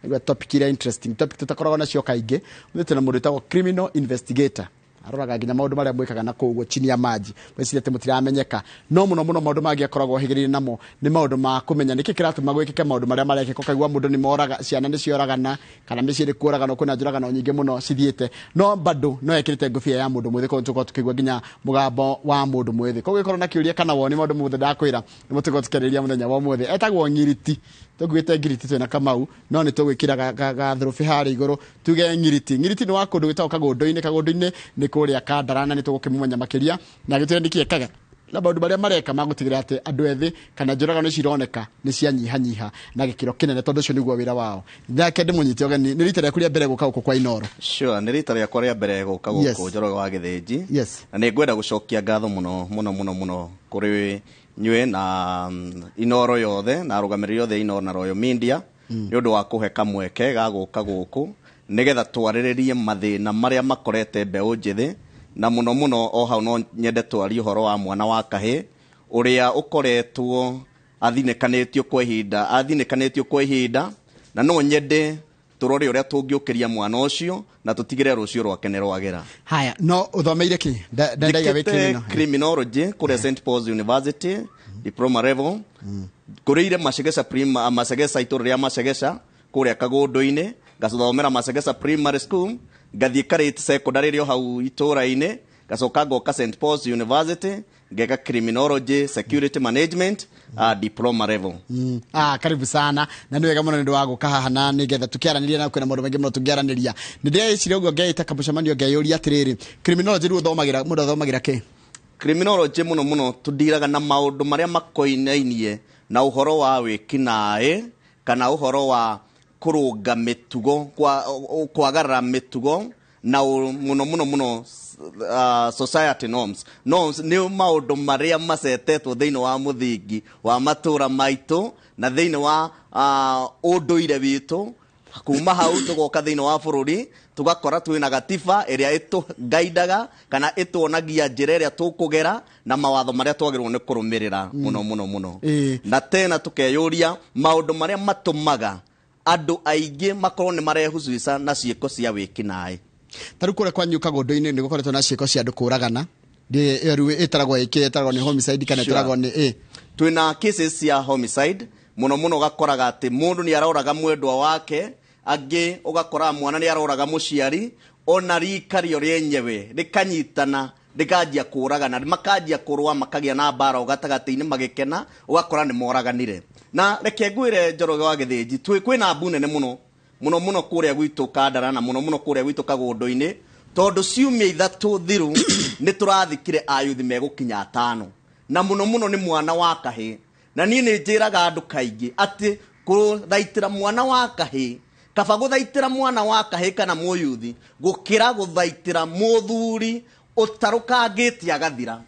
Nĩguo topic ĩrĩa interesting, topic tũtakoragwo nacio kaingĩ. Ũmũthĩ twĩna mũndũ wĩtagwo criminal investigator. Aroraga nginya maũndũ marĩa mwĩkaga na kũu ũguo chini ya maji. Mwĩciria atĩ mũtiramenyeka. No mũno mũno maũndũ mangĩ akoragwo ohĩgĩrĩire namo nĩ maũndũ ma kũmenya nĩkĩ kĩratũma gwĩkĩke maũndũ marĩa marekĩka. Ũkaigua mũndũ nĩ moraga, ciana nĩ cioragana, kana mĩciĩ nĩ kũragana, kwĩna njũragano nyingĩ mũno cithiĩte. No bado no ekĩrĩte ngũbia ya mũndũ mwĩthĩ, koguo tũkorwo tũkĩigua nginya mũgambo wa mũndũ mwĩthĩ. Koguo ĩkorwo na kĩũria kana woni maũndũ mothe ndakwĩra, nĩmo tũkorwo tũkĩarĩrĩria mũthenya wa ũmũthĩ. Etagwo Ngiriti. Tũkuĩte Ngiriti twĩna Kamau, no nĩ tũgwĩkĩra gathũrũbĩ harĩa igũrũ tuge Ngiriti. Ngiriti nĩ wa kũndũ gwĩtagwo Kagũndũ-inĩ. Kagũndũ-inĩ nĩ kũrĩa Kandara, na nĩ tũgũkĩmũmenya makĩria na gĩtwĩre nĩkĩ ekaga na maũndũ marĩa mareka ma gũtigĩrĩra atĩ andũ ethĩ kana njũragano ici ironeka nĩ cianyihanyiha na gĩkĩro kĩnene, tondũ ũcio nĩguo wĩra wao. Nake ndĩmũnyite ũgeni, nĩ rita rĩaku rĩa mbere gũka gũkũ kwa Inooro? Sure, nĩ rita rĩakwa rĩa mbere gũka gũkũ Njoroge wa Gĩthĩnji. Yes. Na nĩ ngwenda gũcokia ngatho mũno mũno mũno mũno kũrĩ nyuĩ na Inooro yothe na arũgamĩrĩri othe Inooro na Royal Media nĩ ũndũ wa kũhe kamweke ga gũka gũkũ nĩgetha twarĩrĩrie mathĩna marĩa makorete mbeũ njĩthĩ, na mũno mũno o hau no nyende twarie ũhoro wa mwana wa kahĩ ũrĩa ũkoretwo athinĩkanĩtio kwa ihinda, na no nyende tũrore ũrĩa tũngĩũkĩria mwana ũcio na tũtigĩre rũciũ rwake nĩ rwagĩra. Haya, no ũthomeire kĩ? Ndaiga wĩ criminal. Criminology kũrĩa St Paul's University, diploma level. Ngũrĩire Masegesa prima, Masegesa itũũra rĩa Masegesa kũrĩa Kagũndũ-inĩ, ngathomera Masegesa Primary School, ngathiĩ Karĩti Secondary ĩrĩ o hau itũũra-inĩ, ngacoka ngoka St Paul's University ngeka criminology security management diploma level. Karibu sana na nĩ wega mũno nĩ ũndũ wa gũka haha na nĩgetha tũkĩaranĩria na kwĩna maũndũ maingĩ mũno tũngĩaranĩria. Nĩ ndĩreciria ũguo ngeĩta kamũcemanio ngeyũria atĩrĩrĩ, criminology rĩu ũthomagĩra, mũndũ athomagĩra kĩ? Criminology mũno mũno tũndiraga na maũndũ marĩa makoinainie na ũhoro wa wĩkinaĩ kana ũhoro wa kũrũnga mĩtugo, kwagarara mĩtugo na mũno mũno mũno society norms. Norms nĩ maũndũ marĩa macetetwo thĩinĩ wa mũthingi wa matũra maitũ na thĩinĩ wa ũndũire witũ. Kuma hau tũgoka thĩinĩ wa bũrũri tũgakora twĩna gatiba ĩrĩa ĩtũgaidaga kana ĩtuonagia njĩra ĩrĩa tũkũgera na mawatho marĩa twagĩrĩirwo nĩ kũrũmĩrĩra mũno mũno mũno. Na tena tũkeyũria maũndũ marĩa matũmaga Andũ aingĩ makorwo nĩ marehucuica na ciĩko cia wĩkinaĩ. Ta rĩu kũrĩa kwanyu Kagũndũ-inĩ nĩ gũkoretwo na ciĩko cia andũ kũragana. Ĩyo rĩu ĩtaragwo ĩkĩ, ĩtaragwo nĩ homicide kana ĩtaragwo nĩ ĩ? Twĩna cases cia homicide mũno mũno, ũgakoraga atĩ mũndũ nĩ aroraga mwendwa wake, angĩ ũgakora mwana nĩ aroraga mũciari, ona rika rĩo rĩenyewe rĩkanyitana rĩkanjia kũragana, makanjia kũrũa, makagĩa na mbara o gatagatĩ-inĩ magĩkena, ũgakora nĩ moraganire. Na reke ngwĩre Njoroge wa Gĩthĩnji, kwĩna mbu nene mũno mũno mũno kũrĩa gwitũ Kandara na mũno mũno kũrĩa gwitũ Kagũndũ-inĩ, tondũ ciumia 3 thiru nĩ tũrathikire ayuthi megũkinya 5, na mũno mũno nĩ mwana wa kahĩ. Na niĩ nĩ njĩraga andũ kaingĩ atĩ kũthaitĩra mwana wa kahĩ, kaba gũthaitĩra mwana wa kahĩ kana mũyuthi gũkĩra gũthaitĩra mũthuri ũtarũkangĩte agathira.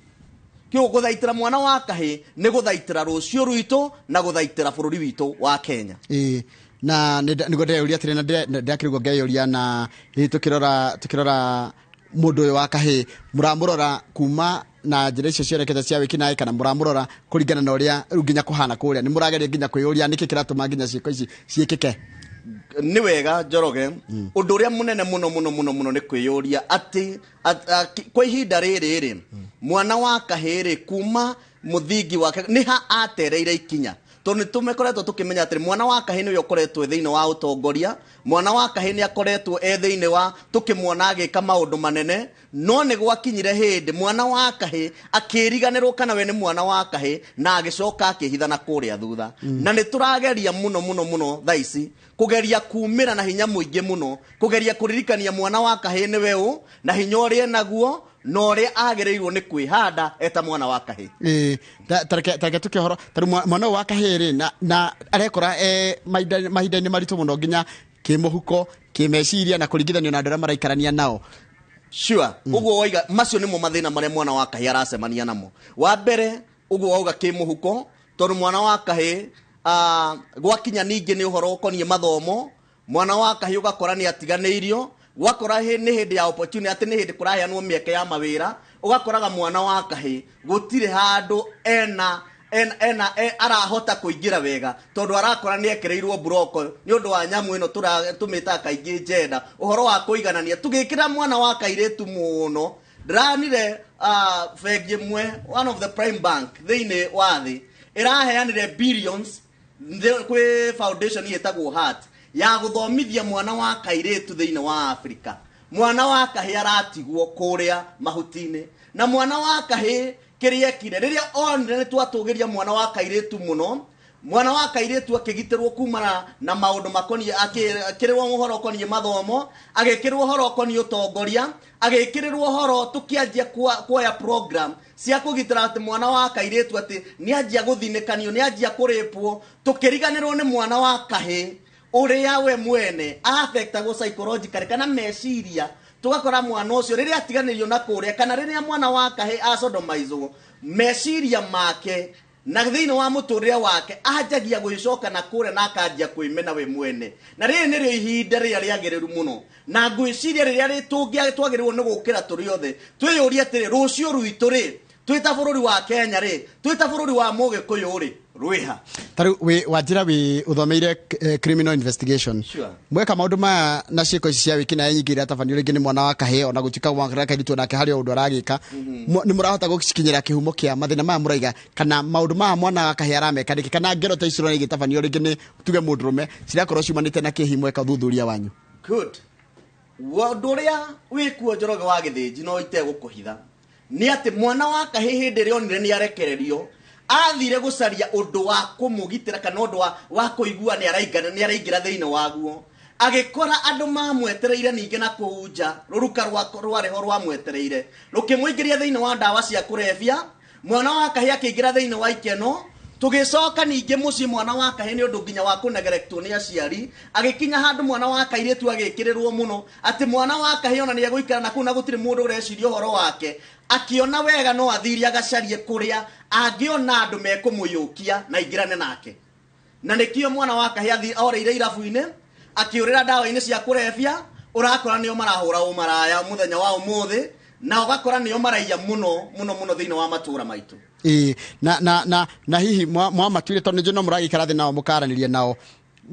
Kĩu gũthaitĩra mwana wa kahĩ nĩ gũthaitĩra rũciũ rwitũ na gũthaitĩra bũrũri witũ wa Kenya. Ĩĩ, na nĩguo ndĩreyũria atĩrĩ, na ndĩrakĩrigwo ngeyũria, na hihi tũkĩrora mũndũ ũyũ wa kahĩ, mũramũrora kuma na njĩra icio cionekete cia wĩkinaĩ, kana mũramũrora kũringana na ũrĩa rĩu nginya kũhana kũrĩa? Nĩ mũrageria nginya kwĩyũria nĩkĩ kĩratũma nginya ciĩko ici ciĩkĩke? Nĩ wega Njoroge, ũndũ ũrĩa mũnene mũno mũno mũno mũno nĩ kwĩyũria atĩ kwa ihinda rĩrĩ rĩ, mwana wa kahĩ rĩ, kuma mũthingi wake nĩ ha atereire ikinya, tondũ nĩ tũmekoretwo tũkĩmenya atĩ mwana wa kahĩ nĩwe ũkoretwo thĩinĩ wa ũtongoria, mwana wa kahĩ nĩ akoretwo e thĩinĩ wa tũkĩmuona agĩka maũndũ manene, no nĩ gwakinyire hĩndĩ mwana wa kahĩ akĩriganĩrwo kana we nĩ mwana wa kahĩ, na agĩcoka akĩhitha na kũrĩa thutha. Na nĩ tũrageria mũno mũno mũno thaa ici kũgeria kumĩra na hinya mũingĩ mũno, kũgeria kũririkania mwana wa kahĩ nĩwe ũ, na hinya ũrĩa enaguo, na ũrĩa agĩrĩirwo nĩ kwĩhanda eta mwana wa kahĩ. Ĩĩ, tareke tũke ũhoro, ta rĩu mwana ũyũ wa kahĩ rĩ, na arekora mahinda-inĩ maritũ mũno nginya kĩmũhuko, kĩmeciria, na kũringithanio na andũ arĩa maraikarania nao. Sure, ũguo waiga macio nĩmo mathĩna marĩa mwana wa kahĩ aracemania namo. Wa mbere, ũguo wauga kĩmũhuko, tondũ mwana wa kahĩ gwakinya ningĩ nĩ ũhoro ũkoniĩ mathomo, mwana wa kahĩ ũgakora nĩ atiganĩirio, gwakora nĩ hĩndĩ ya opportunity, atĩ nĩ hĩndĩ kũraheanwo mĩeke ya mawĩra, ũgakoraga mwana wa kahĩ gũtirĩ handũ ena arahota kũingĩra wega, tondũ arakora nĩ ekereirwo buroko nĩ ũndũ wa nyamũ ĩno tũmĩtaga kaingĩ njenda, ũhoro wa kũiganania. Tũgĩkĩra mwana wa kairĩtu mũno, ndĩranire bengi ĩmwe, one of the prime bank thĩinĩ wa thĩ, ĩraheanire billions kwĩ foundation ĩtagwo Heart ya gũthomithia mwana wa kairĩtu thĩinĩ wa Afrika. Mwana wa kahĩ aratigwo kũrĩa mahuti-inĩ, na mwana wa kahĩ kĩrĩa ekire rĩrĩa onire nĩ twatũgĩria mwana wa kairĩtu mũno, mwana wa kairĩtu akĩgitĩrwo kumana na maũndũ makoniĩ, akĩrĩrwo ũhoro ũkoniĩ mathomo, agĩkĩrĩrwo ũhoro ũkoniĩ ũtongoria, agĩkĩrĩrwo ũhoro tũkĩanjia kuoya program cia kũgitĩra atĩ mwana wa kairĩtu atĩ nĩanjia gũthinĩkanio, nĩanjia kũrĩpwo, tũkĩriganĩrwo nĩ mwana wa kahĩ ũrĩa we mwene affectagwo psychologically kana meciria, tũgakora mwana ũcio rĩrĩa atiganĩrio na kũrĩa, kana rĩrĩa mwana wa kahĩ asodomizwo, meciria make na thĩinĩ wa mũtũrĩre wake anjagia gwĩcoka na kũrĩa na akanjia kwĩmena we mwene. Na rĩrĩ nĩrĩo ihinda rĩrĩa rĩagĩrĩru mũno, na ngwĩciria rĩrĩa twagĩrĩirwo nĩ gũkĩra tũrĩ othe twĩyũrie atĩrĩ, rũciũ rwitũ rĩ, twĩ ta bũrũri wa Kenya rĩ, twĩ ta bũrũri wa Mũgĩkũyũ rĩ, rwĩha? Ta rĩu wĩ wanjĩra wĩ ũthomeire criminal investigation. Sure. Mweka maũndũ maya na ciĩko ici cia wĩkinaĩ nyingĩ iria tabanio rĩngĩ nĩ mwana wa kahĩ, ona gũtuĩka mwana wa kairĩtu onake harĩ o ũndũ aragĩka, nĩ mũrahota gũkinyĩra kĩhumo kĩa mathĩna maya mũraiga, kana maũndũ maya mwana wa kahĩ arameka nĩkĩ, kana ngero ta ici ũrona igĩtabanio rĩngĩ nĩ tuge mũndũrũme, cirakorwo ciumanĩte na kĩhi mweka ũthuthuria wanyu? Good. Ũndũ ũrĩa wĩkuo Njoroge wa Gĩthĩnji no itegũkũhitha nĩ atĩ mwana wa kahĩ hĩndĩ ĩrĩa onire nĩ arekererio, athire gũcaria ũndũ wa kũmũgitĩra kana ũndũ wa kũigua nĩ araingĩra thĩinĩ waguo, agĩkora andũ mamwetereire ningĩ na kũu nja, rũruka rwarĩ ho rwamwetereire rũkĩmũingĩria thĩinĩ wa ndawa cia kũrebia. Mwana wa kahĩ akĩingĩra thĩinĩ wa ikeno, tũgĩcoka ningĩ mũciĩ mwana wa kahĩ nĩ ũndũ nginya wa kũnegerektwo nĩ aciari, agĩkinya handũ mwana wa kairĩtu agĩkĩrĩrwo mũno atĩ mwana wa kahĩ ona nĩegũikara na kũu na gũtirĩ mũndũ ũreciria ũhoro wake, akĩona wega no athire agacarie kũrĩa angĩona andũ mekũmũyũkia na aingĩrane nake. Na nĩkĩo mwana wa kahĩ oreire irabu-inĩ, akĩũrĩra ndawa-inĩ cia kũrebia, ũrakora nĩo marahũra ũmaraya mũthenya wa ũmũthĩ, na ũgakora nĩo maraiya mũno mũno mũno thĩinĩ wa matũũra maitũ. Ĩĩ, na hihi mwamatuire, tondũ nĩnjũĩ no mũragĩikara thĩ nao mũkaranĩria nao,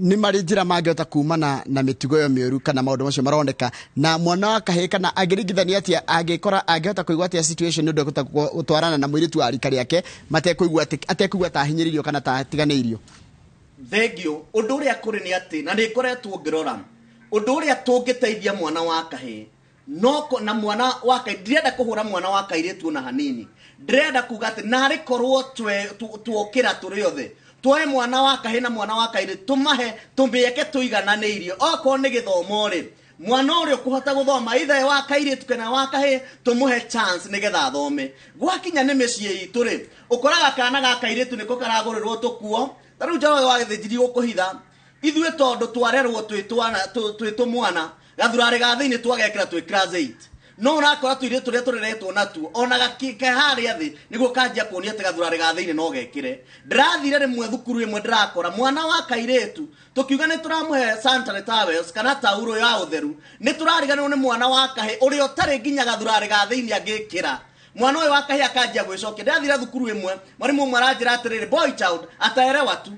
Nĩ marĩ njĩra mangĩhota kumana na mĩtugo ĩyo mĩũru kana maũndũ macio maroneka na mwana wa kahĩĩ, kana angĩringithania atĩa, angĩkora angĩhota kũigua atĩa situation nĩ ũndũ ekũhota gũtwarana na mũirĩtu wa rika rĩake matekũigua atĩ atekũigua ta ahinyĩrĩirio kana ta atiganĩirio? Thengio. Ũndũ ũrĩa kũrĩ nĩ atĩ, na nĩ ngoretwo ngĩrora ũndũ ũrĩa tũngĩteithia mwana wa kahĩĩ no na mwana wa kahĩĩ, ndirenda kũhũra mwana wa kairĩtu ona hanini. Ndĩrenda kuga atĩ narĩ korwo tuokĩra tũrĩ othe, tuoe mwana wa kahĩĩ na mwana wa kairĩtu, tũmahe tũmĩeke tũigananĩirio. Okorwo nĩ gĩthomo rĩ, mwana ũrĩa ũkũhota gũthoma, either wa kairĩtu kana wa kahĩĩ, tũmũhe chance nĩgetha athome. Gwakinya nĩ mĩciĩ itũ rĩ, ũkoraga kana ga kairĩtu nĩko karagũrĩrwo tũkuo. Ta rĩu Njoroge wa Gĩthĩnjiri, gũkũhitha ithuĩ tondũ twarerwo twĩ twana, twĩ tũmwana, gathurarĩ ga thĩinĩ twagekĩra twĩ class 8, no ũrakora tũirĩtu tũrĩa tũreretwo natuo ona gakike harĩa thĩ nĩguo kanjia kuonia atĩ gathurarĩ ga thĩinĩ no gekĩre. Ndĩrathire rĩmwe thukuru ĩmwe, ndĩrakora mwana wa kairĩtu, tũkiuga nĩ tũramũhe sanitary towels kana tauro ya ũtheru, nĩ tũrariganĩrwo nĩ mwana wa kahĩ ũrĩa ũtarĩ nginya gathurarĩ ga thĩinĩ angĩkĩra. Mwana ũyũ wa kahĩ akanjia gwĩcokia. Ndĩrathire thukuru ĩmwe, mwarimũ ũmwe aranjĩra atĩrĩrĩ, "Boy child ataerewa tu."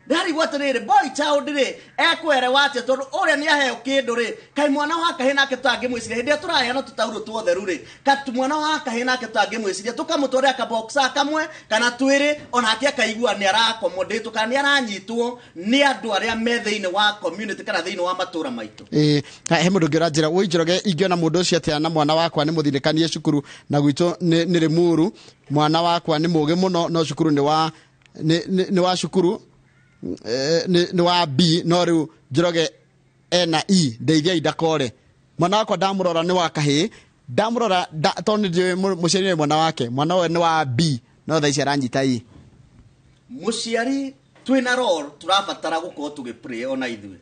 Ndarigwo atĩrĩrĩ, boy child rĩ, ekwerewa atĩa tondũ ũrĩa nĩ aheo kĩndũ rĩ? Kaĩ mwana wa kahĩ nake tũtangĩmwĩciria hĩndĩ ĩrĩa tũraheana tũtaurũ tuotheru rĩ? Kati mwana wa kahĩ nake tũtangĩmwĩciria tũkamũtwarĩra kaboksa kamwe kana twĩrĩ, onake akaigua nĩ arakomodĩtwo kana nĩ aranyitwo nĩ andũ arĩa me thĩinĩ wa community kana thĩinĩ wa matũra maitũ? Ĩĩ, he mũndũ ũngĩ ũranjĩra, "Wũi Njoroge, ingĩona mũndũ ũcio atĩa na mwana wakwa nĩ mũthirĩkanie cukuru na gwitũ nĩ Rĩmuru. Mwana wakwa nĩ mũgĩ mũno, no cukuru nĩ wa cukuru nĩ wa B, no rĩu Njoroge ena E. Ndeithiai ndakore. Mwana wakwa ndamũrora nĩ wa kahĩĩ, ndamũrora tondũ nĩ njũĩ mũciari nĩ mwana wake, mwana ũyũ nĩ wa B, no thaa ici aranyita E." Mũciari twĩna role, tũrabatara gũkorwo tũgĩ ona ithuĩ.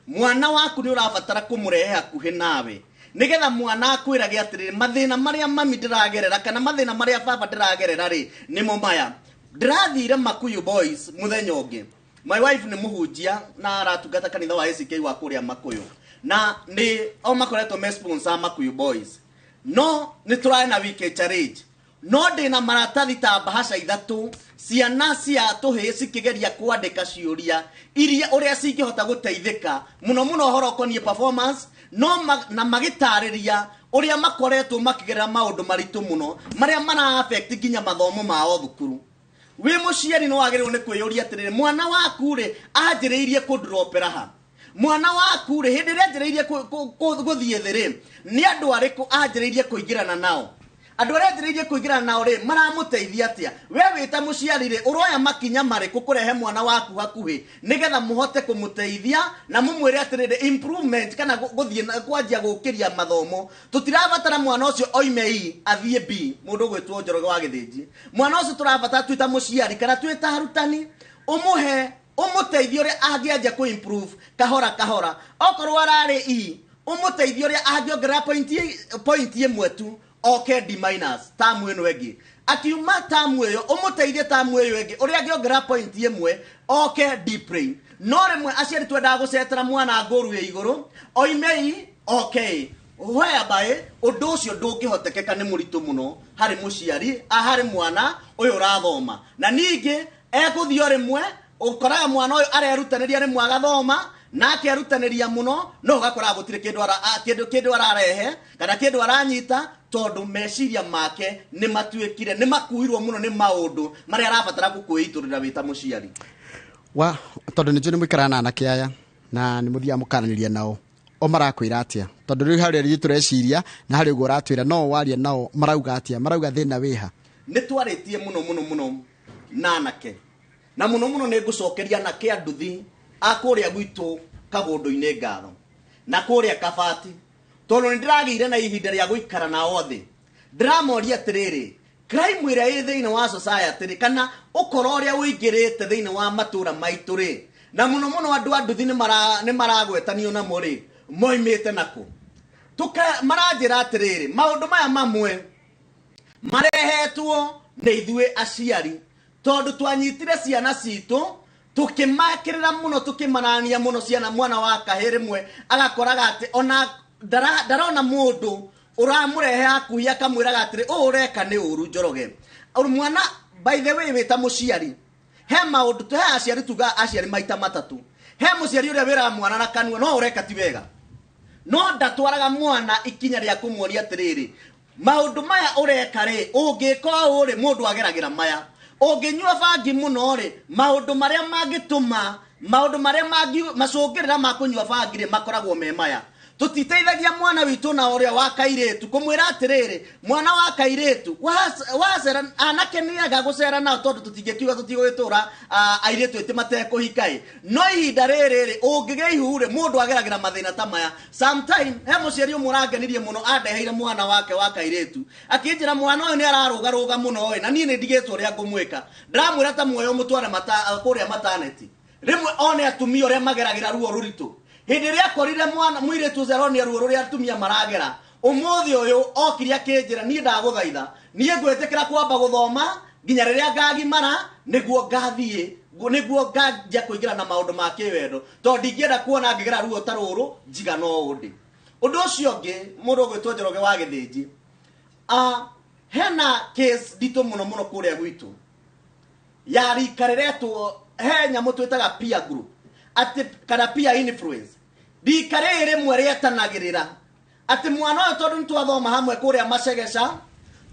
Mwana waku nĩ ũrabatara kũmũrehe hakuhĩ nawe nĩgetha mwana akwĩrage atĩrĩrĩ, "Mathĩna marĩa mami ndĩragerera kana mathĩna marĩa baba ndĩragerera rĩ, nĩmo maya." Ndĩrathire Makuyu Boys mũthenya ũngĩ. My wife nĩ mũhunjia na aratungata kanitha wa ACK wa kũrĩa Makuyu, na nĩ o makoretwo me sponsor Makuyu Boys, no nĩ tũrarĩ na weekend challenge, no ndĩna maratathi ta bahasha ithatũ, ciana cia tũhĩĩ cikĩgeria kwandĩka ciũria iria ũrĩa cingĩhota gũteithĩka mũno mũno ũhoro ũkoniĩ performance, no na magĩtarĩria ũrĩa makoretwo makĩgerera maũndũ maritũ mũno marĩa mara affect nginya mathomo mao thukuru. Wĩ mũciari nĩ wagĩrĩirwo nĩ kwĩyũria atĩrĩrĩ, mwana waku rĩ, anjĩrĩirie kũndropera ha? Mwana waku rĩ, hĩndĩ ĩrĩa anjĩrĩirie gũthiĩ thĩ rĩ, nĩ andũ arĩkũ anjĩrĩirie kũingĩrana nao? Andũ arĩa anjĩrĩirie kũingĩrana nao rĩ, maramũteithia atĩa? We wĩ ta mũciari rĩ, ũroya makinya marĩkũ kũrehe mwana waku hakuhĩ nĩgetha mũhote kũmũteithia na mũmwĩre atĩrĩrĩ, improvement kana gũthiĩ kwanjia gũkĩria mathomo? Tũtirabatara mwana ũcio oime E athiĩ B. Mũndũ ũgwĩtwo Njoroge wa Gĩthĩnji, mwana ũcio tũrabatara twĩ ta mũciari kana twĩ ta arutani ũmũhe, ũmũteithie ũrĩa angĩanjia kũ improve kahora kahora. Okorwo ararĩ E, ũmũteithie ũrĩa angĩongerera point ĩmwe tu oke D minus tamu ĩno ĩngĩ. Akiuma tamu ĩyo, ũmũteithie tamu ĩyo ĩngĩ ũrĩa angĩongerera point ĩmwe oke D plain. No rĩmwe aciari twendaga gũcetera mwana ngũru ĩ igũrũ, oime E oke A, whereby ũndũ ũcio ndũngĩhotekeka, nĩ mũritũ mũno harĩ mũciari, harĩ mwana ũyũ ũrathoma. Na ningĩ ekũthiĩ o rĩmwe, ũkoraga mwana ũyũ arerutanĩria, rĩmwe agathoma na akerutanĩria mũno, no ũgakoraga gũtirĩ kĩndũ kĩndũ ararehe kana kĩndũ aranyita, tondũ meciria make nĩ matuĩkire nĩ makuirwo mũno nĩ maũndũ marĩa arabatara gũkwĩitũrĩra wĩ ta mũciari. Wa tondũ nĩ njũĩ nĩ mũikaraga na anake aya na nĩ mũthiaga mũkaranĩria nao, o marakwĩra atĩa? Tondũ rĩu harĩa ithuĩ tũreciria na harĩ ũguo ũratwĩra, no waria nao marauga atĩa? Marauga thĩna wĩha? Nĩ twarĩtie mũno mũno mũno na anake, na mũno mũno nĩ ngũcokeria anake a nduthi a kũrĩa gwitũ kagũndũ-inĩ ngatho na kũrĩa Kabati, tondũ nĩ ndĩragĩire na ihinda rĩa gũikara nao thĩ. Ndĩramoria atĩrĩrĩ, crime ĩrĩa ĩ thĩinĩ wa society rĩ, kana ũkora ũrĩa ũingĩrĩte thĩinĩ wa matũra maitũ rĩ, na mũno mũno andũ a nduthi nĩ maragwetanio namo rĩ, moimĩte nakũ? Tuka maranjĩra atĩrĩrĩ, maũndũ maya mamwe marehetwo nĩ ithuĩ aciari, tondũ twanyitire ciana citũ tũkĩmakĩrĩra mũno, tũkĩmarania mũno ciana. Mwana wa kahĩ rĩmwe agakoraga atĩ ona ndarona mũndũ ũramũrehe hakuhĩ akamwĩraga atĩrĩ, "Ũũ ũreka nĩ ũru, Njoroge." Mwana, by the way, wĩ ta mũciari, he maũndũ he aciari, tuga aciari maita matatũ. He mũciari ũrĩa wĩraga mwana na kanua no ũreka ti wega, no ndatwaraga mwana ikinya rĩa kũmuonia atĩrĩrĩ, maũndũ maya ũreka rĩ, ũngĩka ũũ rĩ, mũndũ ageragĩra maya. Ũngĩnyua bangi mũno rĩ, maũndũ marĩa mangĩtũma, maũndũ marĩa macũngĩrĩra ma kũnyua bangi rĩ, makoragwo me maya. Tũtiteithagia mwana witũ na ũrĩa wa kairĩtu kũmwĩra atĩrĩrĩ, mwana wa kairĩtu wacera, anake nĩaga gũcera nao tondũ tũtingĩkiuga tũtigũgĩtũra airĩtu ĩtĩ matekũhika ĩ. No ihinda rĩrĩ rĩ, ũngĩgĩa ihu rĩ, mũndũ ageragĩra mathĩna ta maya. Sometime he mũciari ũmwe ũrangenirie mũno, andeheire mwana wake wa kairĩtu akĩnjĩra mwana ũyũ nĩ ararũgarũga mũno ĩ, na niĩ nĩ ndigĩtwo ũrĩa ngũmwĩka. Ndĩramwĩra ta muoyo mũtware kũrĩa mataneti rĩmwe one atumia ũrĩa mageragĩra ruo rũritũ. Hĩndĩ ĩrĩa akorire mwana mũirĩtu ũcio aronire ruo rũrĩa atumia maragera, ũmũthĩ ũyũ okire akĩnjĩra niĩ ndagũthaitha, niĩ ngwĩtĩkĩra kwamba gũthoma nginya rĩrĩa ngagimara nĩguo ngathiĩ, nĩguo nganjia kũingĩra na maũndũ ma kĩwendo, tondũ ndingĩenda kuona ngĩgera ruo ta rũrũ njiga no ũndĩ. Ũndũ ũcio ũngĩ, mũndũ ũgwĩtwo Njoroge wa Gĩthĩnji, hena case nditũ mũno mũno kũrĩa gwitũ ya rika rĩretwo, he nyamũ twĩtaga peer group atĩ kana peer influence. Rika rĩrĩ rĩmwe rĩetanagĩrĩra atĩ mwana ũyũ tondũ nĩ twathoma hamwe kũrĩa Macegeca,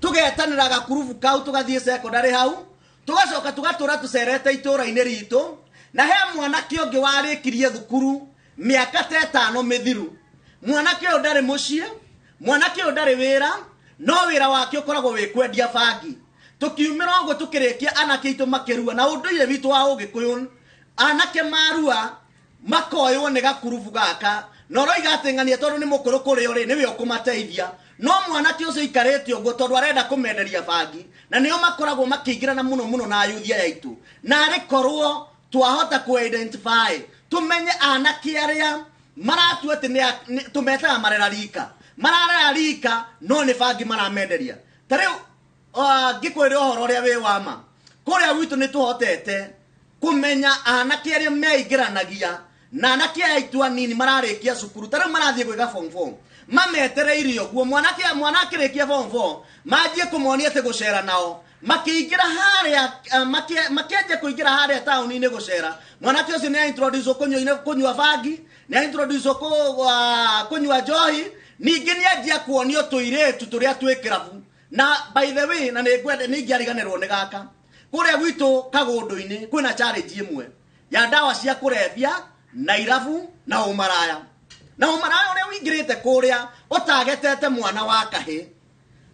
tũgetanĩra gakurubu kau, tũgathiĩ secondary hau, tũgacoka tũgatũra tũcerete itũra-inĩ ritũ. Na he mwanake ũngĩ warĩkirie thukuru mĩaka ta ĩtano mĩthiru. Mwanake ũyũ ndarĩ mũciĩ, mwanake ũyũ ndarĩ wĩra, no wĩra wake ũkoragwo wĩ kwendia bangi. Tũkiumĩra ũguo tũkĩrĩkia anake aitũ makĩrua, na ũndũire witũ wa Ũgĩkũyũ anake marua makoywo nĩ gakurubu gaka, na ũroiga atĩ ng'ania tondũ nĩ mũkũrũ kũrĩ o rĩ, nĩwe ũkũmateithia. No mwanake ũcio aikarĩte ũguo tondũ arenda kũmenderia bangi, na nĩo makoragwo makĩingĩrana mũno mũno na ayuthi aya aitũ. Na arĩ korwo twahota kũ-identify, tũmenye anake arĩa maratua atĩ tũmetaga marera rika, mararera rika no nĩ bangi maramenderia. Ta rĩu ngĩkwĩre ũhoro ũrĩa wĩ wa ma, kũrĩa gwitũ nĩ tũhotete kũmenya anake arĩa meingĩranagia na anake aya aitũ anini mararĩkia cukuru, ta rĩu marathiĩ gwĩka form 4, mametereire ũguo mwana akĩrĩkia form 4 manjie kũmonia atĩ gũcera nao, makĩingĩra harĩa, makĩanjia kũingĩra harĩa taũni-inĩ gũcera. Mwanake ũcio nĩ introduce kũnyua bangi, nĩ introduce kũnyua njohi, ningĩ nĩ anjia kuonio tũirĩtu tũrĩa twĩ kĩrabu. Na by the way, na nĩ ngwenda nĩ ingĩariganĩrwo nĩ gaka, kũrĩa gwitũ Kagũndũ-inĩ kwĩna challenge ĩmwe ya ndawa cia kũrebia na irabu na ũmaraya. Na ũmaraya ũrĩa ũingĩrĩte kũrĩa ũtagetete mwana wa kahĩ,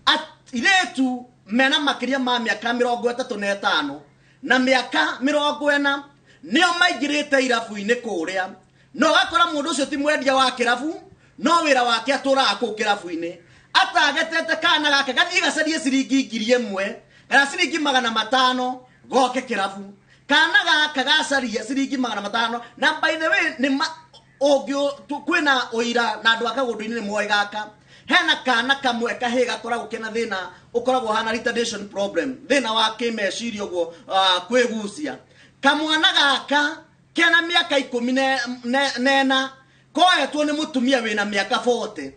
airĩtu mena makĩria ma mĩaka 35 na mĩaka 40 nĩo maingĩrĩte irabu-inĩ kũrĩa. No ũgakora mũndũ ũcio ti mwendia wa kĩrabu, no wĩra wake atũraga kũu kĩrabu-inĩ, atagetete kana gake gathiĩ gacarie ciringi 1000 kana ciringi 500 goke kĩrabu. Kana gaka gacaria ciringi 500. Na by the way, nĩ kwĩna ũira na andũ a Kagũndũ-inĩ nĩ moĩ gaka. Hena kana kamwe kahĩ gakoragwo kena thĩna ũkoragwo hana retardation problem, thĩna wa kĩmeciria ũguo, kwĩgucia. Kamwana gaka kena mĩaka 14 koetwo nĩ mũtumia wĩna mĩaka 40,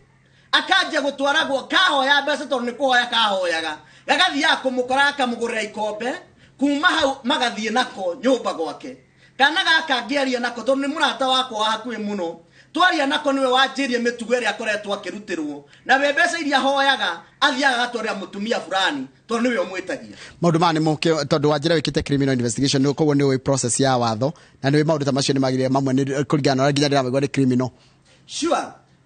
akanjia gũtwaragwo kahoya mbeca tondũ nĩ kũhoya kahoyaga, gagathiaga kũmũkora akamũgũrĩra ikombe, kuma hau magathiĩ nako nyũmba gwake. Kana gaka ngĩaria nako tondũ nĩ mũrata wakwa wa hakuhĩ mũno, twaria nako nĩwe wanjĩrie mĩtugo ĩrĩa akoretwo akĩrutĩrwo, na we mbeca iria ahoyaga athiaga agatwarĩra mũtumia fulani tondũ nĩwe ũmwĩtagia. Maũndũ maya nĩ moke tondũ wa njĩra wĩkĩte criminal investigation, nĩ koguo nĩ ũĩ process ya watho, na nĩ ũĩ maũndũ ta macio nĩ magĩrĩire, mamwe nĩ kũringana na ũrĩa nginya ndĩramaigua nĩ criminal. Sure,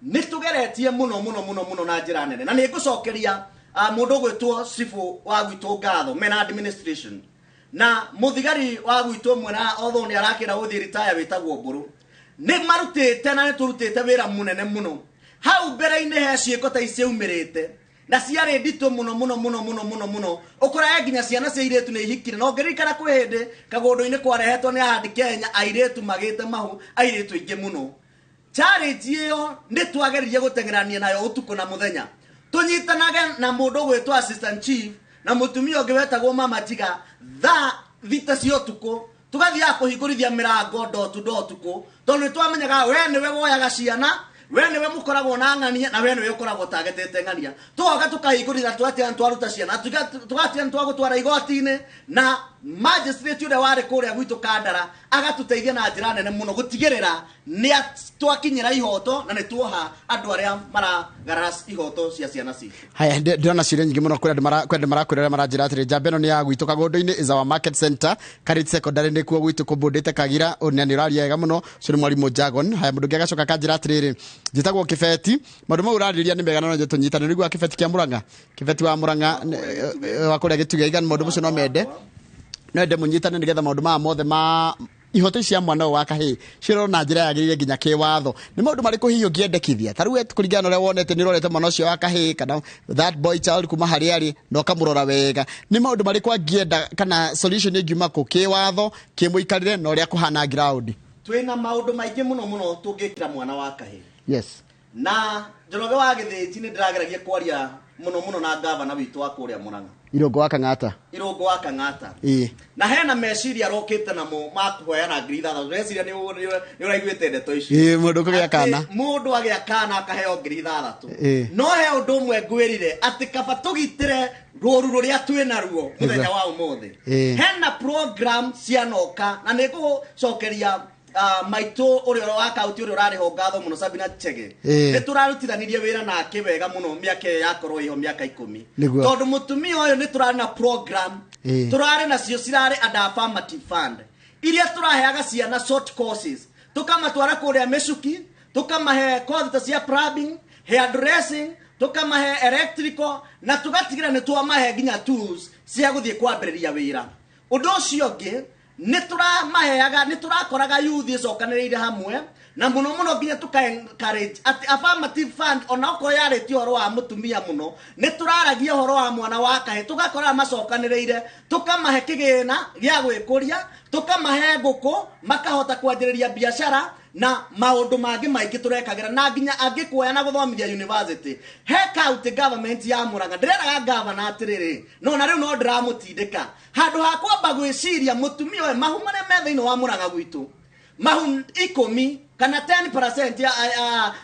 nĩ tũgeretie mũno mũno mũno mũno na njĩra nene, na nĩ ngũcokeria mũndũ ũgwĩtwo cibũ wa gwitũ ngatho mena administration, na mũthigari wa gwitũ mwena although nĩ arakĩra gũthiĩ retire wĩtagwo Mbũrũ. Nĩ marutĩte na nĩ tũrutĩte wĩra mũnene mũno. Hau mbere-inĩ he ciĩko ta ici ciaumĩrĩte na ciarĩ nditũ mũno mũno mũno mũno mũno mũno, ũkoraga nginya ciana cia airĩtu nĩ ihikire. Na ũngĩririkana kwĩ hĩndĩ Kagũndũ-inĩ kwarehetwo nĩ Ahadi Kenya, airĩtu magĩte mahu, airĩtu aingĩ mũno. Challenge ĩyo nĩ twageririe gũteng'erania nayo ũtukũ na mũthenya, tũnyitanage na mũndũ ũgwĩtwo assistant chief na mũtumia ũngĩ wetagwo Mama Njiga thaa 3 cia ũtukũ, tũgathiaga kũhingũrithia mĩrango ndotu ndotukũ, tondũ nĩ twamenyaga we nĩwe woyaga ciana, We nĩwe mũkoragwo na ng'ania na we nĩwe ũkoragwo tagetete ng'ania. Tũgoka tũkahingũrĩra tũgatigana twaruta ciana, tũgatigana twagũtwara igoti-inĩ, na magistrate ũrĩa warĩ kũrĩa gwitũ Kandara agatũteithia na njĩra nene mũno gũtigĩrĩra nĩ twakinyĩra ihoto na nĩ tuoha andũ arĩa maragarara ihoto cia ciana citũ. Haya, ndĩrona ciũria nyingĩ mũno. Kũrĩ andũ marakwĩrora maranjĩra atĩrĩ, njamba ĩno nĩ ya gwitũ Kagũndũ-inĩ, is our market center, Karit Secondary nĩkuo gwitũ kũmbũndĩte Kagira, na nĩ ũraria wega mũno. Ũcio nĩ mwarimũ Jagon. Haya, mũndũ ũngĩ agacoka akanjĩra atĩrĩrĩ, njĩtagwo Kĩbeti, maũndũ mau ũrarĩrĩria nĩ mega na no tũnyitane. Nĩguo Kĩbeti kĩa Mũrang'a, Kĩbeti wa Mũrang'a wa kũrĩa Gĩtugĩ, igana maũndũ macio no mende no ende mũnyitane nĩgetha maũndũ maya mothe ma ihoto cia mwana ũyũ wa kahĩĩ cirorwo na njĩra yagĩrĩire nginya kĩwatho. Nĩ maũndũ marĩkũ hihi ũngĩendekithia? Ta rĩu kũringana na ũrĩa wonete, nĩ ũrorete mwana ũcio wa kahĩĩ kana that boy child kuma harĩa arĩ na ũkamũrora wega, nĩ maũndũ marĩkũ angĩenda kana solution ĩngiuma kũ kĩwatho, kĩmũikarĩre na ũrĩa kũhana ground? Twĩna maũndũ maingĩ mũno mũno tũngĩkĩra mwana wa kahĩĩ. Yes. Na Njoroge wa Gĩthĩnji nĩ ndĩrageragia kwaria mũno mũno na gavana witũ wa kũrĩa Mũrang'a, Irũngũ wa Kang'ata. Irũngũ wa Kang'ata. Ĩĩ. Na hena meciria arokĩte namo ma kũheana 6,000. Ndĩreciria nĩ ũraiguĩte ndeto icio. Ĩĩ, mũndũ kũgĩa kana. Mũndũ agĩa kana akaheo 6,000. Ĩĩ. No he ũndũ ũmwe ngwĩrire, atĩ kaba tũgitĩre rũru rũrĩa twĩ naruo mũthenya wa ũmũthĩ. Ĩĩ. Hena program cianoka na nĩ ngũcokeria maitũ ũrĩa wa kaunti ũrĩa ũrarĩho ngatho mũno, Sabina Chege. Ĩĩ. Nĩ tũrarutithanirie wĩra nake wega mũno mĩaka ĩyo yakorwo ĩho mĩaka 10. Nĩguo. Tondũ mũtumia ũyũ nĩ tũrarĩ na program, Ĩĩ. tũrarĩ nacio cirarĩ under affirmative fund iria tũraheaga ciana short courses, tũkamatwara kũrĩa mĩcuki, tũkamahe kothi ta cia plumbing, hair dressing, tũkamahe electrical, na tũgatigĩra nĩ twamahe nginya tools cia gũthiĩ kwambĩrĩria wĩra. Ũndũ ũcio ũngĩ nĩ tũramaheaga, nĩ tũrakoraga youth ĩcokanĩrĩire hamwe na mũno mũno nginya tũka encourage atĩ affirmative fund ona okorwo yarĩtie ũhoro wa mũtumia mũno, nĩ tũraragia ũhoro wa mwana wa kahĩĩ, tũgakora macokanĩrĩire, tũkamahe kĩgĩna gĩa gwĩkũria, tũkamahe ngũkũ makahota kwanjĩrĩria biacara na maũndũ mangĩ maingĩ tũrekagĩra, na nginya angĩkuoya na gũthomithia university. He county government ya Mũrang'a ndĩreraga governor atĩrĩrĩ, no na rĩu no ndĩramũtindĩka handũ ha kwamba gwĩciria mũtumia ũyũ, mahu marĩa me thĩinĩ wa Mũrang'a gwitũ, mahu 10 kana 10% ya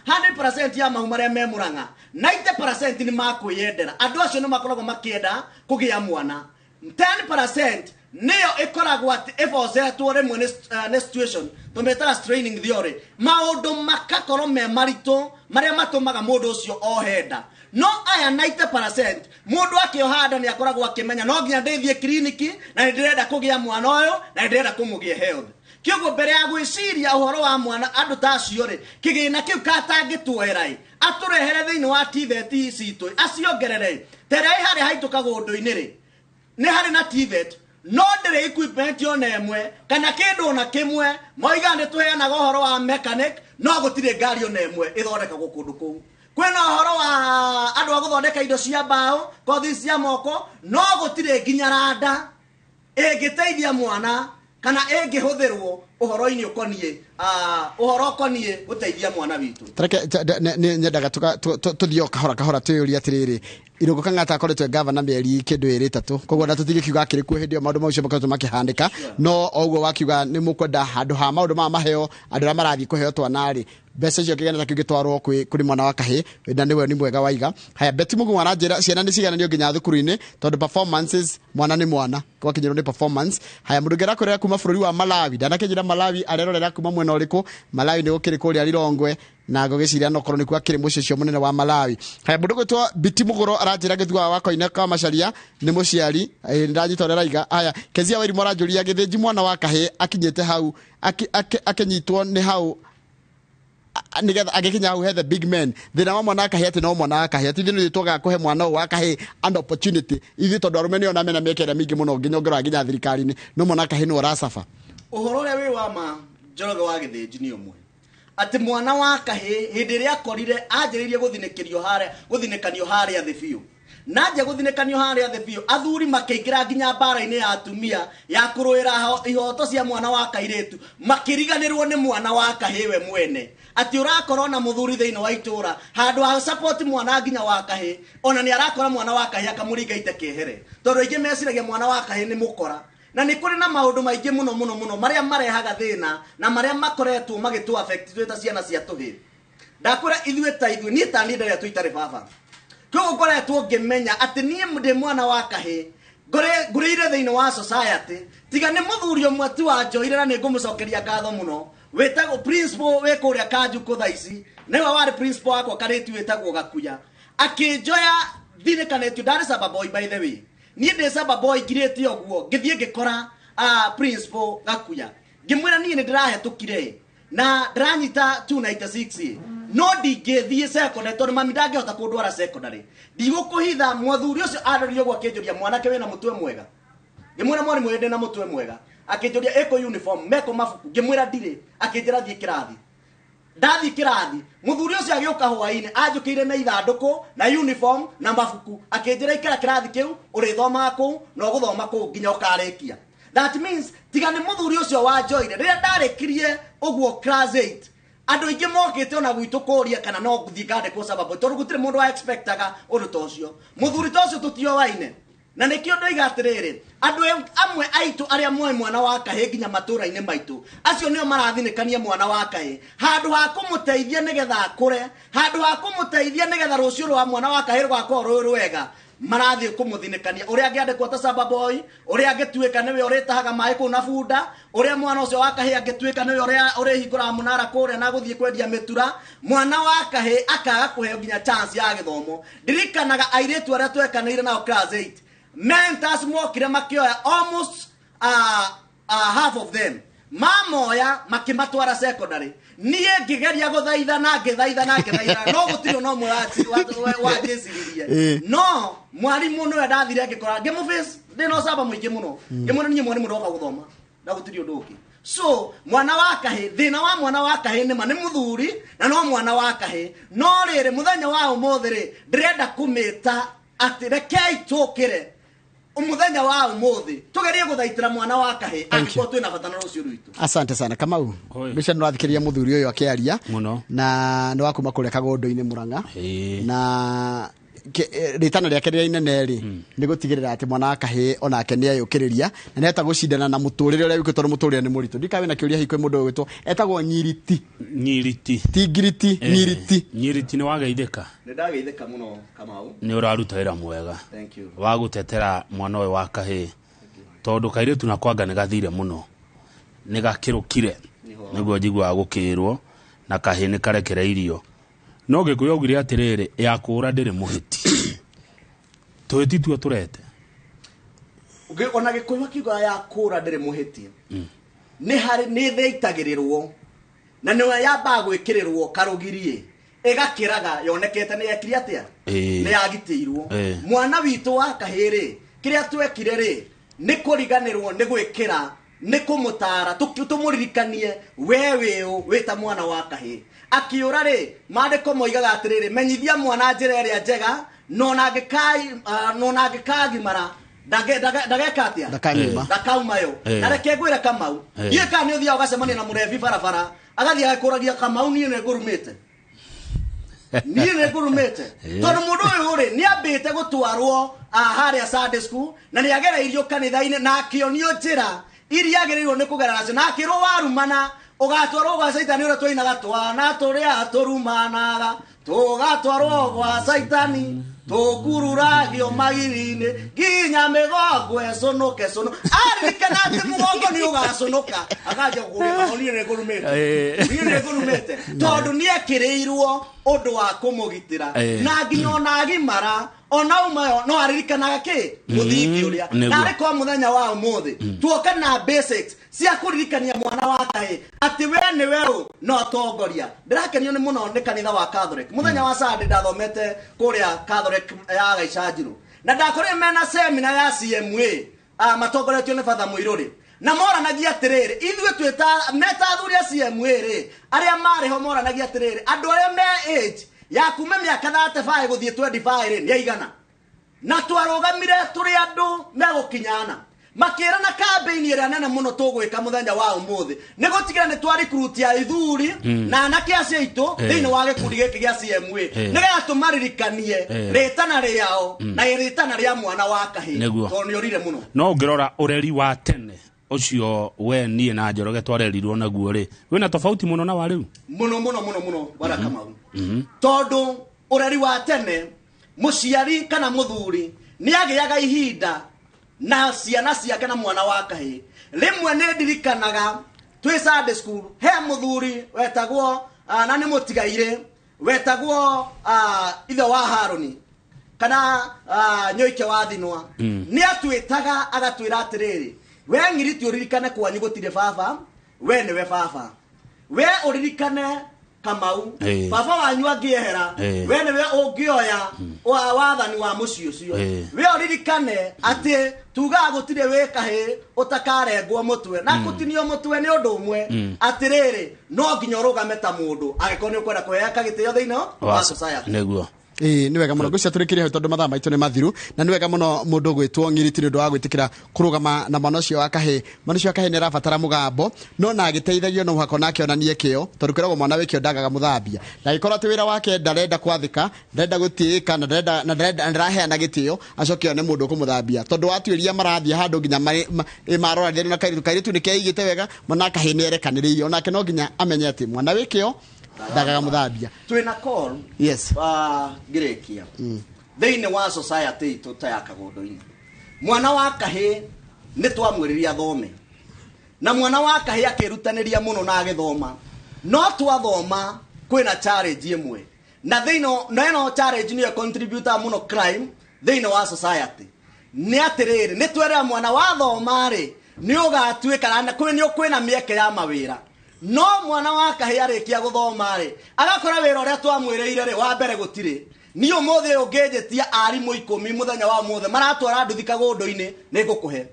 100% ya mahu marĩa me Mũrang'a, 90% nĩ makwĩyendera. Andũ acio nĩ makoragwo makĩenda kũgĩa mwana. 10% nĩyo ĩkoragwo atĩ ĩboceetwo rĩmwe nĩ situation tũmĩtaga straining theory, maũndũ makakorwo me maritũ marĩa matũmaga mũndũ ũcio ohe nda. No aya 90% mũndũ akĩoha nda nĩ akoragwo akĩmenya no nginya ndĩthiĩ kiriniki na nĩ ndĩrenda kũgĩa mwana ũyũ na nĩ ndĩrenda kũmũgĩa health. Kĩoguo mbere ya gwĩciria ũhoro wa mwana andũ ta acio rĩ, kĩgĩna kĩu katangĩtuoera ĩ, atũrehere thĩinĩ wa TVET citũ, aciongerere. Terei harĩa haitũ Kagũndũ-inĩ rĩ, nĩ harĩ na TVET, no ndĩrĩ equipment ona ĩmwe kana kĩndũ ona kĩmwe. Moigaga nĩ tũheanaga ũhoro wa mechanic, no gũtirĩ ngari ona ĩmwe ĩthondekagwo kũndũ kũu. Kwĩna ũhoro wa andũ a gũthondeka indo cia mbaũ, kothi cia moko, no gũtirĩ nginya randa ĩngĩteithia mwana kana ĩngĩhũthĩrwo ũhoro-inĩ ũkoniĩ, ũhoro ũkoniĩ gũteithia mwana witũ. Tareke nyendaga tũthiĩ o kahora kahora twĩyũrie atĩrĩrĩ, Irũngũ Kang'ata akoretwo e gavana mĩeri kĩndũ ĩrĩ ĩtatũ, koguo ona tũtingĩkiuga akĩrĩ kuo hĩndĩ ĩyo maũndũ macio makoretwo makĩhanĩka, no o ũguo wakiuga nĩ mũkwenda handũ ha maũndũ maya maheo andũ arĩa marathiĩ kũheo twana rĩ, mbeca icio kĩgĩna kĩu gĩtwarwo kũrĩ mwana wa kahĩĩ, na nĩwe nĩ mwega waiga. Haya, Betty Mugu aranjĩra ciana nĩ cigananio nginya thukuru-inĩ tondũ performances mwana nĩ mwana, gwakinyĩrwo nĩ performance. Haya, mũndũ ũngĩ arakwĩrora kuma bũrũri wa Malawi, ndanakĩnjĩra Malawi arerorera kuma mwena ũrĩkũ. Malawi nĩ gũkĩrĩ kũrĩa Lilongwe, na ngũgĩciria no korwo nĩkuo akĩrĩ mũciĩ ũcio mũnene wa Malawi. Haya, mũndũ ũgwĩtwo Biti Mũgũro aranjĩra gĩthua wa Koine ka Macharia nĩ mũciari, ndanyita ũrĩa araiga. Haya, Kezia Wairimu aranjũria gĩthĩnji mwana wa kahĩĩ akinyĩte hau, akĩnyitwo nĩ hau nĩgetha agĩkinya hau he the big men. Thĩna wa mwana wa kahĩĩ atĩ no mwana wa kahĩĩ, atĩ ithuĩ nĩ twagaga kũhe mwana ũyũ wa kahĩĩ an opportunity ithuĩ, tondũ arũme nĩo na mena mĩeke ĩrĩa mĩingĩ mũno nginya ũngĩrora nginya thirikari-inĩ, no mwana wa kahĩĩ nĩwe ũracaba. Ũhoro ũrĩa wĩ wa ma Njoroge wa Gĩthĩnji nĩ ũmwe, atĩ mwana wa kahĩĩ hĩndĩ ĩrĩa akorire anjĩrĩirie gũthinĩkĩrio harĩa, gũthinĩkanio harĩa thĩ biũ, na nja gũthinĩkanio harĩa thĩ biũ, athuri makĩingĩra nginya mbara-inĩ ya atumia ya kũrũĩra ihoto cia mwana wa kairĩtu, makĩriganĩrwo nĩ mwana wa kahĩĩ we mwene. Atĩ ũrakorwo na mũthuri thĩinĩ wa itũra handũ ha support mwana nginya wa kahĩĩ, ona nĩ arakora mwana wa kahĩĩ akamũringa ite kĩehere, tondũ aingĩ meciragia mwana wa kahĩĩ nĩ mũkora. Na nĩ kũrĩ na maũndũ maingĩ mũno mũno mũno marĩa marehaga thĩna na marĩa makoretwo magĩtũ affect twĩ ta ciana cia tũhĩĩ. Ndakwĩra ithuĩ ta ithuĩ niĩ ta niĩ nderetwo itarĩ baba. Koguo ngoretwo ngĩmenya atĩ niĩ ndĩ mwana wa kahĩĩ ngũrĩire thĩinĩ wa society tiga nĩ mũthuri ũmwe tu wanjoire na nĩ ngũmũcokeria ngatho mũno wĩtagwo principal wĩ kũrĩa Kanjukũ thaa ici nĩwe warĩ principal wakwa karĩti wĩtagwo Gakuya akĩnjoya thirĩkanĩtio ndarĩ saba boy by the way niĩ ndĩ saba boy ngirĩte ũguo ngĩthiĩ ngĩkora principal Gakuya ngĩmwĩra niĩ nĩ ndĩrahetũkire na ndĩranyita 296 no ndingĩthiĩ secondary tondũ mami ndangĩhota kũndwara secondary ndigũkũhitha mwathuri ũcio andorire ũguo akĩnjũria mwanake wĩna mũtwe mwega ngĩmwĩra mwarimũ ũyũ ndĩna mũtwe mwega akĩnjũria ĩkũ uniform mekũ mabuku ngĩmwĩra ndirĩ akĩnjĩra thiĩ kĩrathi ndathiĩ kĩrathi mũthuri ũcio agĩũka hwainĩ anjũkĩire na ithandũkũ na uniform na mabuku akĩnjĩra ikara kĩrathi kĩu ũrĩthomaga kũu na ũgũthoma kũu nginya ũkarĩkia. That means tiga nĩ mũthuri ũcio wanjoire rĩrĩa ndarĩkirie ũguo class 8 andũ aingĩ mokĩte ona gwitũ kũria kana no ngũthiĩ ngandĩkwo sababu tondũ gũtirĩ mũndũ wa expectaga ũndũ ta ũcio mũthuri ta ũcio tũtioaine na nĩkĩo ndoiga atĩrĩrĩ andũ amwe aitũ arĩa moĩ mwana wa kahĩĩ nginya matũũra-inĩ maitũ acio nĩo marathinĩkania mwana wa kahĩĩ handũ ha kũmũteithia nĩgetha akũre handũ ha kũmũteithia nĩgetha rũciũ rwa mwana wa kahĩĩ rũgakorwo rwĩ rwega marathiĩ kũmũthinĩkania ũrĩa angĩandĩkwo ta saba boy ũrĩa angĩtuĩka nĩwe ũrĩtahaga maĩ kũu na bunda ũrĩa mwana ũcio wa kahĩĩ angĩtuĩka nĩwe ũrĩa ũrĩhingũraga mũnara kũrĩa na gũthiĩ kwendia mĩtura mwana wa kahĩĩ akaga kũheo nginya chance ya gĩthomo ndirikanaga airĩtu arĩa twekanĩire nao class 8 mentors mokire makĩoya almost half of them mamoya makĩmatwara secondary niĩ ngĩgeria gũthaithana ngĩthaithana ngĩthaithana no gũtirĩ ona ũmwe wanjĩciririe no mwarimũ nĩwe ndathire ngĩkora ngĩmũface ndĩna ũcamba mũingĩ mũno ngĩmwĩra niĩ mwarimũ ndoka gũthoma na gũtirĩ ũndũ ũngĩ so mwana wa kahĩĩ thĩna wa mwana wa kahĩĩ nĩma nĩ mũthuri na no mwana wa kahĩĩ no rĩrĩ mũthenya wa ũmũthĩ rĩ ndĩrenda kũmĩta atĩ rekei tũkĩre umuthenya wa umuthi tugerie guthaitira mwana wa kahĩ angĩkorwo twĩna bata na rũciũ rwitũ. Asante sana Kamau. Mbica nĩ wathikĩrĩria mũthuri ũyũ akĩaria na nĩ wa kuma kũrĩa Kagondo-inĩ Murang'a na rĩtana rĩake rĩrĩa inene rĩ nĩ gũtigĩrĩra atĩ mwana wa kahĩĩ onake nĩ eyũkĩrĩria na nĩahota gũcindana na mũtũrĩre ũrĩa wĩkũ tondũ mũtũrĩre nĩ mũritũ. Ndikawe na kĩũria hihi kwĩ mũndũ ũyũ wĩtwo etagwo Nyiriti. Nyiriti ti Ngiriti. Nyiriti. Nyiriti nĩ wageithĩka. Nĩ ndageithĩka mũno Kamau. Nĩ ũraruta wĩra mwega. Thank you. Wa gũtetera mwana ũyũ wa kahĩĩ tondũ kairĩtu na kwanga nĩ gathire mũno nĩ gakĩrũkire nĩguo njiguaga gũkĩrwo na kahĩĩ nĩ karekereirio no Gĩkũyũ augire atĩrĩrĩ ya kũũra ndĩrĩ mũhĩti tũhĩti tuo tũrete ona Gĩkũyũ akiuga ya kũũra ndĩrĩ mũhĩti nĩ harĩ nĩ thĩitagĩrĩrwo na nĩwe yambaga gwĩkĩrĩrwo karũgirie ĩgakĩraga yonekete nĩ yekire atĩa nĩ yagitĩirwo mwana witũ wa kahĩĩ rĩ kĩrĩa twekire rĩ nĩ kũriganĩrwo nĩ gwĩkĩra nĩ kũmũtara tũmũririkanie we wĩũ wĩta mwana wa kahĩĩ akiũra rĩ maandĩko moigaga atĩrĩrĩ menyithia mwana njĩra ĩrĩa njega no nangĩkagimara ndageka atĩa ndakaumayo na reke ngwĩre Kamau ndiũĩ kana nĩ ũthiaga ũgacemania na mũrebi barabara agathiĩ agakũragia Kamau niĩ nĩ ngũrumĩte niĩ nĩ ngũrumĩte tondũ mũndũ ũyũ rĩ nĩ ambĩte gũtwarwo harĩa Sunday school na nĩ agereirio kanitha-inĩ na akĩonio njĩra iria agĩrĩirwo nĩ kũgera nacio na akĩrwo warumana ũgatwarwo gwa caitani ũrĩa twainaga twana tũrĩa tũrumanaga tũgatwarwo gwa caitani tũkururagio magiri-inĩ nginya mĩgongo ĩcũnũke cũnũ aririkana atĩ mũgongo nĩ ũgacũnũka akanjia kũgũrĩka niĩ nĩ ngũrumĩte niĩ nĩ ngũrumĩte tondũ nĩ ekĩrĩirwo ũndũ wa kũmũgitĩra na nginya ona agimara ona umayo no aririkanaga kĩ mũthingi ũrĩa na arĩ kwa mũthenya wa ũmũthĩ tuoke na basics cia kũririkania mwana wa kahĩĩ atĩ we nĩ weũ no atongoria. Ndĩrakenio nĩ mũno nĩ kanitha wa Catholic mũthenya wa Sunday ndathomete kũrĩa Catholic ya Gaicanjirũ na ndakorire mena seminar ya CMA matongoretio nĩ Father Mũirũrĩ na moranagia atĩrĩrĩ ithuĩ twĩta meta athuri a CMA rĩ arĩa marĩ ho moranagia atĩrĩrĩ andũ arĩa me age ya kuma mĩaka 35 gũthiĩ 25 rĩ nĩ aigana na twarũgamire tũrĩ andũ megũkinyana makĩrana campaign ĩrĩa nene mũno tũgwĩka mũthenya wa ũmũthĩ nĩ gũtigĩra nĩ twa recruit ya ithuri na anake acio aitũ thĩinĩ wa gĩkundi gĩkĩ gĩa CMA nĩgetha tũmaririkanie rĩtana rĩao na rĩtana rĩa mwana wa kahĩĩ tondũ nĩ ũrire mũno. No ũngĩrora ũreri wa tene ũcio we niĩ na Njoroge twarerirwo naguo rĩ wĩna tofauti mũno na wa rĩu mũno mũno mũno mũno bwana Kamau. Tondũ ũreri wa tene mũciari kana mũthuri nĩ agĩaga ihinda na ciana ciake na mwana wa kahĩĩ. Rĩmwe nĩ ndirikanaga twĩ Sunday school he mũthuri wetagwo na nĩ mũtigairĩ wetagwo ithe wa Harũni kana nyoike wa thinwa. Nĩ atwĩtaga agatwĩra atĩrĩrĩ, we ng'iriti ũririkane kwanyu gũtirĩ baba, we nĩwe baba, we ũririkane Kamau, baba wanyu angĩehera, we nĩwe ũngĩoya wathani wa mũciĩ ũcio. We ũririkane atĩ tugaga gũtirĩ wĩ kahĩĩ ũtakarengwo mũtwe, na gũtinio mũtwe nĩ ũndũ ũmwe. Atĩrĩrĩ, no nginya ũrũgame ta mũndũ angĩkorwo nĩ ũkwenda kũheaka gĩtĩo thĩinĩ wa society. Nĩguo. Nĩ wega mũno ngwĩciria tũrĩkĩrie hau tondũ mathaa maitũ nĩ mathiru, na nĩ wega mũno mũndũ gwĩtwo ng'iriti nĩ ũndũ wa gwĩtĩkĩra kũrũgama na mwana ũcio wa kahĩĩ. Mwana ũcio wa kahĩĩ nĩ arabatara mũgambo, no na agĩteithagio no mũhaka onake onanie kĩo, tondũ kwĩragwo mwana wĩ kĩo ndagaga mũthambia. Na angĩkorwo atĩ wĩra wake ndarenda kwathĩka, ndarenda gũtĩĩka, na ndarenda ndaraheana gĩtĩo, acoke one mũndũ ũkũmũthambia. Tondũ watuĩria marathiĩ handũ nginya maroranĩria na kairĩtu, kairĩtu nĩ keigĩte wega, mwana wa kahĩĩ nĩ erekanĩrĩirie, onake no nginya amenye atĩ mwana wĩ kĩo ndagaga mũthambia. Twĩna call. Yes. Ngĩrĩkia thĩinĩ wa society itũ ta ya Kagũndũ-inĩ, mwana wa kahĩĩ nĩ twamwĩrĩria athome, na mwana wa kahĩĩ akĩrutanĩria mũno na agĩthoma, no twathoma kwĩna challenge ĩmwe, na thĩinĩ na ĩno challenge nĩyo contributor mũno crime thĩinĩ wa society. Nĩ atĩrĩrĩ, nĩ twerera mwana wathoma rĩ nĩ ũgatuĩka na kwĩna mĩeke ya mawĩra, no mwana wa kahĩĩ arĩkia gũthoma rĩ agakora wĩra ũrĩa twamwĩrĩire rĩ wa mbere gũtirĩ. Niĩ ũmũthĩ ũngĩnjĩtia arimũ 10 mũthenya wa ũmũthĩ maratwara nduthi Kagũndũ-inĩ nĩ ngũkũhe.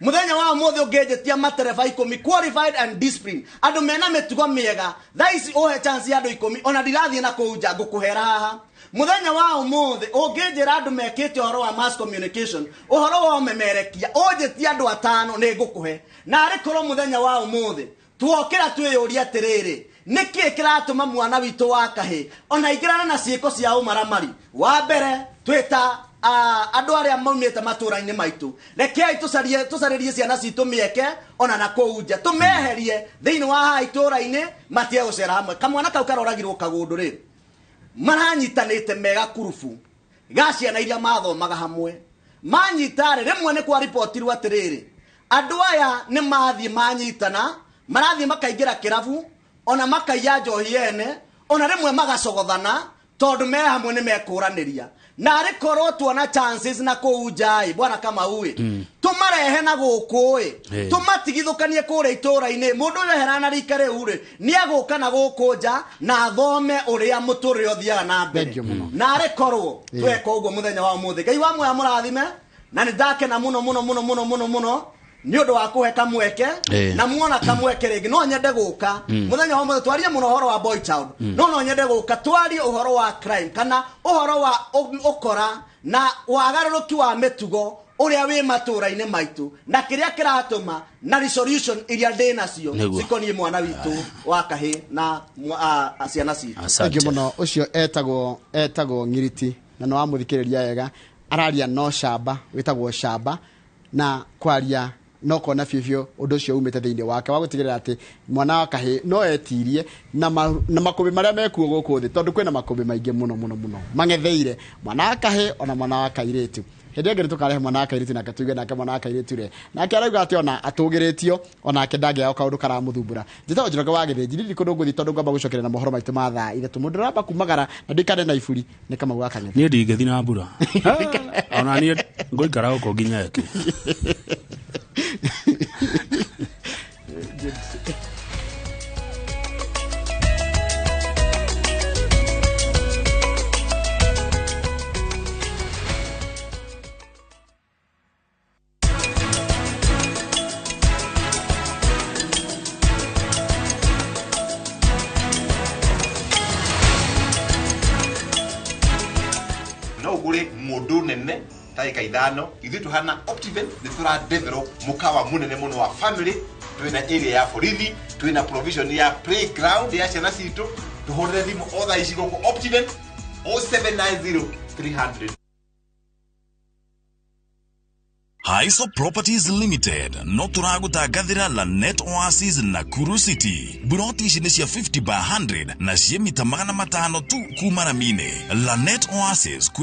Mũthenya wa ũmũthĩ ũngĩnjĩtia matereba 10 qualified and disciplined, andũ mena mĩtugo mĩega, thaa ici ũhe chance ya andũ 10 ona ndirathiĩ na kũu nja ngũkũhera haha. Mũthenya wa ũmũthĩ ũngĩnjĩra andũ mekĩte ũhoro wa mass communication, ũhoro wa ũmemerekia, ũnjĩtie andũ 5 nĩ ngũkũhe. Na arĩ korwo mũthenya wa ũmũthĩ tuokĩra twĩyũrie atĩrĩrĩ, nĩkĩĩ kĩratũma mwana witũ wa kahĩĩ ona aingĩrane na ciĩko cia ũmaramari? Wa mbere twĩta andũ arĩa maumĩte matũũra-inĩ maitũ, rekei tũcarĩrie ciana citũ mĩeke ona na kũu nja, tũmeherie thĩinĩ wa haha itũũra-inĩ matige gũcera hamwe. Kamwana kau karoragirwo Kagũndũ rĩ, maranyitanĩte mega kurubu ga ciana iria mathomaga hamwe, manyita rĩ, rĩmwe nĩ kwaripotirwo atĩrĩrĩ, andũ aya nĩ mathiĩ manyitana, marathiĩ makaingĩra kĩrabu ona makaiya njohi ene, ona rĩmwe magacogothana tondũ me hamwe nĩ mekũranĩria. Na arĩ korwo tuona chances na kũu nja ĩ, bwana Kamau ĩ, tũmarehe na gũkũ ĩ, tũmatigithũkanie kũrĩa itũũra-inĩ. Mũndũ ũyũ eherana na rika rĩu rĩ, nĩ agũka na gũkũ nja na athome ũrĩa mũtũrĩre ũthiaga na mbere. Na arĩ korwo tweka ũguo mũthenya wa ũmũthĩ, Ngai wa muoyo amũrathime, na nĩ ndakena mũno mũno mũno mũno mũno mũno nĩ ũndũ wa kũhe kamweke, na muona kamweke rĩngĩ no nyende gũka mũthenya wa ũmũthĩ twarie mũno ũhoro wa boy child, no nyende gũka twarie ũhoro wa crime kana ũhoro wa ũkora na wagarũrũki wa mĩtugo ũrĩa wĩ matũũra-inĩ maitũ, na kĩrĩa kĩratũma na resolution iria ndĩ nacio cikoniĩ mwana witũ wa kahĩĩ na ciana citũ. Thank you mũno. Ũcio etagwo Ng'iriti, na no wamũthikĩrĩria wega araria no camba, wĩtagwo camba, na kwaria no kona biũ ũndũ ũcio umĩte thĩinĩ wake wa gũtigĩrĩra atĩ mwana wa kahĩĩ no etirie na makũmbĩ marĩa mekuo gũkũ thĩ, tondũ kwĩna makũmbĩ maingĩ mũno mũno mũno mang'etheire mwana wa kahĩĩ ona mwana wa kairĩtu. Hĩndĩ ĩngĩ nĩtũkarehe mwana wa kairĩtu nake tuige nake mwana wa kairĩtu rĩ, nake arauga atĩ ona atũgĩrĩtio onake ndangĩaga kaũndũ karamũthumbũra. Njĩtagwo Njoroge wa Gĩthĩnji, ndirĩ kũndũ ngũthiĩ tondũ ngwamba gũcokeria na mohoro maitũ ma thaa 3. Mũndũ ũramba kumagara na ndikane na iburi nĩ Kamau wa Kang'ethe. Niĩ ndingĩthiĩ na mbura ona niĩ ngũikara gũkũ nginya ĩkĩ. No ũgũre mũndũ nene ta ithano ithuĩ tũhana Optiven nĩ tũra develop mũkawa mũnene mũno wa family, twĩna area ya borithi, twĩna provision ya playground ya ciana citũ. Tũhũrĩre thimũ o thaa ici gũkũ Optiven 0790 300. Haiso Properties Limited no tũragũtangathĩra Lanet Oasis Nakuru City. Buroti ici nĩ cia 50 by 100 na ciĩ mita 500 tu kuma rami-inĩ. Lanet Oasis kwĩ